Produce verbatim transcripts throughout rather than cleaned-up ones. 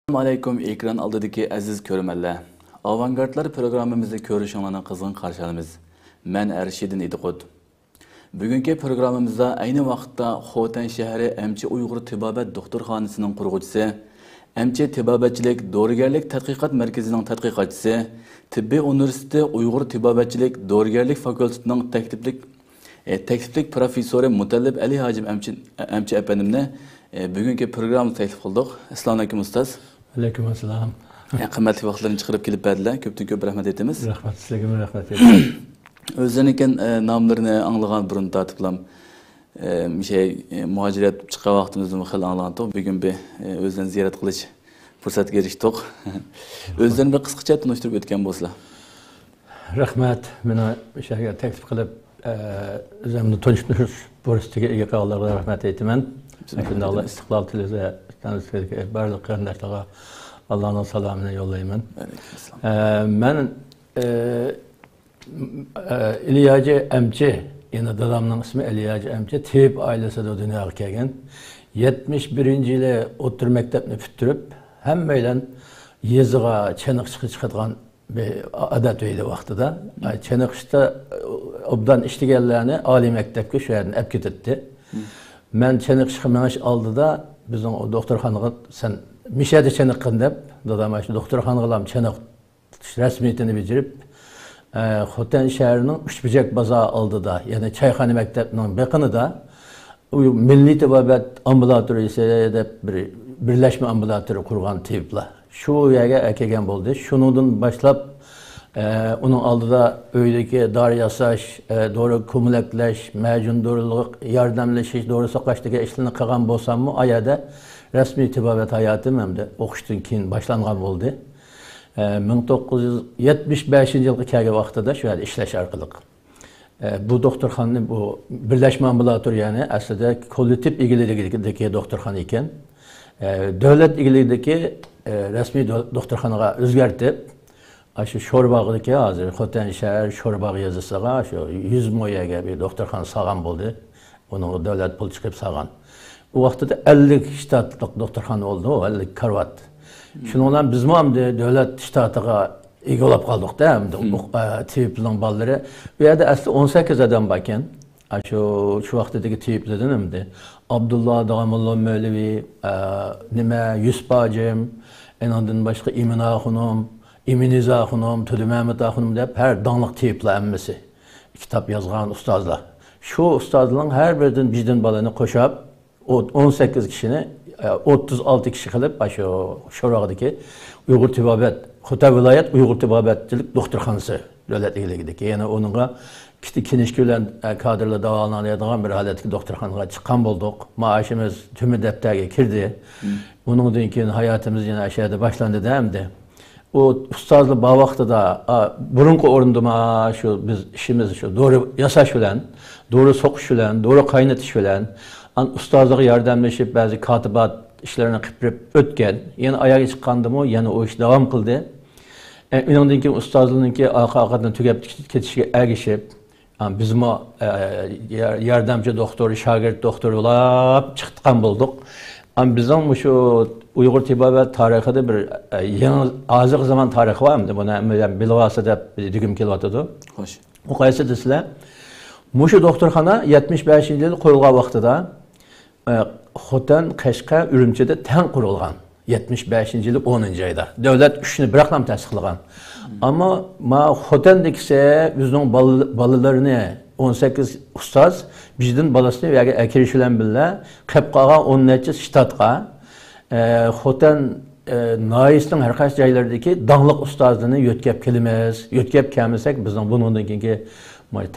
ئەسسالامۇ ئەلەيكۇم، ئېكران ئالدىدىكى ئەزىز كۆرۈرمەنلەر. ئاۋانگارتلار پروگراممىمىزنى كۆرۈشۈڭلارنى قىزغىن قارشى ئالىمىز. مەن ئەرشىدىن ئىدىقۇت. بۈگۈنكى پروگراممىمىزدا ئەينى ۋاقىتتا خوتەن شەھىرى ئەمچى ئۇيغۇر تېبابەت دوختۇرخانىسىنىڭ قۇرغۇچىسى، ئەمچى تېبابەتچىلىك دورىگەرلىك تەتقىقات مەركىزىنىڭ تەتقىقاتچىسى، تېببىي ئۇنىۋېرسىتېتى ئۇيغۇر تېبابەتچىلىك دورىگەرلىك فاكۇلتېتىنىڭ تەكلىپلىك، ئە، تەكلىپلىك پروفېسسورى مۇتەللىپ ئەلى ھاجىم ئەمچى، ئەمچى ئەپەندىمنى، ئە، بۈگۈنكى پروگراممىغا تەكلىپ قىلدۇق. ئەسسالامۇئەلەيكۇم، ئۇستاز. ۋەئەلەيكۇم ئەسسالام. ئە، قىممەتلىك ۋاقىتلىرىنى چىقىرىپ كېلىپ بەردىلەر. كۆپتىن كۆپ رەھمەت ئېيتىمىز. رەھمەت، سىزگىمۇ رەھمەت ئېيتىمەن. ئۆزلىرىنىڭكى، ئە، ناملىرىنى ئاڭلىغان بۇرۇن تارتىپلام، ئە، شەي، ئە، مۇھاجىرەت چىققان ۋاقتىمىزدىمۇ خېلى ئاڭلىغانتۇق. بۈگۈن بىر، ئە، ئۆزلىرىنى زىيارەت قىلىش پۇرسەتكە ئېرىشتۇق. ئۆزلىرىنى بىر قىسقىچە تونۇشتۇرۇپ ئۆتكەن بولسىلا. رەھمەت، مېنى شۇ يەرگە تەكلىپ قىلىپ، ئە، ئۆزۈمنى تونۇشتۇرۇش پۇرسىتىگە ئىگە قىلغانلارغا رەھمەت ئېيتىمەن. شۇنداقلا ئىستىقلال تېلېۋىزىيە ئىستانسىسىدىكى بارلىق قېرىنداشلارغا ئاللانىڭ سالامىنى يوللايمەن. ئە، مەن، ئە، ئە، ئېلى ھاجى ئەمچى، يەنى دادامنىڭ ئىسمى ئېلى ھاجى ئەمچى، تېۋىپ ئائىلىسىدە دۇنياغا كەلگەن. يەتمىش بىرىنچى يىلى ئوتتۇرا مەكتەپنى پۈتتۈرۈپ، ھەممەيلەن يېزىغا چېنىقىشقا چىقىدىغان بىر ئادەت ئىدى ۋاقتىدا. چېنىقىشتا ئوبدان ئىشلىگەنلەرنى ئالىي مەكتەپكە شۇ يەردىن ئەپ كېتەتتى. مەن چېنىقىشقا مېڭىش ئالدىدا بىزنىڭ ئۇ دوختۇرخانىغا، «سەن مۇشۇ يەردە چېنىققىن» دەپ، دادام ئاشۇ دوختۇرخانىغىلا چېنىق رەسمىيىتىنى بېجىرىپ، ئە، خوتەن شەھىرىنىڭ ئۈچ بۇرجەك بازار ئالدىدا، يەنى چايخانا مەكتەپنىڭ بېقىنىدا ئۇ مىللىي تېبابەت ئامبۇلاتورىيىسى دەپ بىر بىرلەشمە ئامبۇلاتورىيە قۇرغان تېۋىپلار. شۇ يەرگە ئەكەلگەن بولدى. شۇنىڭدىن باشلاپ، ئە، ئۇنىڭ ئالدىدا ئۆيدىكى دارى ياساش، ئە، دورا كۆمىلەكلەش، مەجۇن دورىلىق ياردەملىشىش، دورا سوقاش دېگەن ئىشلارنى قىلغان بولساممۇ، ئا يەردە رەسمىي تېبابەت ھاياتىم ھەمدە ئوقۇشتىن كېيىن باشلانغان بولدى. ئە، مىڭ توققۇز يۈز يەتمىش بەشىنچى يىلغا كەلگەن ۋاقتىدا شۇ يەردە ئىشلەش ئارقىلىق، ئە، بۇ دوختۇرخانىنى، بۇ بىرلەشمە ئامبۇلاتورىيەنى ئەسلىدە كوللېكتىپ ئىگىلىكىدىكى دوختۇرخانا ئىكەن. ئە، دۆلەت ئىگىلىكىدىكى، ئە، رەسمىي دو-، دوختۇرخانىغا ئۆزگەرتىپ، ئاشۇ شورباغدىكى، ھازىر خوتەن شەھەر شورباغ يېزىسىغا شۇ يۈز مو يەرگە بىر دوختۇرخانا سالغان بولدى. ئۇنىڭغا دۆلەت پۇل چىقىرىپ سالغان. ئۇ ۋاقتىدا ئەللىك شتاتلىق دوختۇرخانا بولدى، ئەللىك كارىۋات. شۇنىڭ بىلەن بىزمۇ ئەمدى دۆلەت شتاتىغا ئىگە بولۇپ قالدۇق-دە، ئەمدى ئۇ، ئە، تېۋىپنىڭ بالىلىرى. ئۇ يەردە ئەسلى ئون سەككىز ئادەم باركەن. ئاشۇ، شۇ ۋاقتىدىكى تېۋىپلىرىدىن ئەمدى ئابدۇللا داغاموللا مۆلىۋى، ئە، نېمە، يۈسۈپ ھاجىم، ئېنىڭدىن باشقا ئىمىنا خانىم، ئىمىنىزا خانىم، تۇردىمەمەت خانىم دەپ ھەر داڭلىق تېۋىپلار ھەممىسى. كىتاب يازغان ئۇستازلار. شۇ ئۇستازلارنىڭ ھەر بىرىدىن بىردىن بالىنى قوشاپ، ئو-، ئون سەككىز كىشىنى، ئە، ئوتتۇز ئالتە كىشى قىلىپ، ئاشۇ شورباغدىكى ئۇيغۇر تېبابەت، خوتەن ۋىلايەت ئۇيغۇر تېبابەتچىلىك دوختۇرخانىسى دۆلەت ئىگىلىكىدىكى. يەنى ئۇنىڭغا كىتنىشكا بىلەن، ئە، كادىرلار داۋالىنالايدىغان بىر ھالەتتىكى دوختۇرخانىغا چىققان بولدۇق. مائاشىمىز تۈمە دەپتەرگە كىردى. ئۇنىڭدىن كېيىن ھاياتىمىز يەنە ئاشۇ يەردە باشلاندى-دە ئەمدى. ئۇ ئۇستازلار بار ۋاقتىدا، ئا، بۇرۇنقى ئورنىدا ما شۇ بىز ئىشىمىز شۇ دورا ياساش بىلەن، دورا سوقۇش بىلەن، دورا قاينىتىش بىلەن، ئان ئۇستازلارغا ياردەملىشىپ بەزى كاتىبات ئىشلىرىنى قىلىپ بېرىپ ئۆتكەن. يەنە ئاياغ چىققاندىمۇ يەنە ئۇ ئىش داۋام قىلدى. ئە، ئۇنىڭدىن كېيىن ئۇستازلارنىڭكى ئارقا-ئارقىدىن تۈگەپ كېتىشىگە ئەگىشىپ، ئا، بىزمۇ، ئە، يار-، ياردەمچى دوختۇر، شاگىرت دوختۇر بولاپ چىققان بولدۇق. ئەم، بىزنىڭ مۇشۇ ئۇيغۇر تېبابەت تارىخىدا بىر، ئە، يېڭى، ھازىرقى زامان تارىخى بار ئەمدى. بۇنى ھەممە بىلىۋالسا دەپ دېگۈم كېلىۋاتىدۇ. خوش. ئۇ قايسى دېسىلە، مۇشۇ دوختۇرخانا يەتمىش بەشىنچى يىلى قۇرۇلغان ۋاقتىدا، ئە، خوتەن، قەشقەر، ئۈرۈمچىدە تەڭ قۇرۇلغان. يەتمىش بەشىنچى يىلى ئونىنچى ئايدا. دۆلەت ئۈچنى بىراقلا تەستىقلىغان. ئەمما ما خوتەندىكىسى ئۆزىنىڭ بالا-، بالىلىرىنى، ئون سەككىز ئۇستاز، بىردىن بالىسىنى ئۇ يەرگە ئەكىرىش بىلەن بىللە، قېلىپ قالغان ئون نەچچە شتاتقا، ئە، خوتەن، ئە، ناھىيەسىنىڭ ھەر قايسى جايلىرىدىكى داڭلىق ئۇستازلىرىنى يۆتكەپ كېلىمىز. يۆتكەپ كەلمىسەك، بىزنىڭ بۇنىڭدىن كېيىنكى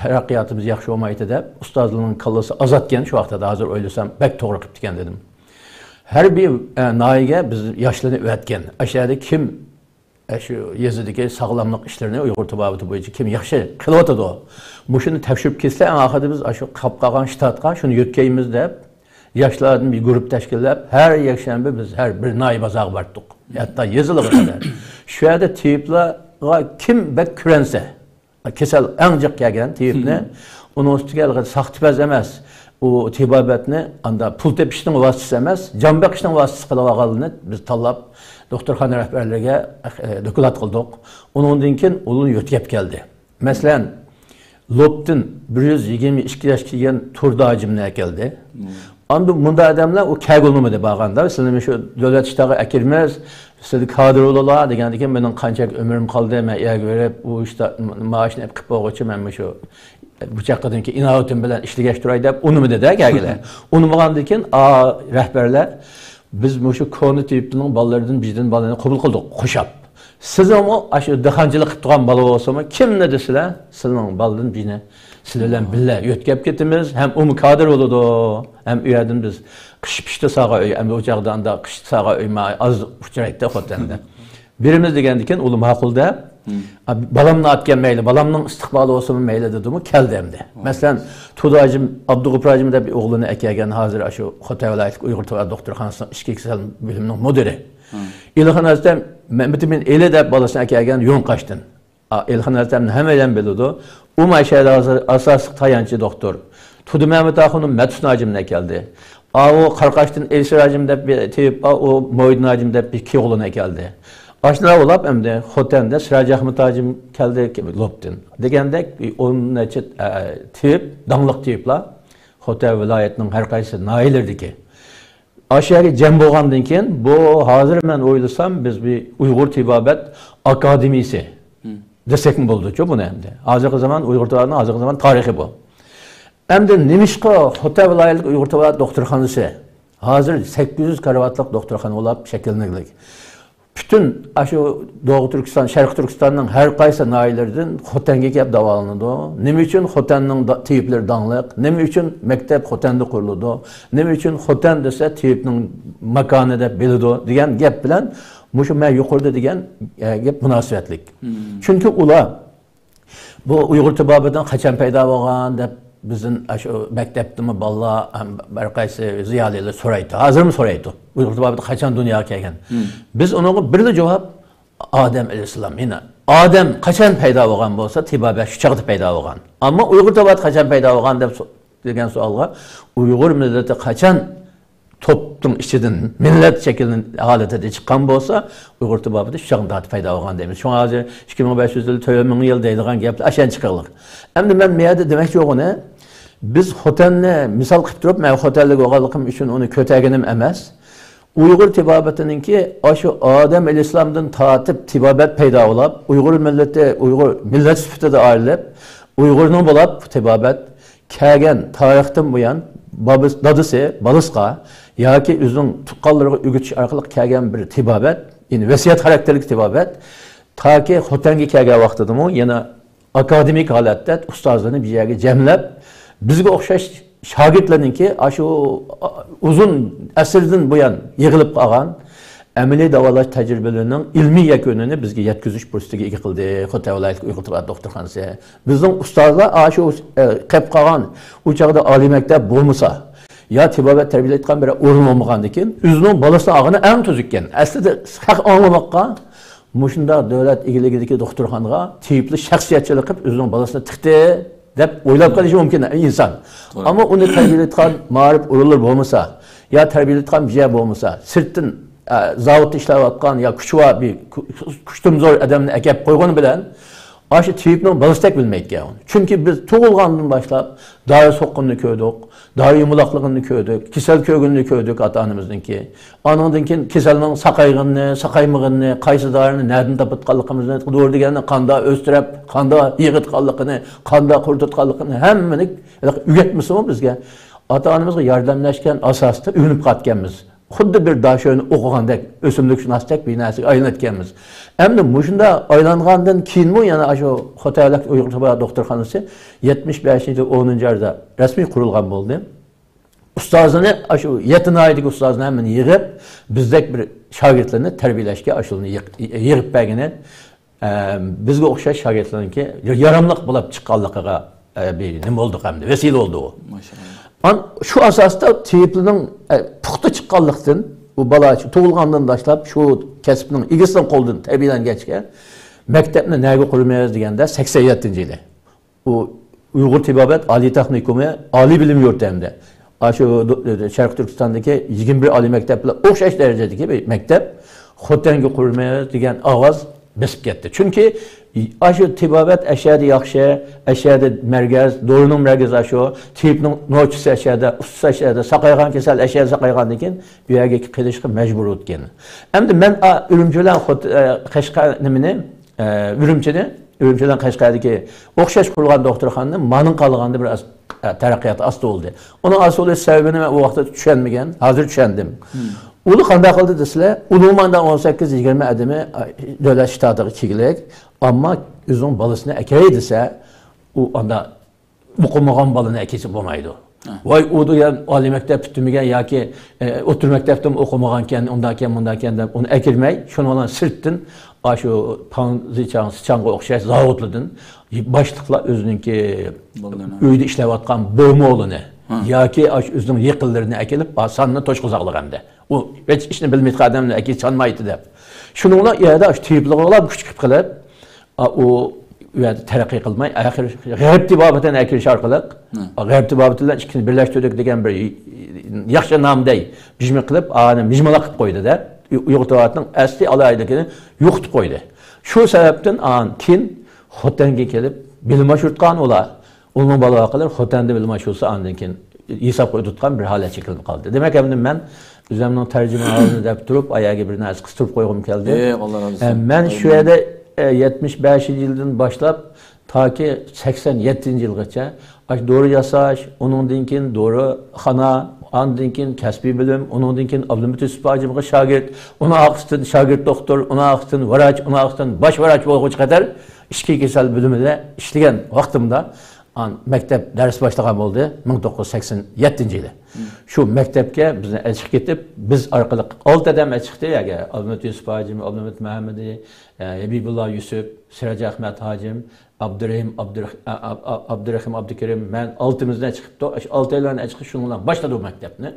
تەرەققىياتىمىز ياخشى بولمايتتى دەپ، ئۇستازلارنىڭ كاللىسى ئازادكەن شۇ ۋاقىتتا. ھازىر ئويلىسام، بەك توغرا قىپتىكەن دېدىم. ھەر بىر، ئە، ناھىيەگە بىز ياشلارنى ئەۋەتكەن. ئاشۇ يەردە كىم، ئە، شۇ يېزىدىكى ساغلاملىق ئىشلىرىنى ئۇيغۇر تېبابىتى بويىچە كىم ياخشى قىلىۋاتىدۇ؟ مۇشۇنى تەكشۈرۈپ كەلسە، ئەڭ ئاخىرىدا بىز ئاشۇ قاپ قالغان شتاتقا شۇنى يۆتكەيمىز دەپ، ياشلاردىن بىر گۇرۇپپا تەشكىللەپ، ھەر يەكشەنبە بىز ھەر بىر ناھىيە بازارغا باردۇق. ھەتتا يېزىلارغا قەدەر. شۇ يەردە تېۋىپلارغا كىم بەك كۆرەنسە، كېسەل ئەڭ جىق كەلگەن تېۋىپنى، ئۇنىڭ ئۈستىگە ھېلىقى ساختىپەز ئەمەس، ئۇ تېبابەتنى ئاندا پۇل تېپىشنىڭ ۋاسىتىسى ئەمەس، جان بېقىشنىڭ ۋاسىتىسى قىلىپ ئالغانلىقىنى بىز تاللاپ، دوختۇرخانا رەھبەرلىرىگە، ئە، دوكلات قىلدۇق. ئۇنىڭدىن كېيىن ئۇلار يۆتكەپ كەلدى. مەسىلەن، لوپتىن بىر يۈز يىگىرمە ئىككى ياش كىرگەن تۇردى ھاجىمنى ئەكەلدى. ئاندىن مۇنداق ئادەملەر ئۇ كەلگىلى ئۇنىمىدى بارغاندا، سىلەرنى شۇ دۆلەت ئىشتاغا ئەكىرىمىز، سىلەر كادىر بولۇڭلار دېگەندىكىن، مېنىڭ قانچە ئۆمرۈم قالدى، مەن ئەگىۋېرىپ، ئۇ ئىشتا مائاشنى ئېلىپ قىلىپ بولغۇچە مەن مۇشۇ بۇ چاققىدىن كېيىن ئىناۋىتىم بىلەن ئىشلىگەچ تۇراي دەپ ئۇنىمىدى-دە كەلگىلى. ئۇنىمىغاندىن كېيىن، ئا، رەھبەرلەر، بىز مۇشۇ كونا تېۋىپنىڭ بالىلىرىدىن بىردىن بالىنى قوبۇل قىلدۇق، قوشاپ. سىزنىڭمۇ ئاشۇ دېھقانچىلىق قىلىپ تۇرغان بالا بولسىمۇ، كىمنى دېسىلە، سىزنىڭ بالىدىن بىرنى سىلەر بىلەن بىللە يۆتكەپ كېتىمىز، ھەم ئۇمۇ كادىر بولىدۇ، ھەم ئۇ يەردىن بىز قىش پىشتى ساغا ئۆي، ئەمدى ئۇ چاغدا ئاندا قىش ساغا ئۆي ما-، ئاز ئۇچرايتتى خوتەندە. بېرىمىز دېگەندىكىن، ئۇلار ماقۇل دەپ، ئا، بالامنى ئاپكەن مەيلى، بالامنىڭ ئىستىقبالى بولسىمۇ مەيلى دېدىمۇ، كەلدى ئەمدى. مەسىلەن، تۇردى ھاجىم، ئابدۇغۇپۇر ھاجىم دەپ بىر ئوغلىنى ئەكەلگەن، ھازىر ئاشۇ خوتەن ۋىلايەتلىك ئۇيغۇر تېبابەت دوختۇرخانىسىنىڭ ئىچكى كېسەل بۆلۈمىنىڭ مۇدىرى. ئېلىخان ھەزرىتىم مەمتىمىن ئېلى دەپ بالىسىنى ئەكەلگەن يۇڭقاشتىن. ئا، ئېلىخان ھەزرىتىمنى ھەممەيلەن بىلىدۇ. ئۇ مۇشۇ يەردە ھازىر ئاساسلىق تايانچى دوختۇر. تۇردى مەمەت ئاخۇنۇم مەتۇسنى ھاجىمنى ئەكەلدى. ئاۋۇ قاراقاشتىن ئېلىشىر ھاجىم دەپ بىر تېۋىپ بار، ئۇ مويدىن ھاجىم دەپ بىر ئىككى ئوغلىنى ئەكەلدى. ئاشۇنداق بولۇپ، ئەمدى خوتەندە سىراج ئەخمەت ھاجىم كەلدى، لوپتىن. دېگەندەك، ئون نەچچە، ئە، تېۋىپ، داڭلىق تېۋىپلار خوتەن ۋىلايەتنىڭ ھەر قايسى ناھىيەلىرىدىكى ئاشۇ يەرگە جەم بولغاندىن كېيىن، بۇ ھازىر مەن ئويلىسام، بىز بىر ئۇيغۇر تېبابەت ئاكادېمىيىسى دېسەكمۇ بولىدۇچۇ بۇنى ئەمدى. ھازىرقى زامان ئۇيغۇر تېبابەتنىڭ ھازىرقى زامان تارىخى بۇ. ئەمدى نېمىشقا خوتەن ۋىلايەتلىك ئۇيغۇر تېبابەت دوختۇرخانىسى ھازىر سەككىز يۈز كارىۋاتلىق دوختۇرخانا بولۇپ شەكىللەنگەنلىك؟ پۈتۈن ئاشۇ دوغۇ تۈركىستان، شەرقىي تۈركىستاننىڭ ھەر قايسى ناھىيەلىرىدىن خوتەنگە كەپ داۋالىنىدۇ. نېمە ئۈچۈن خوتەننىڭ دا-، تېۋىپلىرى داڭلىق؟ نېمە ئۈچۈن مەكتەپ خوتەندە قۇرۇلىدۇ؟ نېمە ئۈچۈن خوتەن دېسە تېۋىپنىڭ ماكانى دەپ بىلىدۇ؟ دېگەن گەپ بىلەن مۇشۇ مەن يۇقىرىدا دېگەن، ئە، گەپ مۇناسىۋەتلىك. چۈنكى ئۇلار بۇ ئۇيغۇر تېبابىتىنىڭ قاچان پەيدا بولغان دەپ بىزدىن ئاشۇ مەكتەپتىمۇ بالىلار ھەم ھەر قايسى زىيالىيلار سورايتتى. ھازىرمۇ سورايتتى. ئۇيغۇر تېبابىتى قاچان دۇنياغا كەلگەن؟ بىز ئۇنىڭغا بىرلا جاۋاب، ئادەم ئەلەيھىسسالام. يەنى ئادەم قاچان پەيدا بولغان بولسا، تېبابەت شۇ چاغدا پەيدا بولغان. ئەمما ئۇيغۇر تېبابىتى قاچان پەيدا بولغان دەپ سو-، دېگەن سوئالغا، ئۇيغۇر مىللىتى قاچان توپنىڭ ئىچىدىن مىللەت شەكىللىنىش ھالىتىدە چىققان بولسا، ئۇيغۇر تېبابىتى شۇ چاغدىن تارتىپ پەيدا بولغان دەيمىز. شۇڭا ھازىر ئىككى مىڭ بەش يۈز يىل، تۆت مىڭ يىل دەيدىغان گەپلەر ئاشۇنداق چىقىقلىق. ئەمدى مەن بۇ يەردە دېمەكچى بولغىنى، بىز خوتەننى مىسال قىلىپ تۇرۇپ، مەن خوتەنلىك بولغانلىقىم ئۈچۈن ئۇنى كۆتەرگىنىم ئەمەس. ئۇيغۇر تېبابىتىنىڭكى ئاشۇ ئادەم ئەلەيھىسسالامدىن تارتىپ تېبابەت پەيدا بولۇپ، ئۇيغۇر مىللىتى، ئۇيغۇر مىللەت سۈپىتىدە ئايرىلىپ، ئۇيغۇرنىڭ بولۇپ تېبابەت كەلگەن تارىختىن بۇيان بابىس-، دادىسى بالىسىغا ياكى ئۆزىنىڭ تۇغقانلىرىغا ئۆگىتىش ئارقىلىق كەلگەن بىر تېبابەت، يەنى ۋەسىيەت خاراكتېرلىك تېبابەت، تاكى خوتەنگە كەلگەن ۋاقتىدىمۇ يەنە ئاكادېمىك ھالەتتە ئۇستازلىرىنى بىر يەرگە جەملەپ، بىزگە ئوخشاش شاگىرتلارنىڭكى ئاشۇ ئۇزۇن ئەسىردىن بۇيان يىغىلىپ قالغان ئەمەلىي داۋالاش تەجرىبىلىرىنىڭ ئىلمىي يەكۈنىنى بىزگە يەتكۈزۈش پۇرسىتىگە ئىگە قىلدى خوتەن ۋىلايەتلىك ئۇيغۇر تېبابەت دوختۇرخانىسى. بىزنىڭ ئۇستازلار ئاشۇ، ئە، قېلىپ قالغان، ئۇ چاغدا ئالىي مەكتەپ بولمىسا، يا تېبابەت تەربىيەلەيدىغان بىر ئورۇن بولمىغاندىكىن، ئۆزىنىڭ بالىسىنى ئالغىنى ئەڭ تۈزۈككەن. ئەسلىدە ھەق ئاڭلىماققا، مۇشۇنداق دۆلەت ئىگىلىكىدىكى دوختۇرخانىغا تېۋىپلار شەخسىيەتچىلىك قىلىپ، ئۆزىنىڭ بالىسىنى تىقتى دەپ ئويلاپ قېلىشى مۇمكىن ئىنسان. توغرا. ئەمما ئۇنى تەربىيەلەيدىغان مائارىپ ئورۇنلىرى بولمىسا، يا تەربىيەلەيدىغان بىر يەر بولمىسا، سىرتتىن، ئە، زاۋۇتتا ئىشلەۋاتقان يا كۈچى بار بىر كۈ-، كۈچتىن زور ئادەمنى ئەكەپ قويغىنى بىلەن، ئاشۇ تېۋىپنىڭ بالىسىدەك بىلمەيدىكەن ئۇنى. چۈنكى بىز تۇغۇلغاندىن باشلاپ دارى سوققىنىنى كۆردۇق، دارى يۇمىلاقلىقىنى كۆردۇك، كېسەل كۆرگىنىنى كۆردۇك ئاتا-ئانىمىزنىڭكى. ئانىڭدىن كېيىن كېسەلنىڭ ساقايغىنىنى، ساقايمىغىنىنى، قايسى دارىنى نەدىن تاپىدىغانلىقىمىزنى، دورا دېگەننى قاندا ئۆستۈرۈپ، قاندا يىغىدىغانلىقىنى، قاندا قۇرۇتىدىغانلىقىنى ھەممىنى ئۆگەتمىسىمۇ بىزگە، ئاتا-ئانىمىزغا ياردەملەشكەن ئاساستا ئۆگىنىپ قالغانمىز. خۇددى بىر داشۆنى ئوقۇغاندەك، ئۆسۈملۈكشۇناستەك بىر نەرسىگە ئايلىنىۋەتكەنمىز. ئەمدى مۇشۇنداق ئايلانغاندىن كېيىنمۇ يەنە ئاشۇ خوتەن ۋىلايەتلىك ئۇيغۇر تېبابەت دوختۇرخانىسى يەتمىش بەشىنچى يىلى ئونىنچى ئايدا رەسمىي قۇرۇلغان بولدى. ئۇستازىنى، ئاشۇ يەتتە ناھىيەدىكى ئۇستازىنى ھەممىنى يىغىپ، بىزدەك بىر شاگىرتلارنى تەربىيەلەشكە ئاشۇلارنى يىغ-، يىغىپ بەرگىنى، ئە، بىزگە ئوخشاش شاگىرتلارنىڭكى ياراملىق بولۇپ چىققانلىقىغا، ئە، بىر نېمە بولدۇق ئەمدى، ۋەسىلە بولدى ئۇ. ماشائاللا. ئان-، شۇ ئاساستا تېۋىپلىرىنىڭ، ئە، پۇختا چىققانلىقتىن، بۇ بالا شۇ تۇغۇلغاندىن باشلاپ شۇ كەسىپنىڭ ئىگىسىنىڭ قولىدىن تەربىيەلەنگەچكە، مەكتەپنى نەگە قۇرىمىز دېگەندە، سەكسەن يەتتىنچى يىلى. ئۇ ئۇيغۇر تېبابەت ئالىي تېخنىكومى، ئالىي بىلىم يۇرتى ھەمدە ئاشۇ دو-، شەرقىي تۈركىستاندىكى يىگىرمە بىر ئالىي مەكتەپ بىلەن ئوخشاش دەرىجىدىكى بىر مەكتەپ خوتەنگە قۇرىمىز دېگەن ئاۋاز بېسىپ كەتتى. چۈنكى ئاشۇ تېبابەت ئەشەدە ياخشى، ئەشەدە مەركەز، دورىنىڭ مەركىزى ئاشۇ، تېبىبنىڭ نوچىسى ئەشەدە، ئۇستىسى ئەشەدە، ساقايغان كېسەل ئەشەدە ساقايغاندىن كېيىن ئۇ يەرگە قېلىشقا مەجبۇر بولىدىكەن. ئەمدى مەن، ئا، ئۈرۈمچى بىلەن خوت-، ئە، قەشقەر نېمىنى، ئە، ئۈرۈمچىنى، ئۈرۈمچى بىلەن قەشقەردىكى ئوخشاش قۇرغان دوختۇرخانىنى مانىڭ قالغاندا بىر ئاز، ئە، تەرەققىياتى ئاستا بولدى. ئۇنىڭ ئاساسىي سەۋەبىنى مەن ئۇ ۋاقىتتا چۈشەنمىگەن، ھازىر چۈشەندىم. ئۇلار قانداق قىلدى دېسىلە، ئۇلار ماندا ئون سەككىز يىگىرمە ئادىمى، ئە، دۆلەت شتاتىغا كىرگۈلۈك، ئەمما ئۆزىنىڭ بالىسىنى ئەكىرەي دېسە، ئۇ ئاندا ئوقۇمىغان بالىنى ئەكىرسە بولمايدۇ. ھە. ۋاي، ئۇ دېگەن ئالىي مەكتەپ پۈتتۈرمىگەن ياكى، ئە، ئوتتۇرا مەكتەپتىمۇ ئوقۇمىغانكەن، ئۇنداكەن، مۇنداكەن دەپ ئۇنى ئەكىرمەي، شۇنىڭ بىلەن سىرتتىن ئاشۇ پاڭ زىچاڭ، سىچاڭغا ئوخشاش زاۋۇتلاردىن باشلىقلار ئۆزىنىڭكى بالىلىرىنى، ئۆيدە ئىشلەۋاتقان بومۇ ئوغلىنى ھە. ياكى ئاشۇ ئۆزىنىڭ يېقىنلىرىنى ئەكېلىپ، ئا، ساننى توشقۇزاقلىق ئەمدى. ئۇ ھېچ ئىشنى بىلمەيدىغان ئادەمنى ئەكىلىپ سانمايتتى دەپ. شۇنىڭ بىلەن ئۇ يەردە ئاشۇ تېبىپلارغا كۈچ قىلىپ، ئا، ئۇ، ئۇ يەردە تەرەققىي قىلماي، ئاخىر غەرب تېبابىتىنى ئەكىرىش ئارقىلىق، ھە. غەرب تېبابىتى بىلەن ئىككىسىنى بىرلەشتۈردۇق دېگەن بىر ياخشى نامدەي بىژمە قىلىپ، ئانى مىجمىلاق قىلىپ قويدى-دە. ئۇيغۇر تېبابىتىنىڭ ئەسلى ئالاھىدىلىكىنى يوقىتىپ قويدى. شۇ سەۋەبتىن ئان كېيىن خوتەنگە كېلىپ بىلىم ئاشۇرتقان ئۇلار. ئۇنىڭ بالا-چاقىلىرى خوتەندە بىلىم ئاشۇرسا، ئاندىن كېيىن ھېسابقا ئۆتۈۋاتقان بىر ھالەت شەكىللىنىپ قالدى. دېمەك، ئەمدى مەن ئۆزۈمنىڭ تەرجىمىھالىنى دەپ تۇرۇپ، ئايەرگە بىر نەرسە قىستۇرۇپ قويغۇم كەلدى. ئە، مەن شۇ يەردە، ئە، يەتمىش بەشىنچى يىلدىن باشلاپ تاكى سەكسەن يەتتىنچى يىلغىچە ئاشۇ دورا ياساش، ئۇنىڭدىن كېيىن دورىخانا، ئاندىن كېيىن كەسپىي بىلىم، ئۇنىڭدىن كېيىن ئابلىمىت يۈسۈپ ھاجىمغا شاگىرت، ئۇنىڭ ئارقىسىدىن شاگىرت دوختۇر، ئۇنىڭ ئارقىسىدىن ۋراچ، ئۇنىڭ ئارقىسىدىن باش ۋراچ بولغۇچە قەدەر ئىچكى كېسەل بۆلۈمىدە ئىشلىگەن ۋاقتىمدا، ئان مەكتەپ دەرس باشلىغان بولدى، مىڭ توققۇز يۈز سەكسەن يەتتىنچى يىلى. شۇ مەكتەپكە بىزنى ئەچىقىپ كېتىپ، بىز ئارقىلىق ئالتە ئادەم ئەچىقتى يەرگە. ئابلىمىت يۈسۈپ ھاجىم، ئابلىمىت مەھمۇدى، ئە، ھەبىبۇللا يۈسۈپ، سىراج ئەخمەت ھاجىم، ئابدۇرېھىم ئابدۇر-، ئا-، ئا-، ئا-، ئابدۇرېھىم ئابدۇكېرىم، مەن ئالتىمىزنى چىقىپتۇ. ئاشۇ ئالتەيلەننى چىقىپ شۇنىڭ بىلەن باشلىدۇق مەكتەپنى.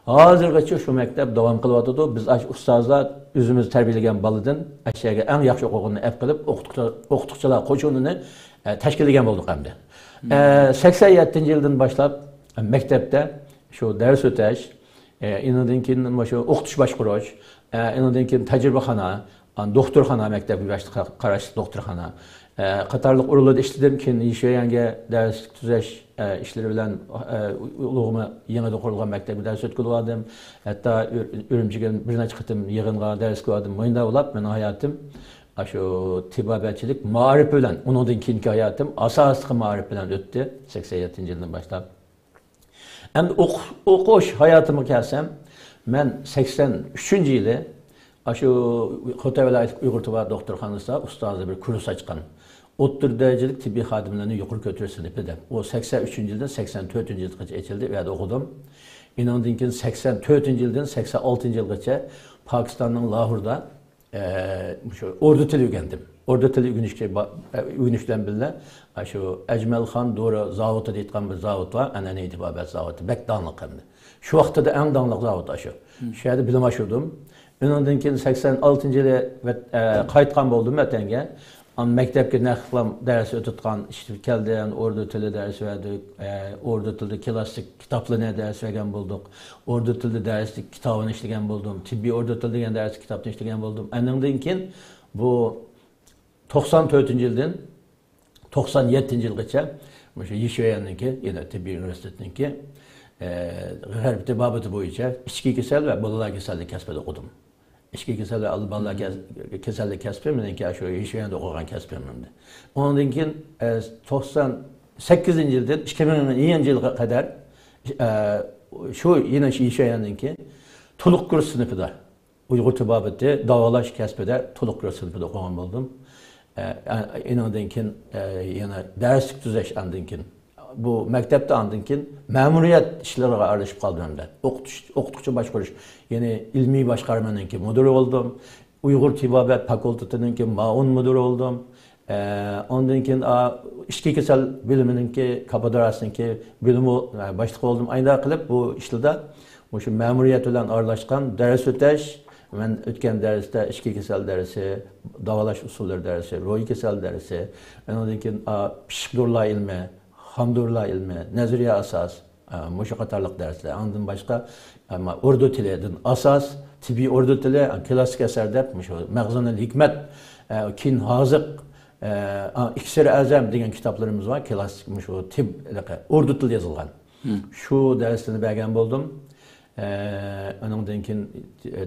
ھازىرغىچە شۇ مەكتەپ داۋام قىلىۋاتىدۇ. بىز ئاشۇ ئۇستازلار ئۆزىمىز تەربىيەلىگەن بالىدىن ئەشەگە ئەڭ ياخشى ئوقۇغىنىنى ئەپ قىلىپ، ئوقۇتقۇچى-، ئوقۇتقۇچىلار قوشۇنىنى، ئە، تەشكىللىگەن بولدۇق ئەمدى. ئە، سەكسەن يەتتىنچى يىلدىن باشلاپ مەكتەپتە شۇ دەرس ئۆتەش، ئە، ئېنىڭدىن كېيىن مۇشۇ ئوقۇتۇش باشقۇرۇش، ئە، ئېنىڭدىن كېيىن تەجرىبىخانا، ئان-، دوختۇرخانا، مەكتەپكە باشلىق قاراشلىق دوختۇرخانا، ئە، قاتارلىق ئورۇنلاردا ئىشلىدىم. كېيىن يىشيۈەنگە دەرسلىك تۈزەش، ئە، ئىشلىرى بىلەن، ئە، ئۇلۇغۇما يېڭىدىن قۇرۇلغان مەكتەپكە دەرس ئۆتكۈزۈۋالدىم. ھەتتا ئۈر-، ئۈرۈمچىگە بىر نەچچە قېتىم يىغىنغا دەرس كۆرۈۋالدىم. مۇنداق بولۇپ، مېنىڭ ھاياتىم ئاشۇ تېبابەتچىلىك مائارىپ بىلەن، ئۇنىڭدىن كېيىنكى ھاياتىم ئاساسلىقى مائارىپ بىلەن ئۆتتى، سەكسەن يەتتىنچى يىلدىن باشلاپ. ئەمدى ئوق-، ئوقۇش ھاياتىمغا كەلسەم، مەن سەكسەن ئۈچىنچى يىلى ئاشۇ خوتەن ۋىلايەتلىك ئۇيغۇر تېبابەت دوختۇرخانىسىدا ئۇستازى بىر كۇرس ئاچقان. ئوتتۇرا دەرىجىلىك تېببىي خادىملارنى يۇقىرى كۆتۈرۈش سىنىپى دەپ. ئۇ سەكسەن ئۈچىنچى يىلدىن سەكسەن تۆتىنچى يىلغىچە ئېچىلدى، ئۇ يەردە ئوقۇدۇم. ئېنىڭدىن كېيىن سەكسەن تۆتىنچى يىلدىن سەكسەن ئالتىنچى يىلغىچە پاكىستاننىڭ لاھوردا ئە، مۇشۇ ئوردا تىلى ئۆگەندىم. ئوردا تىلى ئۆگىنىشكە با-، ئە، ئۆگىنىش بىلەن بىللە، ئە، شۇ ئەجمەلخان دورا زاۋۇتى دەيدىغان بىر زاۋۇت بار، ئەنئەنىۋى تېبابەت زاۋۇتى، بەك داڭلىق ئەمدى. شۇ ۋاقتىدا ئەڭ داڭلىق زاۋۇت ئاشۇ. شۇ يەردە بىلىم ئاشۇردۇم. ئۇنىڭدىن كېيىن سەكسەن ئالتىنچى يىلى ۋەت-، ئە، قايتقان بولدۇم ۋەتەنگە. ئان-، مەكتەپكە نەق قىلام دەرس ئۆتۈتقان ئىشلىرى كەلدى. ئان-، ئوردا تىلى دەرس بەردۇق. ئە، ئوردا تىلىدا كلاسسىك كىتابلىرىنى دەرس بەرگەن بولدۇق. ئوردا تىلىدا دەرسلىك كىتابىنى ئىشلىگەن بولدۇم. تېببىي ئوردا تىلى دېگەن دەرسلىك كىتابنى ئىشلىگەن بولدۇم. ئاندىن كېيىن بۇ توقسان تۆتىنچى يىلدىن توقسان يەتتىنچى يىلغىچە مۇشۇ يىشيۈەننىڭكى، يەنە تېببىي ئۇنىۋېرسىتېتنىڭكى، ئە، غەرب تېبابىتى بويىچە ئىچكى كېسەل ۋە بالىلار كېسەللىك كەسپىدە ئوقۇدۇم. ئىچكى كېسەل ۋە بالىلار كەس-، كېسەللىك كەسپى مېنىڭكى شۇ يىشيۈەندە ئوقۇغان كەسپىم ئەمدى. ئۇنىڭدىن كېيىن، ئە، توقسان سەككىزىنچى يىلدىن ئىككى مىڭىنچى يىلغا قەدەر، ئە، شۇ يەنە شۇ يىشيۈەندىكى تولۇق كۇرس سىنىپىدا ئۇيغۇر تېبابىتى داۋالاش كەسپىدە تولۇق كۇرس سىنىپىدا ئوقۇغان بولدۇم. ئە، ئە، ئېنىڭدىن كېيىن، ئە، يەنە دەرسلىك تۈزەش ئاندىن كېيىن. بۇ مەكتەپتە ئاندىن كېيىن مەمۇرىيەت ئىشلىرىغا ئارىلىشىپ قالدىم ئەمدى. ئوقۇتۇش، ئوقۇتقۇچى باشقۇرۇش، يەنى ئىلمىي باشقارمىنىڭكى مۇدىرى بولدۇم. ئۇيغۇر تېبابەت فاكۇلتېتىنىڭكى مۇئاۋىن مۇدىرى بولدۇم. ئە، ئاندىن كېيىن، ئا، ئىچكى كېسەل بۆلۈمىنىڭكى، كاپىداراسىنىڭكى بۆلۈم، ئە، باشلىقى بولدۇم. ئايدا قىلىپ بۇ ئىشلاردا مۇشۇ مەمۇرىيەت بىلەن ئارىلاشقان دەرس ئۆتەش، مەن ئۆتكەن دەرستە ئىچكى كېسەل دەرسى، داۋالاش ئۇسۇللىرى دەرسى، روھىي كېسەل دەرسى، ئاندىن كېيىن، ئا، پىششىق دورىلار ئىلمى، خام دورىلار ئىلمى، نەزەرىيە ئاساس، ئە، مۇشۇ قاتارلىق دەرسلەر. ئاندىن باشقا، ئەمما ئۇردۇ تىلىدىن ئاساس، تىببىي ئۇردۇ تىلى، ئە، كلاسسىك ئەسەر دەپ، مۇشۇ مەخزۇنۇل ھېكمەت، ئە، كىن ھازىق، ئە، ئىكسىر ئەزەم دېگەن كىتابلىرىمىز بار. كلاسسىك مۇشۇ تىب، ئۇردۇ تىلىدا يېزىلغان. شۇ دەرسنى بەرگەن بولدۇم. ئە، ئۇنىڭدىن كېيىن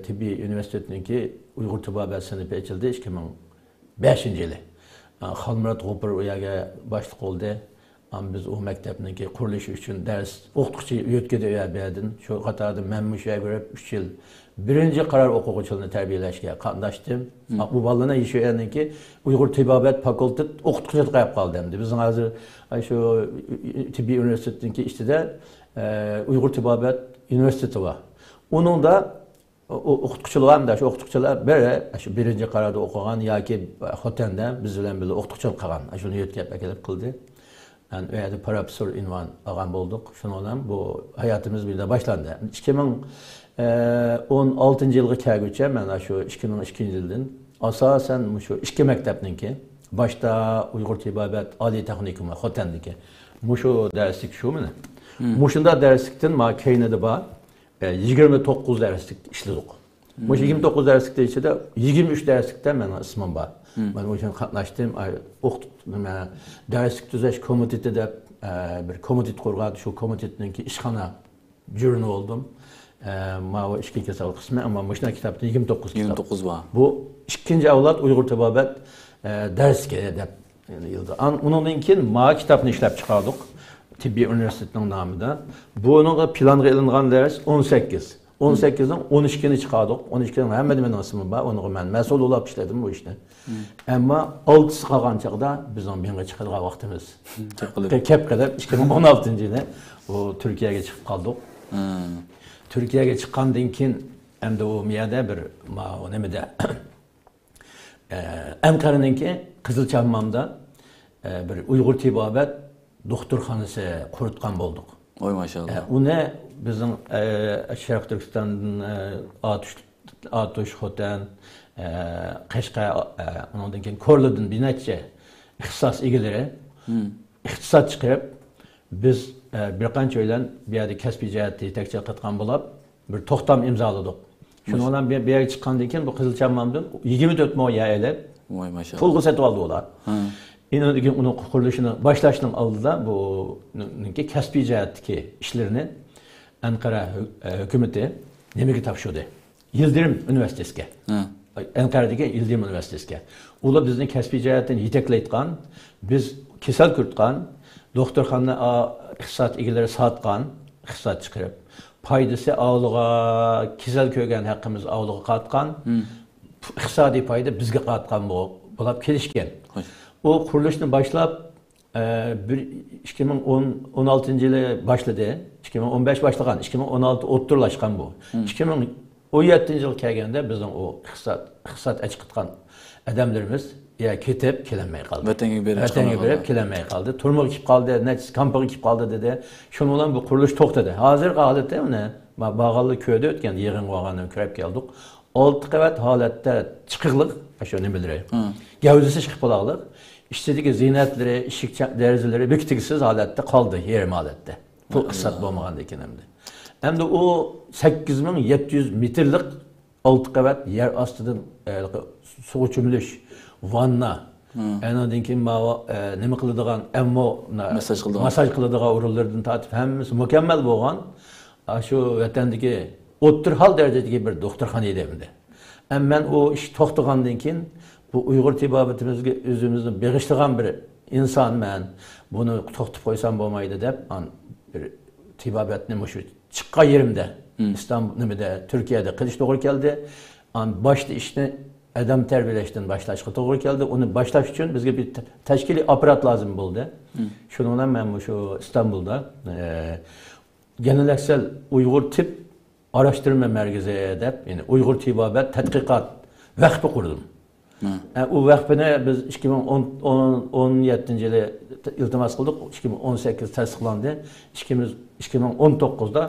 تىببىي ئۇنىۋېرسىتېتنىڭكى ئۇيغۇر تېبابەت سىنىپى ئېچىلدى، ئىككى مىڭ بەشىنچى يىلى. ئا، خالمۇرات غوپۇر ئۇ يەرگە باشلىق بولدى. ئا، بىز ئۇ مەكتەپنىڭكى قۇرۇلۇشى ئۈچۈن دەرس ئوقۇتقۇچى يۆتكىدى ئۇ يەردىن. شۇ قاتاردا مەن مۇشۇ يەرگە بېرىپ ئۈچ يىل بىرىنچى قارار ئوقۇغۇچىلىرىنى تەربىيەلەشكە قاتناشتىم. ئا، بۇ بالىلارنى شۇ يەرنىڭكى ئۇيغۇر تېبابەت فاكۇلتېت ئوقۇتقۇچىلىقى قىلىپ قالدى ئەمدى. بىزنىڭ ھازىر، ئا، شۇ تىببىي ئۇنىۋېرسىتېتنىڭكى ئىچىدە، ئە، ئۇيغۇر تېبابەت ئۇنىۋېرسىتېتى بار. ئۇنىڭدا ئۇ، ئوقۇتقۇچىلار، شۇ ئوقۇتقۇچىلار بىر، شۇ بىرىنچى قاراردا ئوقۇغان ياكى خوتەندە بىز بىلەن بىللە ئوقۇتقۇچىلىق قىلغان، شۇنى يۆتكەپ ئەكېلىپ قىلدى. ئەن ئۇ يەردە پروفېسسور ئۇنۋان ئالغان بولدۇق. شۇنىڭ بىلەن بۇ ھاياتىمىز بىردە باشلاندى. ئىككى مىڭ ئون ئالتىنچى يىلغا كەلگۈچە مەن شۇ ئىككى مىڭ ئىككىنچى يىلدىن ئاساسەن مۇشۇ ئىككى مەكتەپنىڭكى، باشتا ئۇيغۇر تېبابەت ئالىي تېخنىكومى خوتەندىكى، مۇشۇ دەرسلىك شۇ مانا. مۇشۇنداق دەرسلىكتىن ما كەينىدە بار، ئە، يىگىرمە توققۇز دەرسلىك ئىشلىدۇق. مۇشۇ يىگىرمە توققۇز دەرسلىكنىڭ ئىچىدە يىگىرمە ئۈچ دەرسلىكتە مېنىڭ ئىسمىم بار. مەن مۇشۇ يەردە قاتناشتىم. ئاي، ئوقۇت-، نېمە، دەرسلىك تۈزەش كومىتېتى دەپ، ئە، بىر كومىتېت قۇرغان. شۇ كومىتېتنىڭكى ئىشخانا جۈرنى بولدۇم. ئە، ماۋۇ ئىچكى كېسەل قىسمى، ئەمما مۇشۇنداق كىتابتا يىگىرمە توققۇز كىتاب. يىگىرمە توققۇز بار. بۇ ئىككىنچى ئەۋلاد ئۇيغۇر تېبابەت، ئە، دەرسلىكى دەپ يېزىلدى. ئان-، ئۇنىڭدىن كېيىن ما كىتابنى ئىشلەپ چىقاردۇق. تىببىي ئۇنىۋېرسىتېتنىڭ نامىدا. بۇنىڭغا پىلانغا ئېلىنغان دەرس ئون سەككىز. ئون سەككىزنىڭ ئون ئىككىنى چىقاردۇق. ئون ئىككىنىڭ ھەممىدە مېنىڭ ئىسمىم بار. ئۇنىڭغا مەن مەسئۇل بولۇپ ئىشلىدىم بۇ ئىشنى. ئەمما ئالتىسى قالغان چاغدا بىزنىڭ مېڭە چىقىدىغان ۋاقتىمىز كەپ قېلىپ. كەپ قېلىپ، ئىككى مىڭ ئون ئالتىنچى يىلى ئۇ تۈركىيەگە چىقىپ قالدۇق. تۈركىيەگە چىققاندىن كېيىن ئەمدى ئۇ يەردە بىر، ما-، ئۇ نېمىدە، ئە، ئەنقەرىنىڭكى قىزىل چاممامدا، ئە، بىر ئۇيغۇر تېبابەت دوختۇرخانىسى قۇرۇتقان بولدۇق. ۋاي ماشائاللا. ئە، ئۇنى بىزنىڭ، ئە، شەرقىي تۈركىستاندىن، ئە، ئاتۇش، ئاتۇش، خوتەن، ئە، قەشقەر، ئە، ئۇنىڭدىن كېيىن كورلىدىن بىر نەچچە ئىختىساس ئىگىلىرى ئىقتىساد چىقىرىپ، بىز، ئە، بىر قانچە ئۆيلەن بۇ يەردە كەسپىي جەھەتتە يېتەكچىلىك قىلىدىغان بولۇپ، بىر توختام ئىمزالىدۇق. شۇنىڭ بىلەن بۇ، بۇ يەرگە چىققاندىن كېيىن بۇ قىزىل چاممامدىن يىگىرمە تۆت مو يەر ئېلىپ، ۋاي ماشائاللا، پۇلغا سېتىۋالدى ئۇلار. ئېنىڭدىن كېيىن ئۇنىڭ قۇرۇلۇشىنى باشلاشنىڭ ئالدىدا بۇنىڭكى كەسپىي جەھەتتىكى ئىشلىرىنى ئەنقەرە ھۆ-، ئە، ھۆكۈمىتى نېمىگە تاپشۇردى؟ يىلدىرىم ئۇنىۋېرسىتېتىگە. ئەنقەرىدىكى يىلدىرىم ئۇنىۋېرسىتېتىگە. ئۇلار بىزنى كەسپىي جەھەتتىن يېتەكلەيدىغان، بىز كېسەل كۆرىدىغان، دوختۇرخانا، ئا، ئىقتىساد ئىگىلىرى ساتقان، ئىقتىساد چىقىرىپ، پايدىسى ئاۋۇلىغا، كېسەل كۆرگەن ھەققىمىز ئاۋۇلىغا قاتقان، ئىقتىسادىي پايدا بىزگە قاتقان بو-، بولاپ كېلىشكەن. ئۇ قۇرۇلۇشنى باشلاپ، ئە، بىر، ئىككى مىڭ ئون، ئون ئالتىنچى يىلى باشلىدى. ئىككى مىڭ ئون بەش باشلىغان، ئىككى مىڭ ئون ئالتە ئوتتۇرىلاشقان بۇ. ئىككى مىڭ ئون يەتتىنچى يىلغا كەلگەندە بىزنىڭ ئۇ ئىقتىساد، ئىقتىساد ئەچىقىتقان ئادەملىرىمىز يا كېتىپ كېلەلمەي قالدى. ۋەتەنگە بېرىپ ۋەتەنگە چىقالماي بېرىپ قالدى. كېلەلمەي قالدى. تۈرمىگە كېلىپ قالدى، نەچچىسى كامپىغا كېلىپ قالدى دېدى. شۇنىڭ بىلەن بۇ قۇرۇلۇش توختىدى. ھازىرقى ھالىتى مانا، ما-، بارغانلار كۆردى، ئۆتكەندە يىغىنغا بارغاندا كۆرۈپ كەلدۇق. ئالتە قەۋەت ھالەتتە چىقىقلىق، شۇ نېمىلىرى، گەۋدىسى چىقىپ قالاقلىق، ئىچىدىكى زىننەتلىرى، ئىشىك چە-، دېرىزىلىرى بېكىتكۈسىز ھالەتتە قالدى، يېرىم ھالەتتە. پۇل ئىقتىساد بولمىغاندىن كېيىن ئەمدى. ئەمدى ئۇ سەككىز مىڭ يەتتە يۈز مېتىرلىق ئالتە قەۋەت يەر ئاستىدىن، ئە، سۇغا چۆمۈلۈش، ۋاننا، ئانىڭدىن كېيىن ماۋۇ، ئە، نېمە قىلىدىغان، ئەممو، ماسساژ قىلىدىغان. ماسساژ قىلىدىغان ئورۇنلىرىدىن تارتىپ ھەممىسى مۇكەممەل بولغان، ئاشۇ ۋەتەندىكى ئوتتۇرا ھال دەرىجىدىكى بىر دوختۇرخانا ئىدى ئەمدى. ئەمما مەن ئۇ ئىش توختىغاندىن كېيىن، بۇ ئۇيغۇر تېبابىتىمىزگە ئۆزىمىزنى بېغىشلىغان بىر ئىنسانمەن، بۇنى توختىتىپ قويسام بولمايدۇ دەپ، ئان-، بىر تېبابەتنى مۇشۇ چىققان يېرىمدە، ئىستانبۇل، نېمىدە، تۈركىيەدە قىلىش توغرا كەلدى. ئان-، باشتا ئىشنى ئادەم تەربىيەلەشتىن باشلاشقا توغرا كەلدى. ئۇنى باشلاش ئۈچۈن بىزگە بىر تە-، تەشكىلىي ئاپپارات لازىم بولدى. شۇنىڭ بىلەن مەن مۇشۇ ئىستانبۇلدا، ئە، گېلېنېكسېل ئۇيغۇر تىپ ئاراشتۇرما مەركىزى دەپ، يەنى ئۇيغۇر تېبابەت تەتقىقات ۋەقپى قۇردۇم. ئە، ئۇ ۋەقپىنى بىز ئىككى مىڭ ئون، ئون، ئون يەتتىنچى يىلى ئىلتىماس قىلدۇق، ئىككى مىڭ ئون سەككىز تەستىقلاندى، ئىككى مىڭ، ئىككى مىڭ ئون توققۇزدا،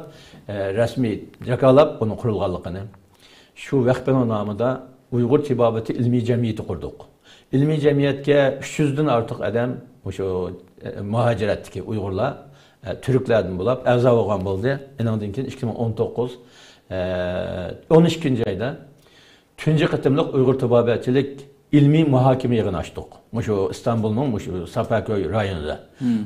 ئە، رەسمىي جاكارلاپ بۇنىڭ قۇرۇلغانلىقىنى. شۇ ۋەقپىنىڭ نامىدا ئۇيغۇر تېبابىتى ئىلمىي جەمئىيىتى قۇردۇق. ئىلمىي جەمئىيەتكە ئۈچ يۈزدىن ئارتۇق ئادەم، مۇشۇ، ئە، مۇھاجىرەتتىكى ئۇيغۇرلار، ئە، تۈركلەردىن بولۇپ ئەزا بولغان بولدى. ئېنىڭدىن كېيىن ئىككى مىڭ ئون توققۇز، ئە، ئون ئىككىنچى ئايدا تۇنجى قېتىملىق ئۇيغۇر تېبابەتچىلىك ئىلمىي مۇھاكىمە يىغىنى ئاچتۇق. مۇشۇ ئىستانبۇلنىڭ مۇشۇ ساپاكۆي رايونىدا.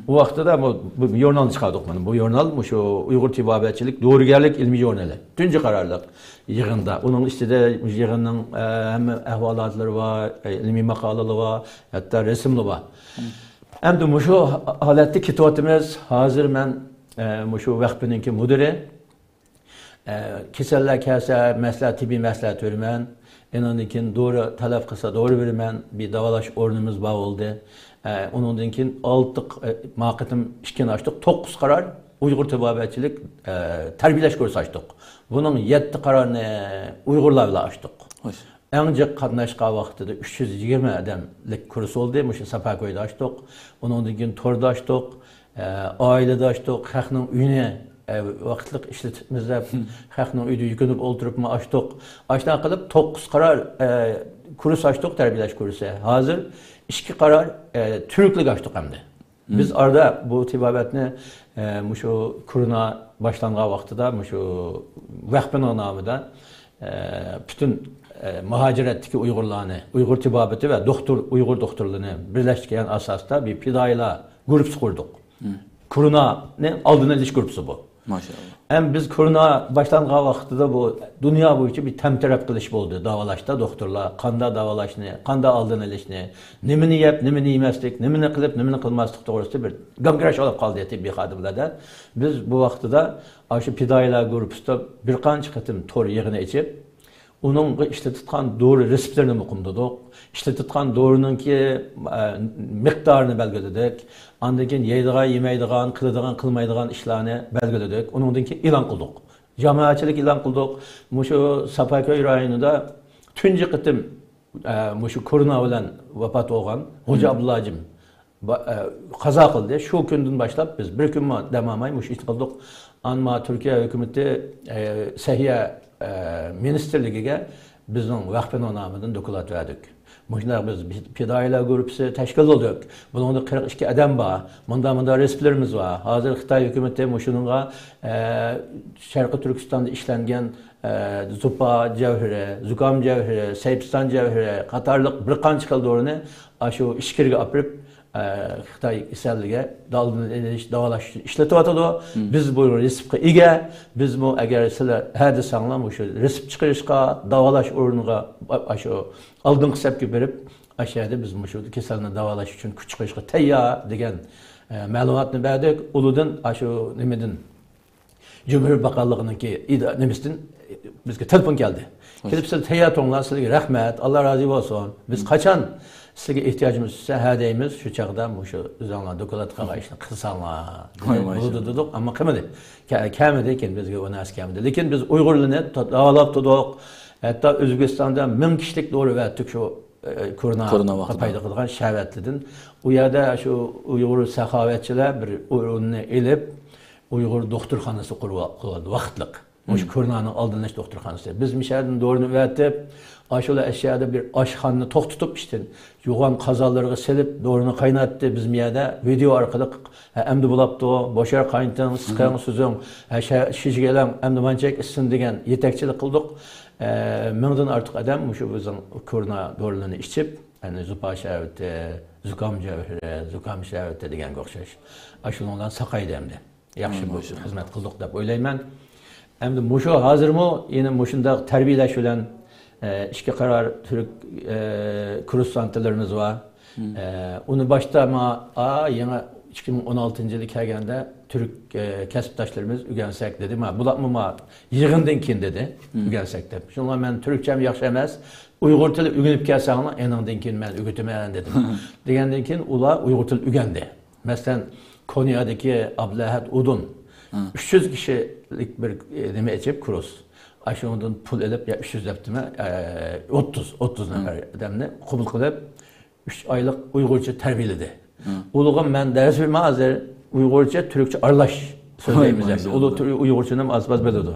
بۇ ۋاقىتتا بۇ، بۇ ژۇرنالنى چىقاردۇق مانا. بۇ ژۇرنال مۇشۇ ئۇيغۇر تېبابەتچىلىك دورىگەرلىك ئىلمىي ژۇرنىلى. تۇنجى قارارلىق يىغىندا. ئۇنىڭ ئىچىدە يىغىننىڭ، ئە، ھەممە ئەھۋالاتلىرى بار، ئە، ئىلمىي ماقالىلىرى بار، ھەتتا رەسىملىرى بار. ئەمدى مۇشۇ ھالەتتە كېتىۋاتىمىز. ھازىر مەن، ئە، مۇشۇ ۋەقپىنىڭكى مۇدىرى. ئە، كېسەللەر كەلسە، مەسلىھەت، تېببىي مەسلىھەت بېرىمەن. ئېنىڭدىن كېيىن دورا تەلەپ قىلسا، دورا بېرىمەن. بىر داۋالاش ئورنىمىز بار بولدى. ئە، ئۇنىڭدىن كېيىن ئالتە ق-، ئە، ما قېتىم ئىككىنى ئاچتۇق. توققۇز قارار ئۇيغۇر تېبابەتچىلىك، ئە، تەربىيەلەش كۇرسى ئاچتۇق. بۇنىڭ يەتتە قارارنى ئۇيغۇرلار بىلەن ئاچتۇق. خوش. ئەڭ جىق قاتناشقان ۋاقتىدا ئۈچ يۈز يىگىرمە ئادەملىك كۇرس بولدى. مۇشۇ ساپاكويدا ئاچتۇق. ئۇنىڭدىن كېيىن توردا ئاچتۇق. ئە، ئائىلىدە ئاچتۇق. خەقنىڭ ئۆيىنى، ئە، ۋاقىتلىق ئىشلىتىمىز دەپ، خەقنىڭ ئۆيىدە يۈكۈنۈپ ئولتۇرۇپمۇ ئاچتۇق. ئاشۇنداق قىلىپ توققۇز قارار، ئە، كۇرس ئاچتۇق، تەربىيەلەش كۇرسى. ھازىر ئىككى قارار، ئە، تۈركلۈك ئاچتۇق ئەمدى. بىز ئارىدا بۇ تېبابەتنى، ئە، مۇشۇ كورونا باشلانغان ۋاقتىدا، مۇشۇ ۋەقپىنىڭ نامىدا، ئە، پۈتۈن، ئە، مۇھاجىرەتتىكى ئۇيغۇرلارنى، ئۇيغۇر تېبابىتى ۋە دوختۇر، ئۇيغۇر دوختۇرلىرىنى بىرلەشتۈرگەن ئاساستا بىر پىدائىيلار گۇرۇپپىسى قۇردۇق. كورونانى ئالدىنى ئېلىش گۇرۇپپىسى بۇ. ماشائاللا. ھەم بىز كورونا باشلانغان ۋاقتىدا بۇ دۇنيا بويىچە بىر تەمتەرەپ قىلىش بولدى داۋالاشتا. دوختۇرلار قانداق داۋالاشنى، قانداق ئالدىنى ئېلىشنى، نېمىنى يەپ، نېمىنى يېمەسلىك، نېمىنى قىلىپ، نېمىنى قىلماسلىق توغرىسىدا بىر گاڭگىراش بولۇپ قالدى تېببىي خادىملاردا. بىز بۇ ۋاقتىدا ئاشۇ پىدائىيلار گۇرۇپپىسىدا بىر قانچە قېتىم تور يىغىنى ئېچىپ، ئۇنىڭغا ئىشلىتىدىغان دورا رېتسېپلىرىنى مۇقىملىدۇق. ئىشلىتىدىغان دورىنىڭكى، ئە، مىقدارىنى بەلگىلىدۇق. ئاندىن كېيىن يەيدىغان، يېمەيدىغان، قىلىدىغان، قىلمايدىغان ئىشلارنى بەلگىلىدۇق. ئۇنىڭدىن كېيىن ئېلان قىلدۇق. جامائەتچىلىك ئېلان قىلدۇق. مۇشۇ ساپاكۆي رايونىدا تۇنجى قېتىم، ئە، مۇشۇ كورونا بىلەن ۋاپات بولغان خوجا ئابدۇللا ھاجىم با-، ئە، قازا قىلدى. شۇ كۈندىن باشلاپ بىز بىر كۈنمۇ دەم ئالماي مۇشۇ ئىشنى قىلدۇق. ئەمما تۈركىيە ھۆكۈمىتى، ئە، سەھىيە، ئە، مىنىستىرلىكىگە بىزنىڭ ۋەقپىنىڭ نامىدىن دوكلات بەردۇق. مۇشۇنداق بىز پىدائىيلار گۇرۇپپىسى تەشكىللىدۇق. بۇنىڭدا قىرىق ئىككى ئادەم بار. مۇنداق، مۇنداق رېتسېپلىرىمىز بار. ھازىر خىتاي ھۆكۈمىتى مۇشۇنىڭغا، ئە، شەرقىي تۈركىستاندا ئىشلەنگەن، ئە، زۇپا جەۋھىرى، زۇكام جەۋھىرى، سەيپىستان جەۋھىرى قاتارلىق بىر قانچە خىل دورىنى ئاشۇ ئىچكىرىگە ئاپىرىپ، ئە، خىتاي كېسەللىكىگە ئالدىنى ئېلىش، داۋالاش ئۈچۈن ئىشلىتىۋاتىدۇ. بىز بۇ رېتسېپقا ئىگە. بىزمۇ ئەگەر سىلەر ھە دېسەڭلار، مۇشۇ رېتسېپ چىقىرىشقا، داۋالاش ئورنىغا، ئاشۇ ئالدىنقى سەپكە بېرىپ، ئاشۇ يەردە بىز مۇشۇ كېسەلنى داۋالاش ئۈچۈن كۈچ چىقىرىشقا تەييار دېگەن، ئە، مەلۇماتنى بەردۇق. ئۇلىدىن، ئاشۇ نېمىدىن، جۇمھۇرىيەت باقانلىقىنىڭكى ئىدا-، نېمىسىدىن بىزگە تېلېفون كەلدى. كېلىپ، سىلەر تەييار تۇرۇڭلار، سىلەرگە رەھمەت، ئاللا رازى بولسۇن. بىز قاچان سىلەرگە ئېھتىياجىمىز چۈشسە، ھە دەيمىز، شۇ چاغدا مۇشۇ ئۆزۈڭلار دوكلات قىلغان ئىشنى قىلساڭلار دېدى. بولىدۇ دېدۇق، ئەمما قىلمىدى. كە-، كەلمىدى، كېيىن بىزگە ئۇ نەرسە كەلمىدى. لېكىن بىز ئۇيغۇرلىرىنى تا-، داۋالاپ تۇردۇق. ھەتتا ئۆزبېكىستاندا مىڭ كىشىلىك دورا بەردۇق شۇ، ئە، كورونا كورونا ۋاقتىدا. پايدا قىلغان شەھۋەتلىدىن. ئۇ يەردە شۇ ئۇيغۇر ساخاۋەتچىلەر بىر ئورۇننى ئېلىپ، ئۇيغۇر دوختۇرخانىسى قۇرۇۋالدى ۋاقىتلىق. مۇشۇ كورونانىڭ ئالدىنى ئېلىش دوختۇرخانىسى. بىز مۇشۇ يەردىن دورىنى ئەۋەتىپ، ئاشۇلا ئەشيادا بىر ئاشخانىنى توختىتىپ، ئىشتىن يۇغان قازانلىرىغا سېلىپ، دورىنى قايناتتى. بىز مۇ يەردە ۋىدېئو ئارقىلىق، ھە، ئەمدى بولاپتۇ، بوشاپ قاينىتىڭ، سىقىڭ، سۈزۈڭ، ھە، شە-، شىشىگە ئېلىڭ، ئەمدى مانچەك ئىچسۇن دېگەن يېتەكچىلىك قىلدۇق. ئە، مىڭدىن ئارتۇق ئادەم مۇشۇ بىزنىڭ كورونا دورىلىرىنى ئىچىپ، يەنى زۇپا شەربىتى، زۇكام جەۋھىرى، زۇكام شەربىتى دېگەنگە ئوخشاش. ئاشۇنىڭ بىلەن ساقايدى ئەمدى. ياخشى بولدى، خىزمەت قىلدۇق دەپ ئويلايمەن. ئەمدى مۇشۇ ھازىرمۇ يەنە مۇشۇنداق تەربىيەلەش بىلەن، ئە، ئىككى قارار تۈرك، ئە، كۇرسانتلىرىمىز بار. ئە، ئۇنى باشتا ما، ئا، يېڭى ئىككى مىڭ ئون ئالتىنچى يىلى كەلگەندە تۈرك، ئە، كەسىپداشلىرىمىز ئۆگەنسەك دېدى. ما، بۇلارمۇ ما يىغىندىن كېيىن دېدى، ئۆگەنسەك دەپ. شۇڭا مەن تۈركچەم ياخشى ئەمەس، ئۇيغۇر تىلى ئۆگىنىپ كەلسەڭلار، ئېنىڭدىن كېيىن مەن ئۆگىتىمەن دېدىم. دېگەندىن كېيىن ئۇلار ئۇيغۇر تىلى ئۆگەندى. مەسىلەن، كونيادىكى ئابلەھەت ئۇدۇن ئۈچ يۈز كىشىلىك بىر، ئە، نېمە ئېچىپ، كۇرس. ئاشۇنىڭدىن پۇل ئېلىپ، يا ئۈچ يۈز دەپتىمەن، ئە، ئوتتۇز، ئوتتۇز نەپەر ئادەمنى قوبۇل قىلىپ، ئۈچ ئايلىق ئۇيغۇرچە تەربىيەلىدى. ئۇلىغا مەن دەرس بېرىمەن ھازىر، ئۇيغۇرچە، تۈركچە ئارىلاش سۆزلەيمىز ئەمدى. ئۇلار تۈر-، ئۇيغۇرچىنى ئاز-ماز بىلىدۇ.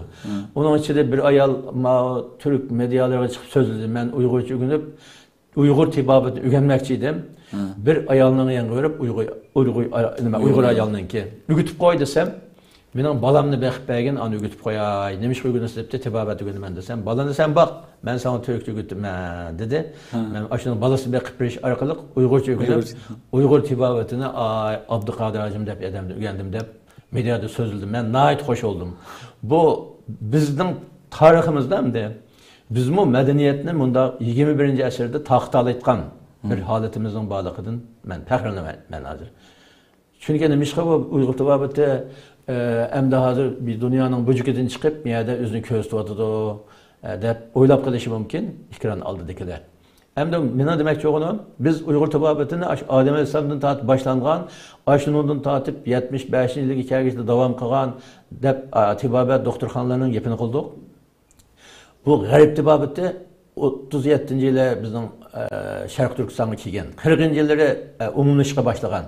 ئۇنىڭ ئىچىدە بىر ئايال ماۋۇ تۈرك مېدىيالىرىغا چىقىپ سۆزلىدى. مەن ئۇيغۇرچە ئۆگىنىپ، ئۇيغۇر تېبابىتىنى ئۆگەنمەكچى ئىدىم. بىر ئايالنىڭ يېنىغا بېرىپ، ئۇيغۇر، ئۇيغۇر، ئۇيغۇر، نېمە، ئۇيغۇر ئايالنىڭكى، ئۆگىتىپ قوي دېسەم، مېنىڭ بالامنى بېقىپ بەرگىن، ئانا ئۆگىتىپ قوياي. نېمىشقا ئۆگىنىسەن دەپتۇ، تېبابەت ئۆگىنىمەن دېسەم، بالىنى سەن باق، مەن ساڭا تۈركچە ئۆگىتىمەن دېدى. مەن ئاشۇنىڭ بالىسىنى بېقىپ بېرىش ئارقىلىق ئۇيغۇرچە ئۆگىنىپ، ئۇيغۇر تېبابىتىنى، ئاي، ئابدۇقادىر ھاجىم دەپ ئادەمدىن ئۆگەندىم دەپ مېدىيادا سۆزلىدى. مەن ناھايىتى خوش بولدۇم. بۇ بىزنىڭ تارىخىمىزدا ئەمدى بىزمۇ مەدەنىيەتنى مۇنداق يىگىرمە بىرىنچى ئەسىردە تارقىتالايتقان بىر ھالىتىمىزنىڭ بارلىقىدىن مەن پەخىرلىنىمەن ھازىر. چۈنكى نېمىشقا بۇ ئۇيغۇر تېبابىتى، ئە، ئەمدى ھازىر بىر دۇنيانىڭ بۇجىكىدىن چىقىپ، بۇ يەردە ئۆزىنى كۆرسىتىۋاتىدۇ، ئە، دەپ ئويلاپ قېلىشى مۇمكىن ئېكران ئالدىدىكىلەر. ئەمدى مېنىڭ دېمەكچى بولغىنىم، بىز ئۇيغۇر تېبابىتىنى ئاشۇ ئادەم ئەلەيھىسسالامدىن تارتىپ باشلانغان، ئاشۇنىڭدىن تارتىپ يەتمىش بەشىنچى يىلىغا كەلگۈچە داۋام قىلغان دەپ، ئا، تېبابەت دوختۇرخانىلىرىنىڭ گېپىنى قىلدۇق. بۇ غەرب تېبابىتى ئوتتۇز يەتتىنچى يىلى بىزنىڭ، ئە، شەرقىي تۈركىستانغا كەلگەن. قىرىقىنچى يىللىرى، ئە، ئومۇملىشىشقا باشلىغان.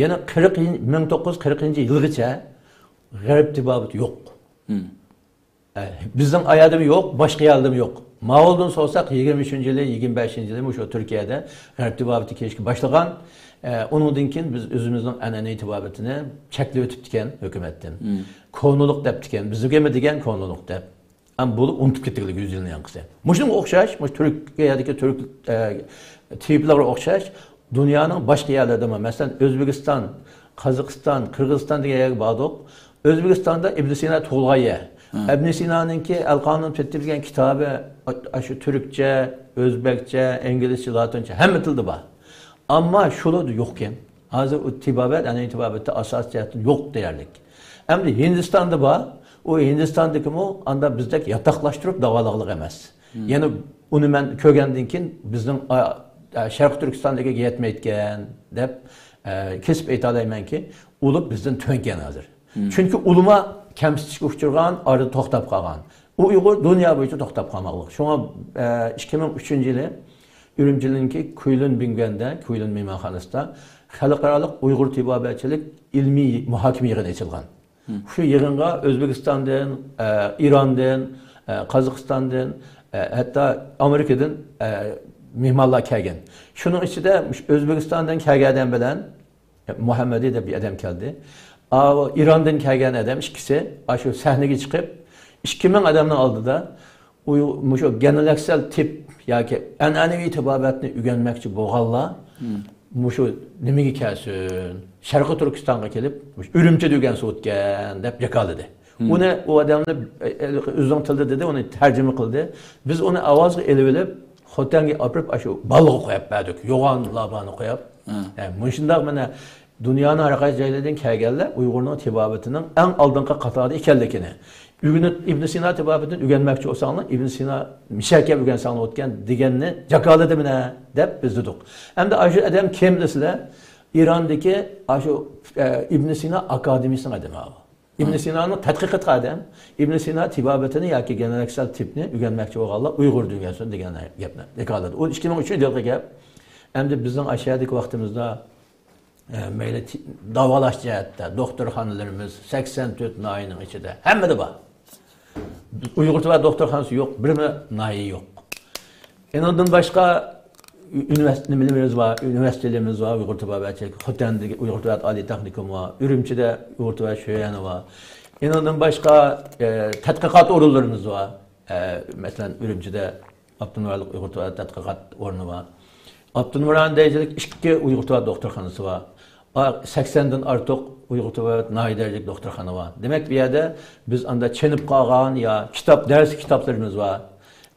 يەنە قىرىق يىل، مىڭ توققۇز يۈز قىرىقىنچى يىلغىچە غەرب تېبابىتى يوق. ئە، بىزنىڭ ئايادىمۇ يوق، باشقا يەردىمۇ يوق. ماۋۇلدىن سورىساق، يىگىرمە ئۈچىنچى يىلى، يىگىرمە بەشىنچى يىلى مۇشۇ تۈركىيەدە غەرب تېبابىتى كېلىشكە باشلىغان. ئە، ئۇنىڭدىن كېيىن بىز ئۆزىمىزنىڭ ئەنئەنىۋى تېبابىتىنى چەكلىۋېتىپتىكەن ھۆكۈمەتتىن. كونىلىق دەپتىكەن، بىزگىمۇ دېگەن كونىلىق دەپ. ئەمما بۇ ئۇنتۇپ كېتىگلىك يۈز يىلنى ياڭقىسى. مۇشۇنىڭغا ئوخشاش، مۇشۇ تۈركىيەدىكى تۈرك، ئە، تېبىپلارغا ئوخشاش دۇنيانىڭ باشقا يەرلىرىدىمۇ، مەسىلەن، ئۆزبېكىستان، قازاقىستان، قىرغىزىستان دېگەن يەرگە باردۇق. ئۆزبېكىستاندا ئىبن سىنا تۇغۇلغان يەر. ئىبن سىنانىڭكى ئەل قانۇن فىتتى دېگەن كىتابى ئاشۇ تۈركچە، ئۆزبەكچە، ئىنگلىزچە، لاتىنچە ھەممە تىلدا بار. ئەمما شۇلاردا يوقكەن. ھازىر ئۇ تېبابەت، ئەنئەنىۋى تېبابەتتە ئاساسىي جەھەتتىن يوق دېيەرلىك. ئەمدى ھىندىستاندا بار. ئۇ ھىندىستاندىكىمۇ ئاندا بىزدەك ياتاقلاشتۇرۇپ داۋالاغلىق ئەمەس. يەنە ئۇنى مەن كۆرگەندىن كېيىن بىزنىڭ، ئا، ئا، شەرقىي تۈركىستاندىكىگە يەتمەيدىكەن دەپ، ئە، كېسىپ ئېيتالايمەنكى، ئۇلار بىزدىن تۆۋەنكەن ھازىر. چۈنكى ئۇلىما كەمسىتىشكە ئۇچرىغان، ئارىدا توختاپ قالغان. ئۇ ئۇيغۇر دۇنيا بويىچە توختاپ قالماقلىق. شۇڭا، ئە، ئىككى مىڭ ئۈچىنچى يىلى ئۈرۈمچىنىڭكى كۇيلۇن بىڭگۈەندە، كۇيلۇن مېھمانخانىسىدا خەلقئارالىق ئۇيغۇر تېبابەتچىلىك ئىلمىي مۇھاكىمە يىغىنى ئېچىلغان. شۇ يىغىنغا ئۆزبېكىستاندىن، ئە، ئىراندىن، ئە، قازاقىستاندىن، ئە، ھەتتا ئامېرىكىدىن، ئە، مېھمانلار كەلگەن. شۇنىڭ ئىچىدە مۇشۇ ئۆزبېكىستاندىن كەلگەن ئادەم بىلەن مۇھەممەدى دەپ بىر ئادەم كەلدى. ئاۋۇ ئىراندىن كەلگەن ئادەم ئىككىسى ئاشۇ سەھنىگە چىقىپ، ئىككى مىڭ ئادەمنىڭ ئالدىدا ئۇيغۇ-، مۇشۇ گېنېلەكسىيەل تىپ ياكى ئەنئەنىۋى تېبابەتنى ئۆگەنمەكچى بولغانلار مۇشۇ نېمىگە كەلسۇن، شەرقىي تۈركىستانغا كېلىپ، مۇشۇ ئۈرۈمچىدە ئۆگەنسە بوپتىكەن دەپ جاكارلىدى. ئۇنى ئۇ ئادەمنى، ئە، ئە، ئۆزىنىڭ تىلىدا دېدى، ئۇنى تەرجىمە قىلدى. بىز ئۇنى ئاۋازغا ئېلىۋېلىپ، خوتەنگە ئاپىرىپ، ئاشۇ بالىغا قويۇپ بەردۇق. يوغان لابانى قويۇپ. ھە، مۇشۇنداق مانا دۇنيانىڭ ھەر قايسى جايلىرىدىن كەلگەنلەر ئۇيغۇرنىڭ تېبابىتىنىڭ ئەڭ ئالدىنقى قاتاردا ئىكەنلىكىنى، ئىبن، ئىبن سىنا تېبابىتىنى ئۆگەنمەكچى بولساڭلار، ئىبن سىنا مىشەگە ئۆگەنسەڭلار بوپتىكەن دېگەننى جاكارلىدى مانا دەپ بىز دېدۇق. ئەمدى ئاشۇ ئادەم كىم دېسىلە، ئىراندىكى ئاشۇ، ئە، ئىبن سىنا ئاكادېمىيىسىنىڭ ئادىمى ئۇ. ئىبن سىنانىڭ تەتقىق قىلغان ئادەم، ئىبن سىنا تېبابىتىنى ياكى گېنېلەكسىيەل تىپنى ئۆگەنمەكچى بولغانلار ئۇيغۇردىن ئۆگەنسۇن دېگەن گەپنى جاكارلىدى. ئۇ ئىككى مىڭ ئۈچىنچى يىلقى گەپ. ئەمدى بىزنىڭ ئاشۇ يەردىكى ۋاقتىمىزدا، ئە، مەيلى تى-، داۋالاش جەھەتتە دوختۇرخانىلىرىمىز سەكسەن تۆت ناھىيەنىڭ ئىچىدە ھەممىدە بار. ئۇيغۇر تېبابەت دوختۇرخانىسى يوق، بىرمۇ ناھىيە يوق. ئۇنىڭدىن باشقا ئۇنىۋېرس-، نېمىلىرىمىز بار، ئۇنىۋېرسىتېتلىرىمىز بار، ئۇيغۇر تېبابەتچىلىك، خوتەندىكى ئۇيغۇر تېبابەت ئالىي تېخنىكومى بار، ئۈرۈمچىدە ئۇيغۇر تېبابەت شۆيەنى بار. ئۇنىڭدىن باشقا، ئە، تەتقىقات ئورۇنلىرىمىز بار. ئە، مەسىلەن، ئۈرۈمچىدە ئاپتونوم رايونلۇق ئۇيغۇر تېبابەت تەتقىقات ئورنى بار. ئاپتونوم رايون دەرىجىلىك ئىككى ئۇيغۇر تېبابەت دوختۇرخانىسى بار. ئا، سەكسەندىن ئارتۇق ئۇيغۇر تېبابەت ناھىيە دەرىجىلىك دوختۇرخانا بار. دېمەك، بۇ يەردە بىز ئاندا چېنىپ قالغان يا كىتاب، دەرس كىتابلىرىمىز بار.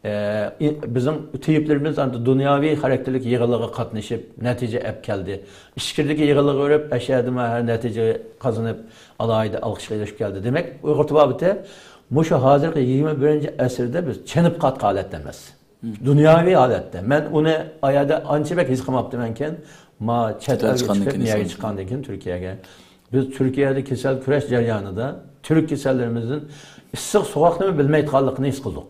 ئە، ئى-، بىزنىڭ تېبىپلىرىمىز ئاندا دۇنياۋى خاراكتېرلىك يىغىنلارغا قاتنىشىپ، نەتىجە ئەپ كەلدى. ئىچكىرىدىكى يىغىنلارغا بېرىپ، ئەشەدىمۇ ھەر نەتىجە قازىنىپ، ئالاھىدە ئالقىشقا ئېرىشىپ كەلدى. دېمەك، ئۇيغۇر تېبابىتى مۇشۇ ھازىرقى يىگىرمە بىرىنچى ئەسىردە بىز چېنىپ قالغان ھالەتتە ئەمەس. دۇنياۋى ھالەتتە. مەن ئۇنى ئايادا ئانچە بەك ھېس قىلماپتىمەنكىن، ما چەت ئەلگە چىقىپ، نېمىگە چىققاندىن كېيىن تۈركىيەگە. بىز تۈركىيەدە كېسەل كۈرەش جەريانىدا تۈرك كېسەللىرىمىزدىن ئىسسىق سوغۇقنىمۇ بىلمەيدىغانلىقىنى ھېس قىلدۇق.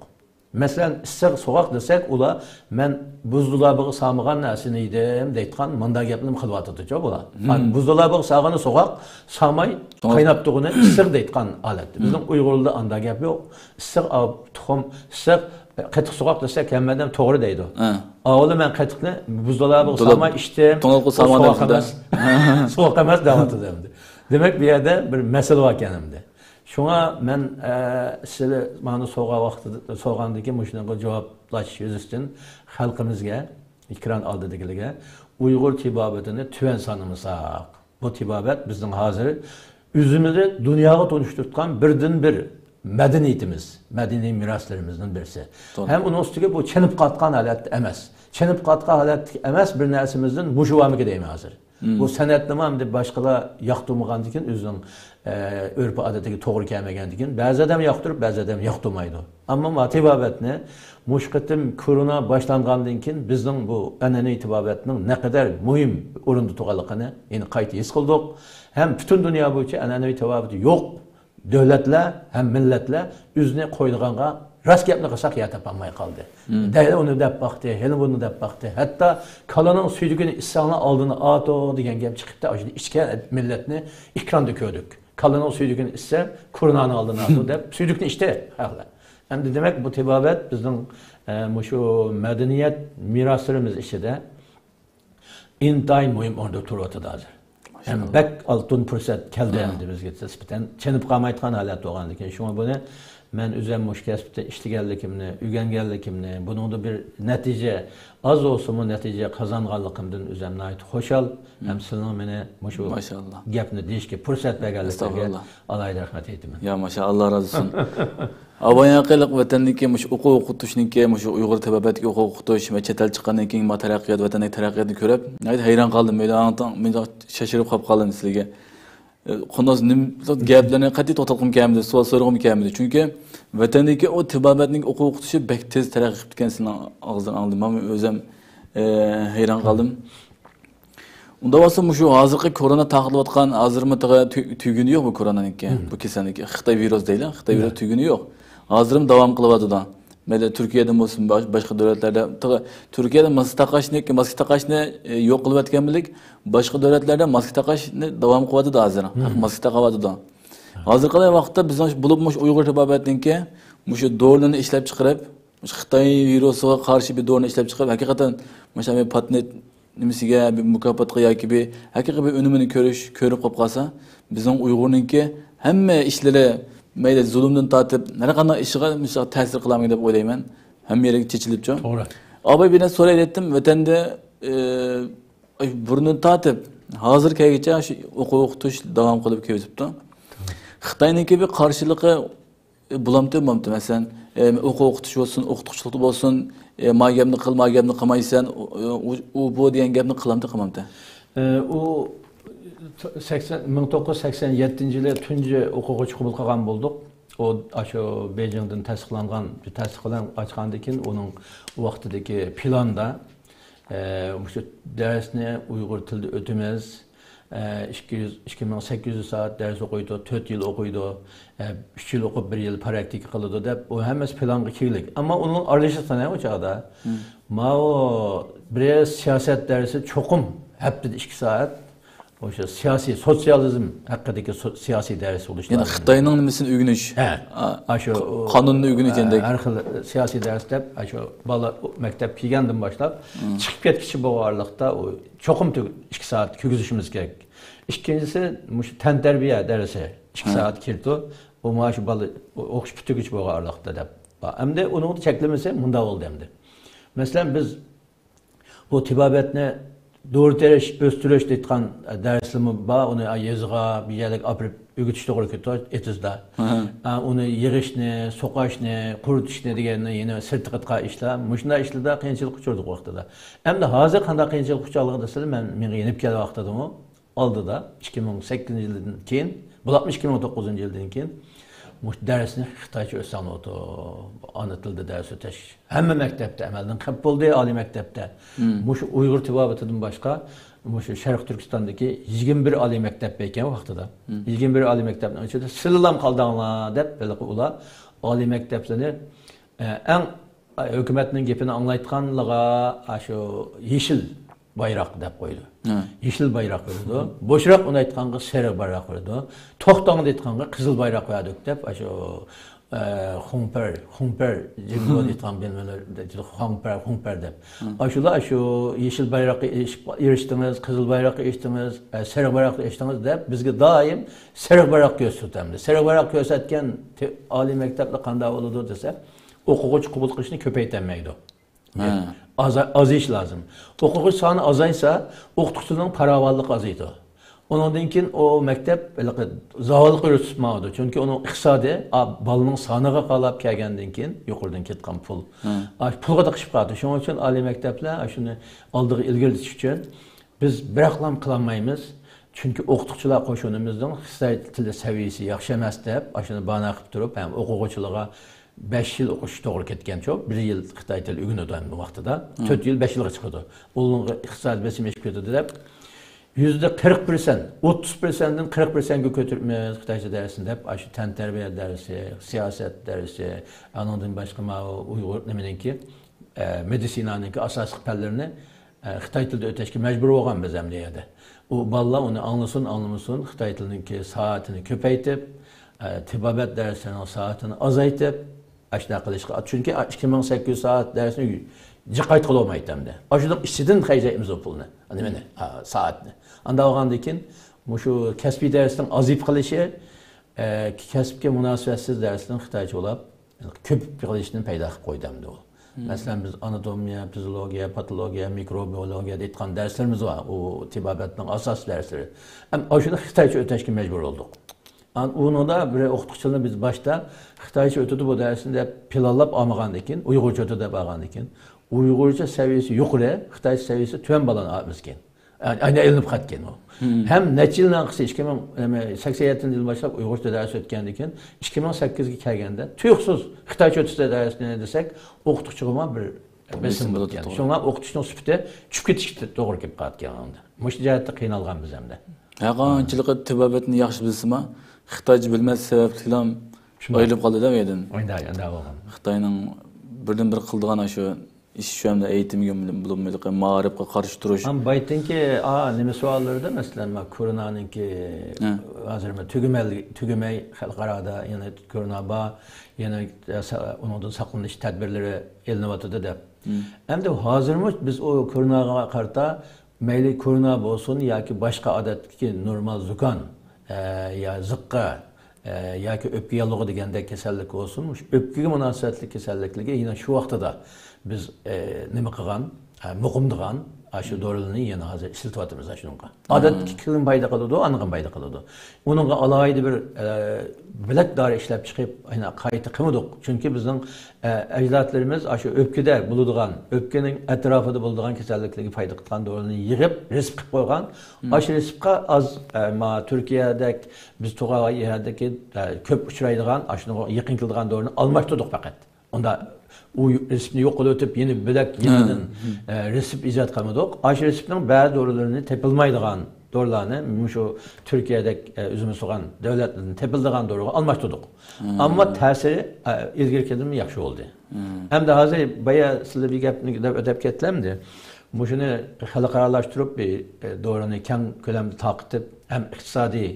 مەسىلەن، ئىسسىق سوغۇق دېسەك، ئۇلار مەن بۇزدۇلابىغا سالمىغان نەرسىنى يېدىم دەيدىغان مۇنداق گەپنىمۇ قىلىۋاتىدۇچۇ بۇلار. بۇزدۇلابىغا سالغىنى سوغۇق، سالماي قايناپ تۇرغىنى ئىسسىق دەيدىغان ھالەتتە. بىزنىڭ ئۇيغۇرلاردا ئانداق گەپ يوق. ئىسسىق، ئا، تۇخۇم ئىسسىق، قېتىق سوغۇق دېسەك، ھەممە ئادەم توغرا دەيدۇ. ھە. ئاۋۋال مەن قېتىقنى بۇزدۇلاپ سالماي ئىچتىم. توڭلاتقۇ سالماي ئىچتىم. سوغۇق ئەمەس. سوغۇق ئەمەس دەۋاتىدۇ ئەمدى. دېمەك، بۇ يەردە بىر مەسىلە بار ئىكەن ئەمدى. شۇڭا مەن، ئە، سىلى مانا سوغا ۋاقتىدا، سوغاندىن كېيىن مۇشۇنىڭغا جاۋابلاش يۈزىسىدىن خەلقىمىزگە، ئېكران ئالدىدىكىلەرگە، ئۇيغۇر تېبابىتىنى تۆۋەن سانىمىساق، بۇ تېبابەت بىزنىڭ ھازىر ئۆزىمىزنى دۇنياغا تونۇشتۇرۇۋاتقان بىردىنبىر مەدەنىيىتىمىز، مەدەنىي مىراسلىرىمىزنىڭ بىرسى. توغرا. ھەم ئۇنىڭ ئۈستىگە بۇ چېنىپ قاتقان ھالەتتە ئەمەس. چېنىپ قاتقان ھالەتتە ئەمەس بىر نەرسىمىزدىن مۇشۇ بارمىكىن دەيمەن ھازىر. مم. بۇ سەنئەتنىمۇ ئەمدى باشقىلار ياقتۇرمىغاندىكىن ئۆزىنىڭ، ئە، ئۆرپ-ئادىتىگە توغرا كەلمىگەندىكىن بەزى ئادەم ياقتۇرۇپ، بەزى ئادەم ياقتۇرمايدۇ. ئەمما ما تېبابەتنى مۇشۇ قېتىم كورونا باشلانغاندىن كېيىن بىزنىڭ بۇ ئەنئەنىۋى تېبابەتنىڭ نەقەدەر مۇھىم ئورۇندا تۇرغانلىقىنى يەنە قايتا ھېس قىلدۇق. ھەم پۈتۈن دۇنيا بويىچە ئەنئەنىۋى تېبابىتى يوق دۆلەتلەر ھەم مىللەتلەر ئۆزىنى قويىدىغانغا راست گەپنى قىلساق يەر تاپالماي قالدى. مم. دەل ئۇنى دەپ باقتى، ھېلى بۇنى دەپ باقتى. ھەتتا كالىنىڭ سۈيدۈكىنى ئىچسەڭلار ئالدىنى ئاتۇ دېگەن گەپ چىقىپتۇ. ئاشۇنى ئىچكەن مىللەتنى ئېكراندا كۆردۇق. كالىنىڭ سۈيدۈكىنى ئىچسە، كورونانىڭ ئالدىنى ئاتىدۇ دەپ سۈيدۈكنى ئىچتى خەقلەر. ئەمدى دېمەك، بۇ تېبابەت بىزنىڭ، ئە، مۇشۇ مەدەنىيەت مىراسلىرىمىز ئىچىدە ئىنتايىن مۇھىم ئورۇندا تۇرۇۋاتىدۇ ھازىر. ھەم ماشائاللا. بەك ئالتۇن پۇرسەت كەلدى ھە. ئەمدى بىزگە نىسبەتەن چېنىپ قالمايدىغان ھالەت بولغاندىن كېيىن. شۇڭا بۇنى مەن ئۆزۈم مۇشۇ كەسىپتە ئىشلىگەنلىكىمنى، ئۆگەنگەنلىكىمنى، بۇنىڭدا بىر نەتىجە، ئاز بولسىمۇ نەتىجە قازانغانلىقىمدىن ئۆزۈم ناھايىتى خۇشال. ھەم سىلىنىڭ مېنى مۇشۇ ماشائاللا. گەپنى دېيىشكە پۇرسەت بەرگەنلىكىڭىزگە ئەستەغپۇرۇللا. ئالاھىدە رەھمەت ئېيتىمەن. يا ماشائاللا، رازى بولسۇن. ئاۋاياقىلىق ۋەتەندىكى مۇشۇ ئوقۇۋ ئوقۇتۇشنىڭكى، مۇشۇ ئۇيغۇر تېبابەتتىكى ئوقۇۋ ئوقۇتۇش ۋە چەت ئەل چىققاندىن كېيىن ما تەرەققىيات، ۋەتەندىكى تەرەققىياتنى كۆرۈپ، ناھايىتى ھەيران قالدىم. مەيدان، مەيدان شاشىرىپ قاپ قالدىم سىلىگە. ئە، قانداق نېمە گەپلەرنى قەتئىي توختاتقۇم كەلمىدى، سوئال سورىغۇم كەلمىدى. چۈنكى ۋەتەندىكى ئۇ تېبابەتنىڭ ئوقۇۋ ئوقۇتۇشى بەك تېز تەرەققىي قىپتىكەن سىلىنىڭ ئاغزىدىن ئاڭلىدىم. مەن ئۆزۈم، ئە، ھەيران قالدىم. ئۇنداق بولسا مۇشۇ ھازىرقى كورونا تارقىتىۋاتقان، ھازىرمۇ تېخى تۈ-، تۈگىنى يوق بۇ كورونانىڭكى، مم. بۇ كېسەلنىڭكى. خىتاي ۋىرۇس دەيلى، خىتاي ۋىرۇس مم. تۈگىنى يوق. ھازىرمۇ داۋام قىلىۋاتىدۇ. مەيلى تۈركىيەدە بولسۇن، باش-، باشقا دۆلەتلەردە، تېخى تۈركىيەدە ماسكا تاقاشنى، ماسكا تاقاشنى، ئە، يوق قىلىۋەتكەن بىلەن، باشقا دۆلەتلەردە ماسكا تاقاشنى داۋام قىلىۋاتىدۇ ھازىر. مم. خەق ماسكا تاقاۋاتىدۇ. ھازىرقى ۋاقىتتا بىزنىڭ بولۇپ مۇشۇ ئۇيغۇر تېبابەتنىڭكى مۇشۇ دورىلىرىنى ئىشلەپ چىقىرىپ، مۇشۇ خىتاي ۋىرۇسىغا قارشى بىر دورىنى ئىشلەپ چىقىرىپ، ھەقىقەتەن مۇشۇ بىر پاتېنت نېمىسىگە، بىر مۇكاپاتقا ياكى بىر ھەقىقىي بىر ئۈنۈمىنى كۆرۈش، كۆرۈپ قاپ قالسا، بىزنىڭ ئۇيغۇرنىڭكى ھەممە ئىشلىرى، مەيلى زۇلۇمدىن تارتىپ، ھەر قانداق ئىشىغا مۇشۇ تەسىر قىلامدۇ دەپ ئويلايمەن. ھەممە يېرىگە چېچىلىپچۇ. توغرا. ئاۋاي، بىر نەرسە سوراي دەيتتىم، ۋەتەندە، ئى، ئاي، بۇرنىدىن تارتىپ ھازىر كەلگۈچە شۇ ئوقۇتۇش داۋام قىلىپ كېلىۋېتىپتۇ. خىتاينىڭكى بىر قارشىلىقى، ئى، بولامتى، بولمامتى؟ مەسىلەن، ئى، ئوقۇتۇش بولسۇن، ئوقۇتقۇچىلىقتا بولسۇن، ئى، ما گەپنى قىل، ما گەپنى قىلمايسەن، ئۇ، ئۇ، ئۇ، بۇ دېگەن گەپنى قىلامتى، قىلمامتى؟ ئى، ئۇ سەكسەن، مىڭ توققۇز يۈز سەكسەن يەتتىنچى يىلى تۇنجى ئوقۇغۇچى قوبۇل قىلغان بولدۇق. ئۇ، ئاشۇ بېيجىڭدىن تەستىقلانغان، تەستىق بىلەن ئاچقاندىن كېيىن ئۇنىڭ ۋاقتىدىكى پىلاندا، ئە، مۇشۇ دەرسنى ئۇيغۇر تىلىدا ئۆتىمىز، ئە، ئىككى يۈز، ئىككى مىڭ سەككىز يۈز سائەت دەرس ئوقۇيدۇ، تۆت يىل ئوقۇيدۇ، ئە، ئۈچ يىل ئوقۇپ، بىر يىل پراكتىكا قىلىدۇ دەپ، ئۇ ھەممىسى پىلانغا كىرگۈلۈك. ئەمما ئۇنىڭ ئارىلىشىشى ئۇ چاغدا. مم. ماۋۇ بىر سىياسەت دەرسى چوقۇم ھەپتىدە ئىككى سائەت، ئوشۇ سىياسىي، سوتسىيالىزم ھەققىدىكى سو-، سىياسىي دەرس بولۇشى يەنى لازىم. خىتاينىڭ نېمىسىنى ئۆگىنىش. ھە. ئا، ئاشۇ، قانۇننى ئۆگىنىش ئا، دېگەندەك. ھەر خىل سىياسىي دەرس دەپ، ئاشۇ بالا مەكتەپ كىرگەندىن باشلاپ، مم. چىقىپ كەتكۈچە بولغانلىقتا، ئۇ چوقۇم تۈگ-، ئىككى سائەت كىرگۈزۈشىمىز كېرەك. ئىككىنچىسى، مۇشۇ تەنتەربىيە دەرسى ئىككى ھە. سائەت كىرىدۇ. ئۇ مانا شۇ بالا ئوقۇش پۈتتۈرگۈچە بولغانلىقتا دەپ. ئەمدى ئۇنىڭ چەكلىمىسى مۇنداق بولدى ئەمدى. مەسىلەن، بىز بۇ تېبابەتنى دورا تېرىش، ئۆستۈرۈش دەيدىغان دەرسلىرىمۇ بار. ئۇنى يېزىغا، بىر يەرلەرگە ئاپىرىپ ئۆگىتىش توغرا كېلىدۇ، ئېتىزدا. ھە. ئا، ئۇنى يىغىشنى، سوقاشنى، قۇرۇتۇشنى دېگەننى يەنە سىرتقا ئىشلار. مۇشۇنداق ئىشلاردا قىيىنچىلىققا ئۇچرىدۇق ۋاقتىدا. ئەمدى ھازىر قانداق قىيىنچىلىققا ئۇچرالغان دېسىلە، مەن مېڭە يېنىپ كەلگەن ۋاقتىدىمۇ ئالدىدا، ئىككى مىڭ سەككىزىنچى يىلدىن كېيىن، بولۇپمۇ ئىككى مىڭ توققۇزىنچى يىلدىن كېيىن مۇشۇ دەرسنى خىتايچە ئۆتسەڭلار ئوتۇر، ئانا تىلدا دەرس ئۆتەش ھەممە مەكتەپتە ئەمەلدىن قېلىپ بولدى، ئالىي مەكتەپتە. مم. مۇشۇ ئۇيغۇر تېبابىتىدىن باشقا، مۇشۇ شەرقىي تۈركىستاندىكى يىگىرمە بىر ئالىي مەكتەپ بار ئىكەن ۋاقتىدا. مم. يىگىرمە بىر ئالىي مەكتەپنىڭ ئىچىدە سىلىلام قالدىڭلار دەپ، ھېلىقى ئۇلار ئالىي مەكتەپلىرىنى، ئە، ئەڭ ھۆكۈمەتنىڭ گېپىنى ئاڭلايدىغانلىرىغا، ئاشۇ يېشىل بايراق دەپ قويىدۇ. ھە. يېشىل بايراق بېرىدۇ. بوشراق ئۇنى ئېيتقانغا سېرىق بايراق بېرىدۇ. توختاڭ دەيدىغانغا قىزىل بايراق بەردۇق دەپ، ئاشۇ ئە، خۇڭپەر، خۇڭپەر، جىڭگو دەيدىغان بىلمەيمەن، خۇڭپەر، خۇڭپەر دەپ. ئاشۇلار شۇ يېشىل بايراققا ئېرىشتىڭىز، قىزىل بايراققا ئېرىشتىڭىز، ئە، سېرىق بايراققا ئېرىشتىڭىز دەپ بىزگە دائىم سېرىق بايراق كۆرسىتەمدى. سېرىق بايراق كۆرسەتكەن تې-، ئالىي مەكتەپلەر قانداق بولىدۇ دېسە، ئوقۇغۇچى قوبۇل قىلىشنى كۆپەيتەلمەيدۇ. ھە. ئازا-، ئازىيىش لازىم. ئوقۇغۇچى سانى ئازايسا، ئوقۇتقۇچىنىڭ پاراۋانلىقى ئازىيىدۇ. ئۇنىڭدىن كېيىن ئۇ مەكتەپ ھېلىقى زاۋاللىققا يۈرۈپ ماڭىدۇ. چۈنكى ئۇنىڭ ئىقتىسادى، ئا، بالىنىڭ سانىغا قاراپ كەلگەندىن كېيىن يۇقىرىدىن كېتىدىغان پۇل. ھە. ئا، پۇلغا تېقىشىپ قالىدۇ. شۇنىڭ ئۈچۈن ئالىي مەكتەپلەر شۇنى ئالدىغا ئىلگىرىلىتىش ئۈچۈن بىز بىراقلام قىلالمايمىز. چۈنكى ئوقۇتقۇچىلار قوشۇنىمىزنىڭ خىتاي تىلى سەۋىيەسى ياخشى ئەمەس دەپ، ئاشۇنى بانا قىلىپ تۇرۇپ، ھەم ئوقۇغۇچىلارغا بەش يىل ئوقۇش توغرا كەتكەنچۇ، بىر يىل خىتاي تىلى ئۆگىنىدۇ ھەممە ۋاقتىدا. مم. تۆت يىل بەش يىلغا چىقىدۇ. ئۇنىڭغا ئىقتىسادىي بېسىم ئېشىپ كېتىدۇ دەپ، يۈزدە قىرىق پىرسەنت، ئوتتۇز پىرسەنتتىن قىرىق پىرسەنتكە كۆتۈرۈپمىز خىتايچە دەرسنى دەپ، ئاشۇ تەنتەربىيە دەرسى، سىياسەت دەرسى، ئانىڭدىن باشقا ماۋۇ ئۇيغۇر نېمىنىڭكى، ئە، مېدىتسىنانىڭكى ئاساسلىق پەنلىرىنى، ئە، خىتاي تىلىدا ئۆتەشكە مەجبۇر بولغان بىز ئەمدى يەردە. ئۇ بالىلار ئۇنى ئاڭلىسۇن، ئاڭلىمىسۇن، خىتاي تىلىنىڭكى سائەتىنى كۆپەيتىپ، ئە، تېبابەت دەرسلىرىنىڭ سائەتىنى ئازايتىپ، ئاشۇنداق قىلىشقا، چۈنكى ئىككى مىڭ سەككىز يۈز سائەت دەرسنى جىق قايتا قىلالمايتتى ئەمدى. ئاشۇنىڭ ئىچىدىن خەجلەيمىز ئۇ پۇلنى، نېمىنى، ھا، سائەتنى. ئانداق بولغاندىن كېيىن مۇشۇ كەسپىي دەرسنىڭ ئازىيىپ قېلىشى، ئە، كەسىپكە مۇناسىۋەتسىز دەرسنىڭ خىتايچە بولۇپ، كۆپۈپ قېلىشنى پەيدا قىلىپ قويدى ئەمدى ئۇ. مم. مەسىلەن، بىز ئاناتومىيە، فىزىولوگىيە، پاتولوگىيە، مىكروبىيولوگىيە دەيدىغان دەرسلىرىمىز بار. ئۇ تېبابەتنىڭ ئاساسىي دەرسلىرى. ئەم، ئاشۇنى خىتايچە ئۆتەشكە مەجبۇر بولدۇق. ئان-، ئۇنىڭدا بىر ئوقۇتقۇچىلارنى بىز باشتا خىتايچە ئۆتىدۇ بۇ دەرسنى دەپ پىلانلاپ ئالمىغاندىن كېيىن، ئۇيغۇرچە ئۆتىدۇ دەپ ئالغاندىن كېيىن، ئۇيغۇرچە سەۋىيەسى يۇقىرى، خىتايچە سەۋىيەسى تۆۋەن بالىنى ئالىمىز كېيىن. ئاينى ئېلىنىپ قايتكەن ئۇ. مم. ھەم نەچچە يىلنىڭ ئارقىسى، ئىككى مىڭ، سەكسەن يەتتىنچى يىل باشلاپ ئۇيغۇرچە دەرس ئۆتكەندىن كېيىن، ئىككى مىڭ سەككىزگە كەلگەندە تۇيۇقسىز خىتايچە ئۆتسە دەرسنى دېسەك، ئوقۇتقۇچىغىمۇ بىر بېسىم بېسىم بولىدۇ، بولۇپ كەتتى. توغرا. شۇڭا ئوقۇتۇشنىڭ سۈپىتى چۈشۈپ كېتىشكە توغرا كېلىپ قالىدىكەن ئاندىن. مۇشۇ جەھەتتە قىينالغان بىز ئەمدى. ھە، قانچىلىكى تېبابەتنى ياخشى بىلسىمۇ، خىتايچە بىلمەس سەۋەبلىكلا شۇنداق. ئايرىلىپ قالدى دە ئۇ يەردىن. ئۇنداق، ئۇنداق بولغان. خىتاينىڭ بىردىن بىر قىلىدىغان شۇ ئىش شۇ ئەمدى ئېيتىمگە بولۇپمۇ مائارىپقا قارشى تۇرۇش. ئەمما بايتىنكى، ئا، نېمە سوئاللىرىدا، مەسىلەن، ما، كورونانىڭكى ھە. ھازىر ما تۈگىمەل-، تۈگىمەي خەلقئارادا يەنە كورونا بار، يەنە سا-، ئۇنىڭدىن ساقلىنىش تەدبىرلىرى ئېلىنىۋاتىدۇ دەپ. مم. ئەمدى ھازىرمۇ بىز ئۇ كوروناغا قارىتا مەيلى كورونا بولسۇن ياكى باشقا ئادەتتىكى نورمال زۇكام، ئە، يا زىققا، ئە، ياكى ئۆپكە ياللۇغى دېگەندەك كېسەللىك بولسۇن، مۇشۇ ئۆپكىگە مۇناسىۋەتلىك كېسەللىكلىرىگە يەنە شۇ ۋاقتىدا بىز، ئە، نېمە قىلغان، ئە، مۇقىمدىغان، ئاشۇ دورىلارنى يەنە ھازىر ئىشلىتىۋاتىمىز ئاشۇنىڭغا. ئادەتتىكىگىمۇ پايدا قىلىدۇ، ئانىغىمۇ پايدا قىلىدۇ. ئۇنىڭغا ئالاھىدە بىر، ئە، بۆلەك دورا ئىشلەپ چىقىپ، يەنە قايتا قىلمىدۇق. چۈنكى بىزنىڭ ئە، ئەجدادلىرىمىز ئاشۇ ئۆپكىدە بولىدىغان، ئۆپكىنىڭ ئەتراپىدا بولىدىغان كېسەللىكلەرگە پايدا قىلىدىغان دورىلارنى يىغىپ، رېتسېپ قىلىپ قويغان. مم. ئاشۇ رېتسېپقا ئاز، ئە، ما، تۈركىيەدەك، بىز تۇرغان يەردىكى، ئە، كۆپ ئۇچرايدىغان، ئاشۇنىڭغا يېقىن كېلىدىغان دورىنى ئالماشتۇردۇق پەقەت. ئۇندا ئۇ رېتسېپنى يوق قىلىۋېتىپ، يەنە بۆلەك يېڭىدىن، مم. ئە، رېتسېپ ئىجاد قىلمىدۇق. ئاشۇ رېتسېپنىڭ بەزى دورىلىرىنى تېپىلمايدىغان دورىلارنى مۇشۇ تۈركىيەدەك، ئە، ئۆزىمىز تۇرغان دۆلەتلەردىن تېپىلىدىغان دورىغا ئالماشتۇردۇق. مم. ئەمما تەسىرى، ئە، ئىلگىرىكىدىنمۇ ياخشى بولدى. مم. ئەمدى ھازىر بايا سىلەر بىر گەپنى دەپ ئۆتۈپ كەتتىم ئەمدى. مۇشۇنى خەلقئارالاشتۇرۇپ، بىر، ئە، دورىنى كەڭ كۆلەمدە تارقىتىپ، ھەم ئىقتىسادىي